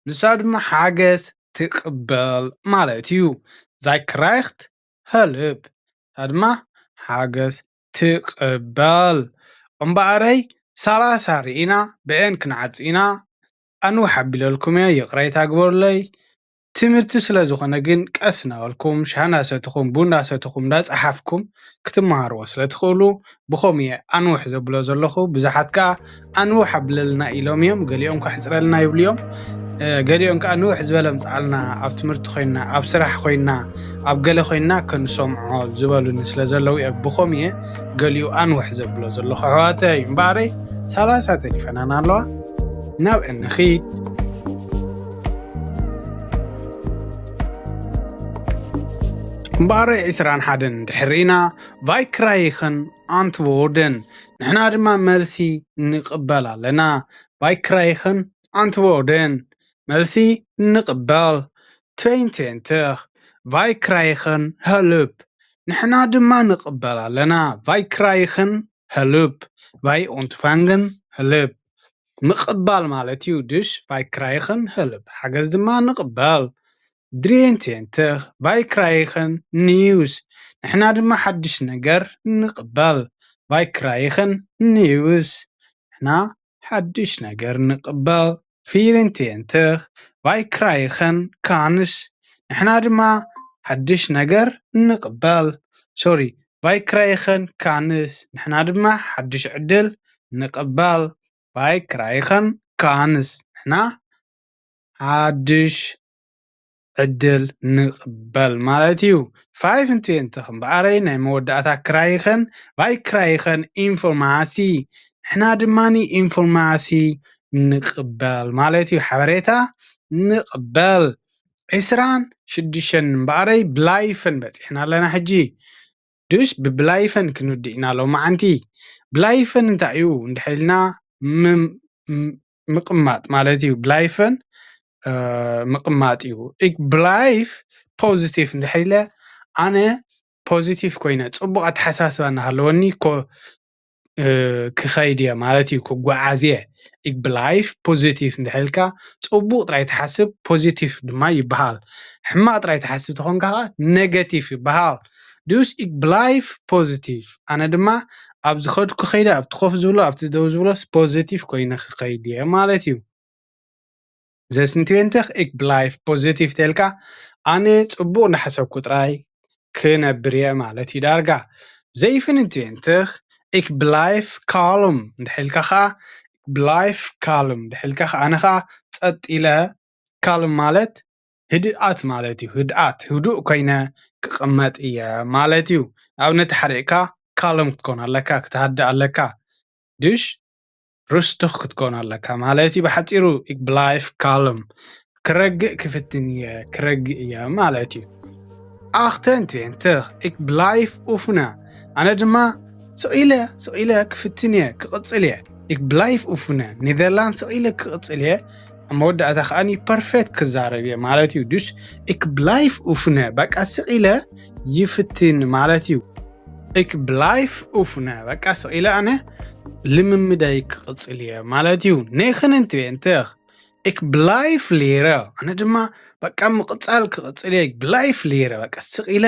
ንሳ ድማ ሓገዝ ትቕበል ማለት እዩ። Sei kriegt Hulp፣ ንሳ ድማ ሓገዝ ትቕበል። እምበኣረይ ሰላሳ ርኢና፣ ብኤን ክንዓጽ ኢና። ኣንውሕ ኣቢለልኩም እየ፣ ይቕሬታ ግበሩለይ። ትምህርቲ ስለ ዝኾነ ግን ቀስ እናበልኩም ሻሂ እናሰትኹም፣ ቡን እናሰትኹም፣ እንዳጸሓፍኩም ክትመሃርዎ ስለ ትኽእሉ ብኸምኡ እየ ኣንውሕ ዘብሎ ዘለኹ። ብዙሓት ከኣ ኣንውሕ ኣብለልና ኢሎም እዮም፣ ገሊኦም ከሕጽረልና ይብሉ እዮም። ገሊኦም ከኣ ንውሕ ዝበለ ምጽኣልና፣ ኣብ ትምህርቲ ኮይና፣ ኣብ ስራሕ ኮይና፣ ኣብ ገለ ኮይና ክንሰምዖ ዝበሉኒ ስለ ዘለዉ እየ ብኸምኡ እየ ገሊኡ ኣንውሕ ዘብሎ ዘለኹ ኣሕዋተይ። እምበኣረይ ሰላሳ ተሪፈናና ኣለዋ። ናብ እንኺድ። እምበኣረይ ዒስራን ሓደን እንድሕር ኢና፣ Wie kriegen Antworten፣ ንሕና ድማ መልሲ ንቕበል ኣለና። Wie kriegen Antworten፣ መልሲ ንቕበል። Tweeëntwintig፣ Wie kriegen Hulp፣ ንሕና ድማ ንቕበል ኣለና። Wie kriegen Hulp፣ Wie ontvangen Hulp፣ ምቕባል ማለት እዩ። Dus Wie kriegen Hulp፣ ሓገዝ ድማ ንቕበል። Drieëntwintig፣ Wie kriegen Nieuws፣ ንሕና ድማ ሓድሽ ነገር ንቕበል። Wie kriegen Nieuws፣ ንሕና ሓድሽ ነገር ንቕበል። Vierentwintig፣ Wie kriegen Kans፣ ንሕና ድማ ሓድሽ ነገር ንቕበል። Sorry፣ Wie kriegen Kans፣ ንሕና ድማ ሓድሽ ዕድል ንቕበል። Wie kriegen Kans፣ ንሕና ሓድሽ ዕድል ንቕበል ማለት እዩ። Vijfentwintig እምበኣረይ ናይ መወዳእታ፣ kriegen፣ Wie kriegen Informatie፣ ንሕና ድማ ኢንፎርማሲ ንቕበል ማለት እዩ። ሓበሬታ ንቕበል። ዒስራን ሽዱሽተን እምበኣረይ፣ Blijven በጺሕና ኣለና ሕጂ። Dus ብ-Blijven ክንውድእ ኢና ሎማዓንቲ። Blijven እንታይ እዩ እንድሕር ኢልና፣ ም-፣ ም-፣ ምቕማጥ ማለት እዩ። Blijven ምቕማጥ እዩ። Ik blijf positief እንድሕር ኢለ፣ ኣነ ፖዚቲቭ ኮይነ ጽቡቕ ኣተሓሳስባ እናሃለወኒ ኮ-፣ ክኸይድ እየ ማለት እዩ፣ ክጓዓዝ እየ። Ik blijf positief እንድሕር ኢልካ፣ ጽቡቕ ጥራይ ትሓስብ፣ ፖዚቲቭ ድማ ይበሃል። ሕማቕ ጥራይ ትሓስብ ተኾንካ ኸዓ፣ ኔጋቲቭ ይበሃል። Dus ik blijf positief፣ ኣነ ድማ ኣብ ዝኸድኩ ከይደ፣ ኣብቲ ኮፍ ዝብሎ፣ ኣብቲ ደው ዝብሎስ ፖዚቲቭ ኮይነ ክኸይድ እየ ማለት እዩ። Zesentwintig፣ ik blijf positief ተልካ፣ ኣነ ጽቡቕ እናሓሰብኩ ጥራይ ክነብር እየ ማለት እዩ ዳርጋ። Zevenentwintig፣ ik blijf kalm እንድሕር ኢልካ ኸዓ፣ ik blijf kalm እንድሕር ኢልካ ኸዓ፣ ኣነ ኸዓ ጸጥ ኢለ፣ ካልም ማለት ህድኣት ማለት እዩ። ህድኣት፣ ህዱእ ኮይነ ክቕመጥ እየ ማለት እዩ። ንኣብነት ተሓሪቕካ ካልም ክትኮን ኣለካ፣ ክትሃድእ ኣለካ። Dus rustig ክትኮን ኣለካ ማለት እዩ። ብሓጺሩ፣ ik blijf kalm፣ ክረግእ ክፍትን እየ፣ ክረግእ እየ ማለት እዩ። Achtentwintig፣ ik blijf oefenen፣ ኣነ ድማ ስቕ ኢለ፣ ስቕ ኢለ ክፍትን እየ፣ ክቕጽል እየ። Ik blijf oefenen፣ ኔዘርላንድ ስቕ ኢለ ክቕጽል እየ። ኣብ መወዳእታ ከኣ ፐርፌክት ክዛረብ እየ ማለት እዩ። Dus ik blijf oefenen፣ በቃ ስቕ ኢለ ይፍትን ማለት እዩ። Ik blijf oefenen፣ በቃ ስቕ ኢለ ኣነ ልምምደይ ክቕጽል እየ ማለት እዩ። Negenentwintig፣ ik blijf leren፣ ኣነ ድማ በቃ ምቕጻል ክቕጽል እየ። Ik blijf leren፣ በቃ ስቕ ኢለ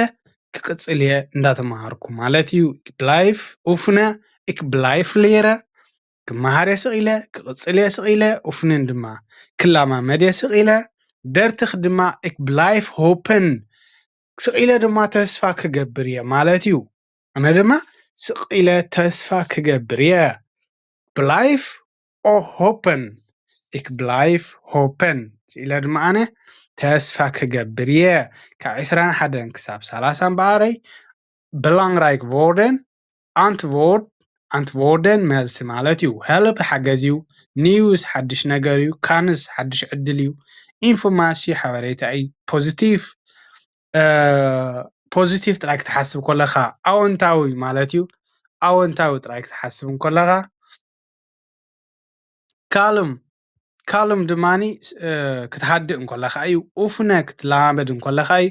ክቕጽል እየ እንዳተማሃርኩ ማለት እዩ። Ik blijf oefenen፣ ik blijf leren፣ ክመሃር እየ ስቕ ኢለ፣ ክቕጽል እየ ስቕ ኢለ፣ oefenen ድማ ክለማመድ እየ ስቕ ኢለ። Dertig ድማ፣ ik blijf hopen፣ ስቕ ኢለ ድማ ተስፋ ክገብር እየ ማለት እዩ። ኣነ ድማ ስቕ ኢለ ተስፋ ክገብር እየ። Blijf hopen፣ ik blijf hopen፣ ስቕ ኢለ ድማ ኣነ ተስፋ ክገብር እየ። ካብ ዕስራን ሓደን ክሳብ ሰላሳ እምበኣረይ፣ belangrijk worden፣ antwoord፣ antwoorden፣ መልሲ ማለት እዩ። Help፣ ሓገዝ እዩ። Nieuws፣ ሓድሽ ነገር እዩ። Kans፣ ሓድሽ ዕድል እዩ። Informatie፣ ሓበሬታ እዩ። Positief፣ እ፣ positive ጥራይ ክትሓስብ ከለኻ፣ ኣወንታዊ ማለት እዩ። ኣወንታዊ ጥራይ ክትሓስብ እንከለኻ፣ Kalm፣ ካልም ድማኒ፣ እ፣ ክትሃድእ እንከለኻ እዩ። Oefenen፣ ክትለማመድ እንከለኻ እዩ።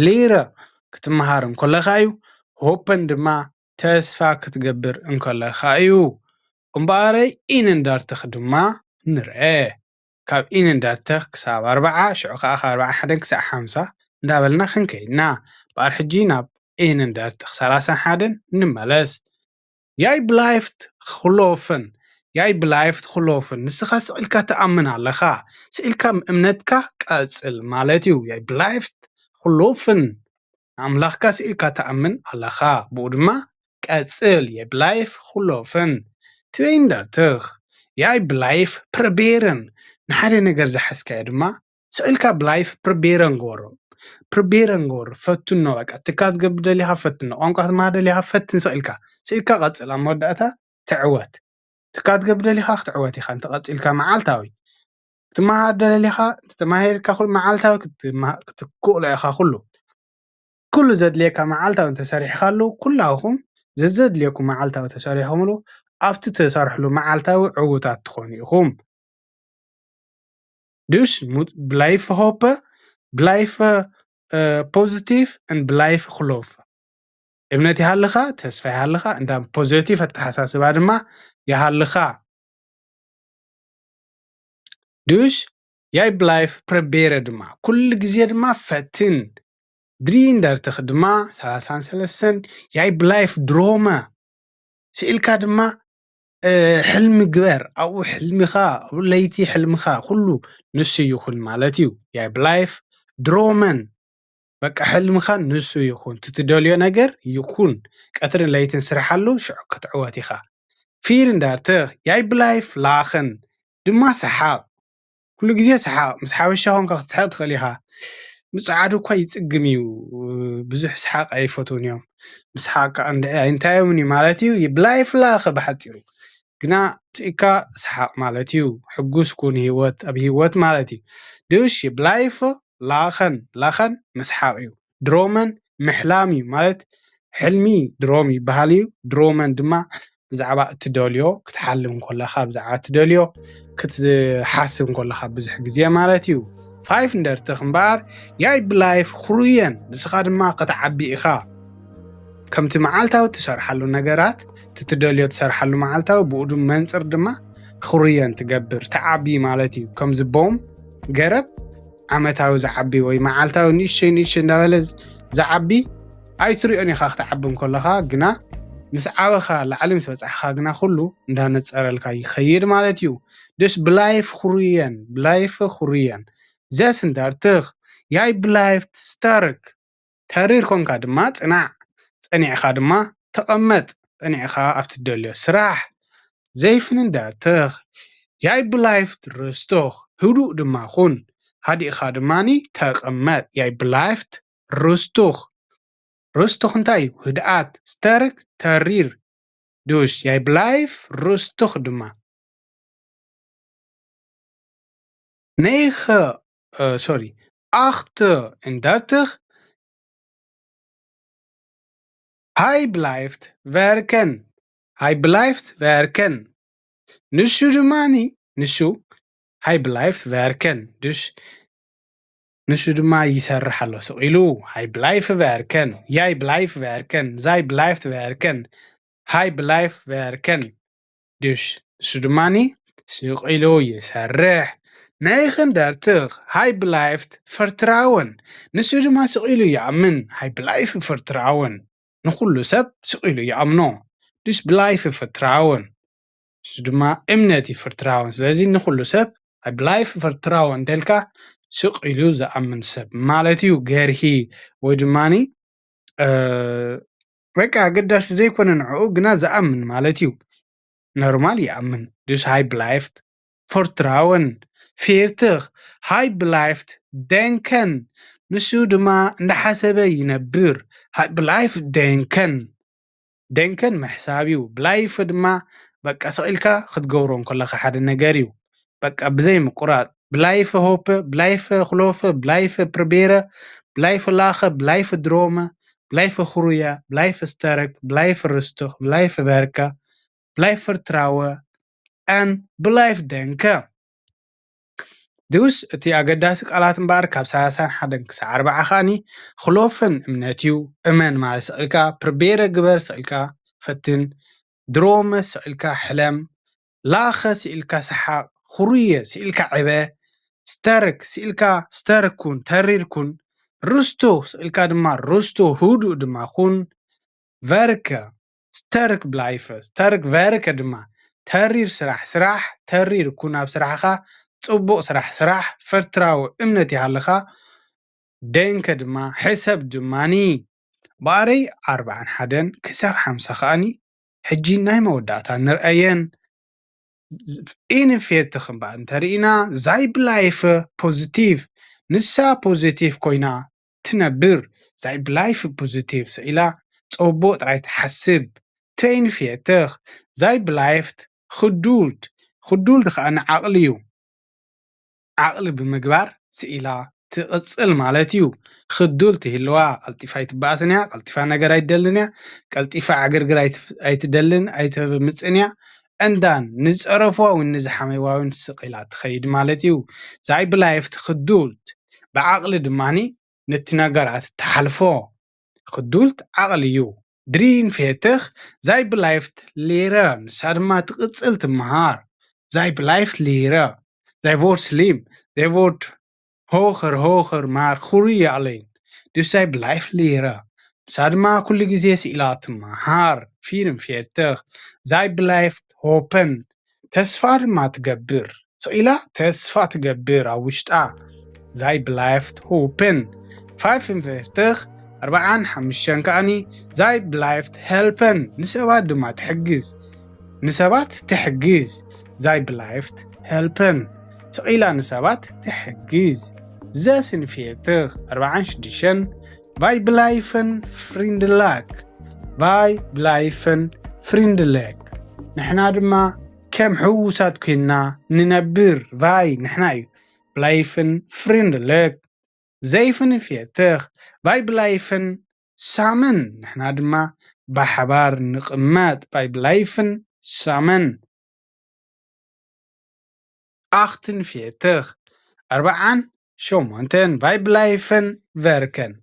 Leren፣ ክትመሃር እንከለኻ እዩ። Hopen ድማ፣ ተስፋ ክትገብር እንከለኻ እዩ። እምበኣረይ፣ eenendertig ድማ ንርአ። ካብ eenendertig ክሳብ ኣርብዓ፣ ሽዑ ከኣ ካብ ኣርብዓን ሓደን ክሳብ ሓምሳ እንዳበልና ክንከይድ ኢና። እምበኣር ሕጂ ናብ eenendertig፣ ሰላሳን ሓደን፣ ንመለስ። Jij blijft geloven። Jij blijft geloven። ንስኻ ስቕ ኢልካ ትኣምን ኣለኻ። ስቕ ኢልካ እምነትካ ቀጽል ማለት እዩ። Jij blijft geloven። ንኣምላኽካ ስቕ ኢልካ ትኣምን ኣለኻ። ብኡ ድማ ቀጽል። Jij blijft geloven። Tweeëndertig. Jij blijft proberen። ንሓደ ነገር ዝሓዝካዮ ድማ ስቕ ኢልካ blijf proberen ግበሮ። Proberen ግበሮ። ፈትኖ፣ በቃ። ትካ ክትገብር ደሊኻ ፈትኖ። ቋንቋ ክትመሃር ደሊኻ ፈትን ስቕ ኢልካ። ስቕ ኢልካ ቀጽል። ኣብ መወዳእታ ትዕወት። ትካ ክትገብር ደሊኻ ክትዕወት ኢኻ። እንተቐጺልካ መዓልታዊ። ክትመሃር ደሊኻ፣ እንተተማሂርካ ኩሉ መዓልታዊ ክትመሃ-፣ ክትክእሎ ኢኻ ኩሉ። ኩሉ ዘድልየካ መዓልታዊ እንተሰሪሕካሉ፣ ኩላኹም ዘዘድልየኩም መዓልታዊ ተሰሪሕኩምሉ፣ ኣብቲ ትሰርሕሉ መዓልታዊ ዕዉታት ትኾኑ ኢኹም። Dus moet blijven hopen, blijven, eh, positief en blijven geloven. እምነት ይሃልኻ፣ ተስፋ ይሃልኻ፣ እንዳ ፖዚቲቭ ኣተሓሳስባ ድማ ይሃልኻ። Dus jij blijft proberen ድማ፣ ኩሉ ግዜ ድማ ፈትን። Drieëndertig ድማ፣ ሰላሳን ሰለስተን፣ jij blijft dromen። ስኢልካ ድማ፣ እ፣ ሕልሚ ግበር። ኣብኡ ሕልምኻ፣ ኣብኡ ለይቲ ሕልምኻ፣ ኩሉ ንሱ ይኹን ማለት እዩ። Jij blijft dromen። በቃ ሕልምኻ ንሱ ይኹን። እቲ ትደልዮ ነገር ይኹን። ቀትርን ለይትን ስርሓሉ፣ ሽዑ ክትዕወት ኢኻ። Vierendertig, jij blijft lachen። ድማ ሰሓቕ። ኩሉ ግዜ ሰሓቕ። ምስ ሓበሻ ኮንካ ክትስሕቕ ትኽእል ኢኻ። ምስ ጸዓዱ እኳ ይጽግም እዩ። ብዙሕ ሰሓቕ ኣይፈትዉን እዮም። ምስሓቕ ከኣ እንድዒ ኣይንታዮምን እዩ ማለት እዩ። Je blijft lachen ብሓጺሩ። ግና ስኢካ ሰሓቕ ማለት እዩ። ሕጉስ ኩን ህይወት፣ ኣብ ህይወት ማለት እዩ። Dus je blijft lachen፣ lachen ምስሓቕ እዩ። Dromen ምሕላም እዩ። ማለት ሕልሚ ድሮም ይበሃል እዩ። Dromen ድማ ብዛዕባ እትደልዮ ክትሓልም ከለኻ፣ ብዛዕባ እትደልዮ ክትሓስብ ከለኻ ብዙሕ ግዜ ማለት እዩ። Vijfendertig እምበኣር፣ jij blijft groeien፣ ንስኻ ድማ ክትዓቢ ኢኻ። ከምቲ መዓልታዊ ትሰርሓሉ ነገራት፣ እቲ ትደልዮ ትሰርሓሉ መዓልታዊ፣ ብኡ ድም-፣ መንጽር ድማ groeien ትገብር፣ ትዓቢ ማለት እዩ። ከምዚ ቦም ገረብ ዓመታዊ ዝዓቢ ወይ መዓልታዊ ንእሽተይ ንእሽተይ እንዳበለ ዝ-፣ ዝዓቢ ኣይትሪኦን ኢኻ። ክትዓቢ እንከለኻ ግና ምስ ዓበኻ፣ ላዕሊ ምስ በጻሕኻ ግና ኩሉ እንዳነጸረልካ ይኸይድ ማለት እዩ። Dus blijf groeien፣ blijf groeien። Zesendertig, jij blijft sterk። ተሪር ኮንካ ድማ ጽናዕ፣ ጸኒዕኻ ድማ ተቐመጥ፣ ጸኒዕኻ ኣብ ትደልዮ ስራሕ። Zevenendertig, jij blijft rustig፣ ህዱእ ድማ ኩን፣ ሃዲእኻ ድማኒ ተቐመጥ። Jij blijft rustig። Rustig እንታይ እዩ? ህድኣት። Sterk፣ ተሪር። Dus jij blijft rustig ድማ። Negen, eh, sorry, achtendertig. Hij blijft werken. Hij blijft werken. ንሱ ድማኒ፣ ንሱ፣ hij blijft werken። Dus ንሱ ድማ ይሰርሕ ኣሎ ስቕ ኢሉ። Hij blijft werken. Jij blijft werken. Zij blijft werken. Hij blijft werken. Dus ንሱ ድማኒ ስቕ ኢሉ ይሰርሕ። Negenendertig, hij blijft vertrouwen. ንሱ ድማ ስቕ ኢሉ ይኣምን። Hij blijft vertrouwen. ንኹሉ ሰብ ስቕ ኢሉ ይኣምኖ። Dus blijven vertrouwen። ንሱ ድማ እምነት እዩ፣ vertrouwen። ስለዚ ንኹሉ ሰብ፣ "Hij blijft vertrouwen" እንተልካ፣ ስቕ ኢሉ ዝኣምን ሰብ ማለት እዩ። ገርሂ ወይ ድማኒ፣ እ፣ በቃ ኣገዳሲ ዘይኮነ ንዕኡ ግና ዝኣምን ማለት እዩ። ኖርማል ይኣምን። Dus hij blijft vertrouwen። Veertig, hij blijft ደንከን፣ ንሱ ድማ እንዳሓሰበ ይነብር። ሃይ ብላይፍ ደንከን። ደንከን ምሕሳብ እዩ። ብላይፍ ድማ በቃ ስቕ ኢልካ ክትገብሮ እንከለኻ ሓደ ነገር እዩ። በቃ ብዘይ ምቁራጽ። ብላይፍ ሆፐ፣ ብላይፍ ክሎፈ፣ ብላይፍ ፕርቤረ፣ ብላይፍ ላኸ፣ ብላይፍ ድሮመ፣ ብላይፍ ክሩየ፣ ብላይፍ ስተረክ፣ ብላይፍ ርስትኽ፣ ብላይፍ ቨርከ፣ ብላይፍ ፍርትራወ፣ ኣን ብላይፍ ደንከ። ድውስ እቲ ኣገዳሲ ቃላት እምበኣር ካብ ሰላሳን ሓደን ክሳዕ ኣርባዓ ከኣኒ ክሎፍን እምነት እዩ። እመን ማለት ስቕ ኢልካ ፕርቤረ ግበር፣ ስቕ ኢልካ ፈትን፣ ድሮመ ስቕ ኢልካ ሕለም፣ ላኸ ስኢልካ ሰሓቕ፣ ክሩየ ስኢልካ ዕበ፣ ስተርክ ስኢልካ ስተርክ ኩን፣ ተሪር ኩን፣ ርስቶ ስኢልካ ድማ ርስቶ ህዱእ ድማ ኩን፣ ቨርከ ስተርክ ብላይፈ፣ ስተርክ ቨርከ ድማ ተሪር ስራሕ ስራሕ፣ ተሪር ኩን ኣብ ስራሕኻ፣ ጽቡቕ ስራሕ ስራሕ፣ ፈርትራዊ እምነት ይሃልኻ፣ ደንከ ድማ ሕሰብ ድማኒ። ባረይ ኣርባዓን ሓደን ክሳብ ሓምሳ ከኣኒ ሕጂ ናይ መወዳእታ ንርኣየን። ኢንፌርትኽ እምበኣር እንተርኢና፣ ዛይ ብላይፍ ፖዚቲቭ፣ ንሳ ፖዚቲቭ ኮይና ትነብር። ዛይ ብላይፍ ፖዚቲቭ ስኢላ ጽቡቕ ጥራይ ትሓስብ። ትሬንፌርትኽ፣ ዛይ ብላይፍት ክዱልት፣ ክዱልት ከኣ ንዓቕሊ እዩ። ዓቕሊ ብምግባር ስኢላ ትቕጽል ማለት እዩ። ክዱልት ይህልዋ፣ ቀልጢፋ ኣይትበኣስን እያ፣ ቀልጢፋ ነገር ኣይትደልን እያ፣ ቀልጢፋ ዕግርግር ኣይትፍ-፣ ኣይትደልን፣ ኣይተምጽእን እያ። እንዳን ንዝጸረፍዋ እውን ንዝሓመይዋ እውን ስቕ ኢላ ትኸይድ ማለት እዩ። ዛይ ብላይፍት ክዱልት፣ ብዓቕሊ ድማኒ ነቲ ነገራት ትሓልፎ። ክዱልት ዓቕሊ እዩ። ድሪን ፌትኽ፣ ዛይ ብላይፍት ሌረ፣ ንሳ ድማ ትቕጽል ትመሃር። ዛይ ብላይፍት ሌረ፣ ዛይ ቮርት ስሊም፣ ዛይ ቮርት ሆኸር፣ ሆኸር ማር፣ ኹሪ ያለይን። ድሳይ ብላይፍ ሌረ፣ ንሳ ድማ ኩሉ ግዜ ስኢላ ትመሃር። ፊርም ፌትኽ፣ ዛይ ብላይፍት ሆፐን፣ ተስፋ ድማ ትገብር። ስቕ ኢላ ተስፋ ትገብር ኣብ ውሽጣ። ዛይ ብላይፍት ሆፐን። ፋይፍን ፌትኽ፣ ኣርባዓን ሓሙሽተን ከኣኒ፣ ዛይ ብላይፍት ሄልፐን፣ ንሰባት ድማ ትሕግዝ። ንሰባት ትሕግዝ። ዛይ ብላይፍት ሄልፐን። ስቕ ኢላ ንሰባት ትሕግዝ። ዘስን ፌትኽ፣ ኣርባዓን ሽዱሽተን፣ ቫይ ብላይፍን ፍሪንድላክ። ቫይ ብላይፍን ፍሪንድለክ። ንሕና ድማ ከም ሕዉሳት ኮይንና ንነብር። ቫይ ንሕና እዩ። ብላይፍን ፍሪንድለክ። ዘይፍን ፌትኽ። ቫይ ብላይፍን ሳምን። ንሕና ድማ ብሓባር ንቕመጥ። ቫይ ብላይፍን ሳምን። ኣኽትን ፌትኽ። ኣርባዓን ሸሞንተን፣ ቫይ ብላይፍን ቨርከን።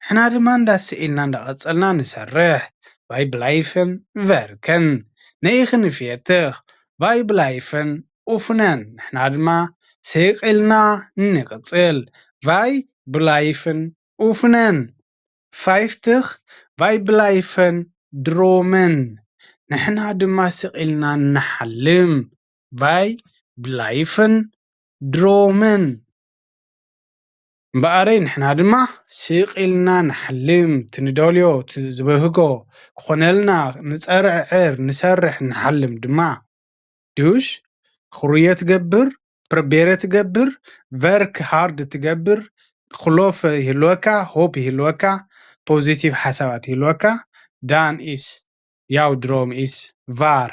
ንሕና ድማ እንዳስኢልና እንዳቐጸልና ንሰርሕ። ቫይ ብላይፍን ቨርከን። ነይኽን ፌትኽ። ቫይ ብላይፍን ኡፍነን። ንሕና ድማ ስቕ ኢልና ንቕጽል። ቫይ ብላይፍን ኡፍነን። ፋይፍትኽ፣ ቫይ ብላይፍን ድሮመን። ንሕና ድማ ስቕ ኢልና ንሓልም። ቫይ ብላይፍን ድሮመን። እምበኣረይ ንሕና ድማ ስቕ ኢልና ንሓልም። እቲ ንደልዮ፣ እቲ ዝበህጎ ክኾነልና ንጸርዕር፣ ንሰርሕ፣ ንሓልም ድማ። ድዩሽ? ክሩየ ትገብር፣ ፕርቤረ ትገብር፣ ቨርክ ሃርድ ትገብር፣ ክሎፍ ይህልወካ፣ ሆፕ ይህልወካ፣ ፖዚቲቭ ሓሳባት ይህልወካ። ዳን ኢስ፣ ያው ድሮም ኢስ፣ ቫር።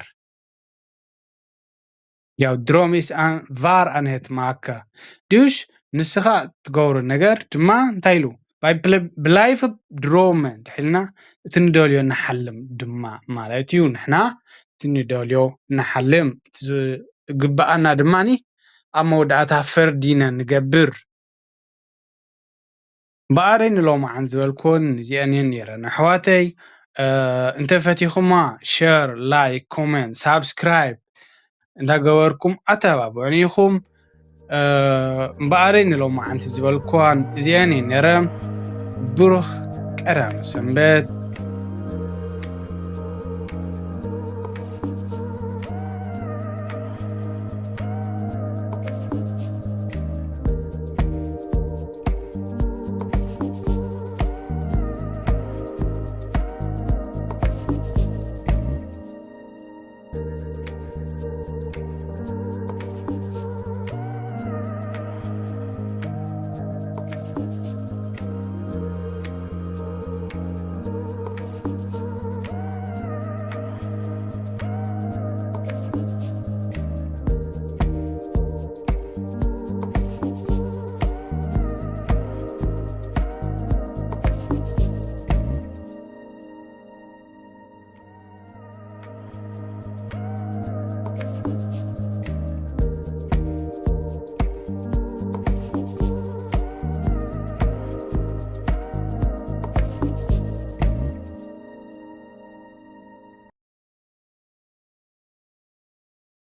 ያው ድሮም ኢስ ኣን-፣ ቫር ኣንሄት ማከ። ድዩሽ? ንስኻ ትገብሮ ነገር ድማ እንታይ ኢሉ? ባይ ብለ-፣ ብላይፍ ድሮም እንድሕልና እቲ ንደልዮ ንሓልም ድማ ማለት እዩ። ንሕና እቲ ንደልዮ ንሓልም። እቲ ዝግብኣና ድማኒ ኣብ መወዳእታ ፈርዲነ ንገብር። እምበኣረይ ንሎማዓን ዝበልኩን እዚአን እየን ነይረን ኣሕዋተይ። እ፣ እንተፈቲኹማ ሸር፣ ላይክ፣ ኮመንት፣ ሳብስክራይብ እንዳገበርኩም ኣተባብዑኒ ኢኹም። እ፣ እምበኣረይ ንሎማዓንቲ ዝበልኩዋን እዚአን እየን ነይረን። ብሩኽ ቀዳም ሰንበት።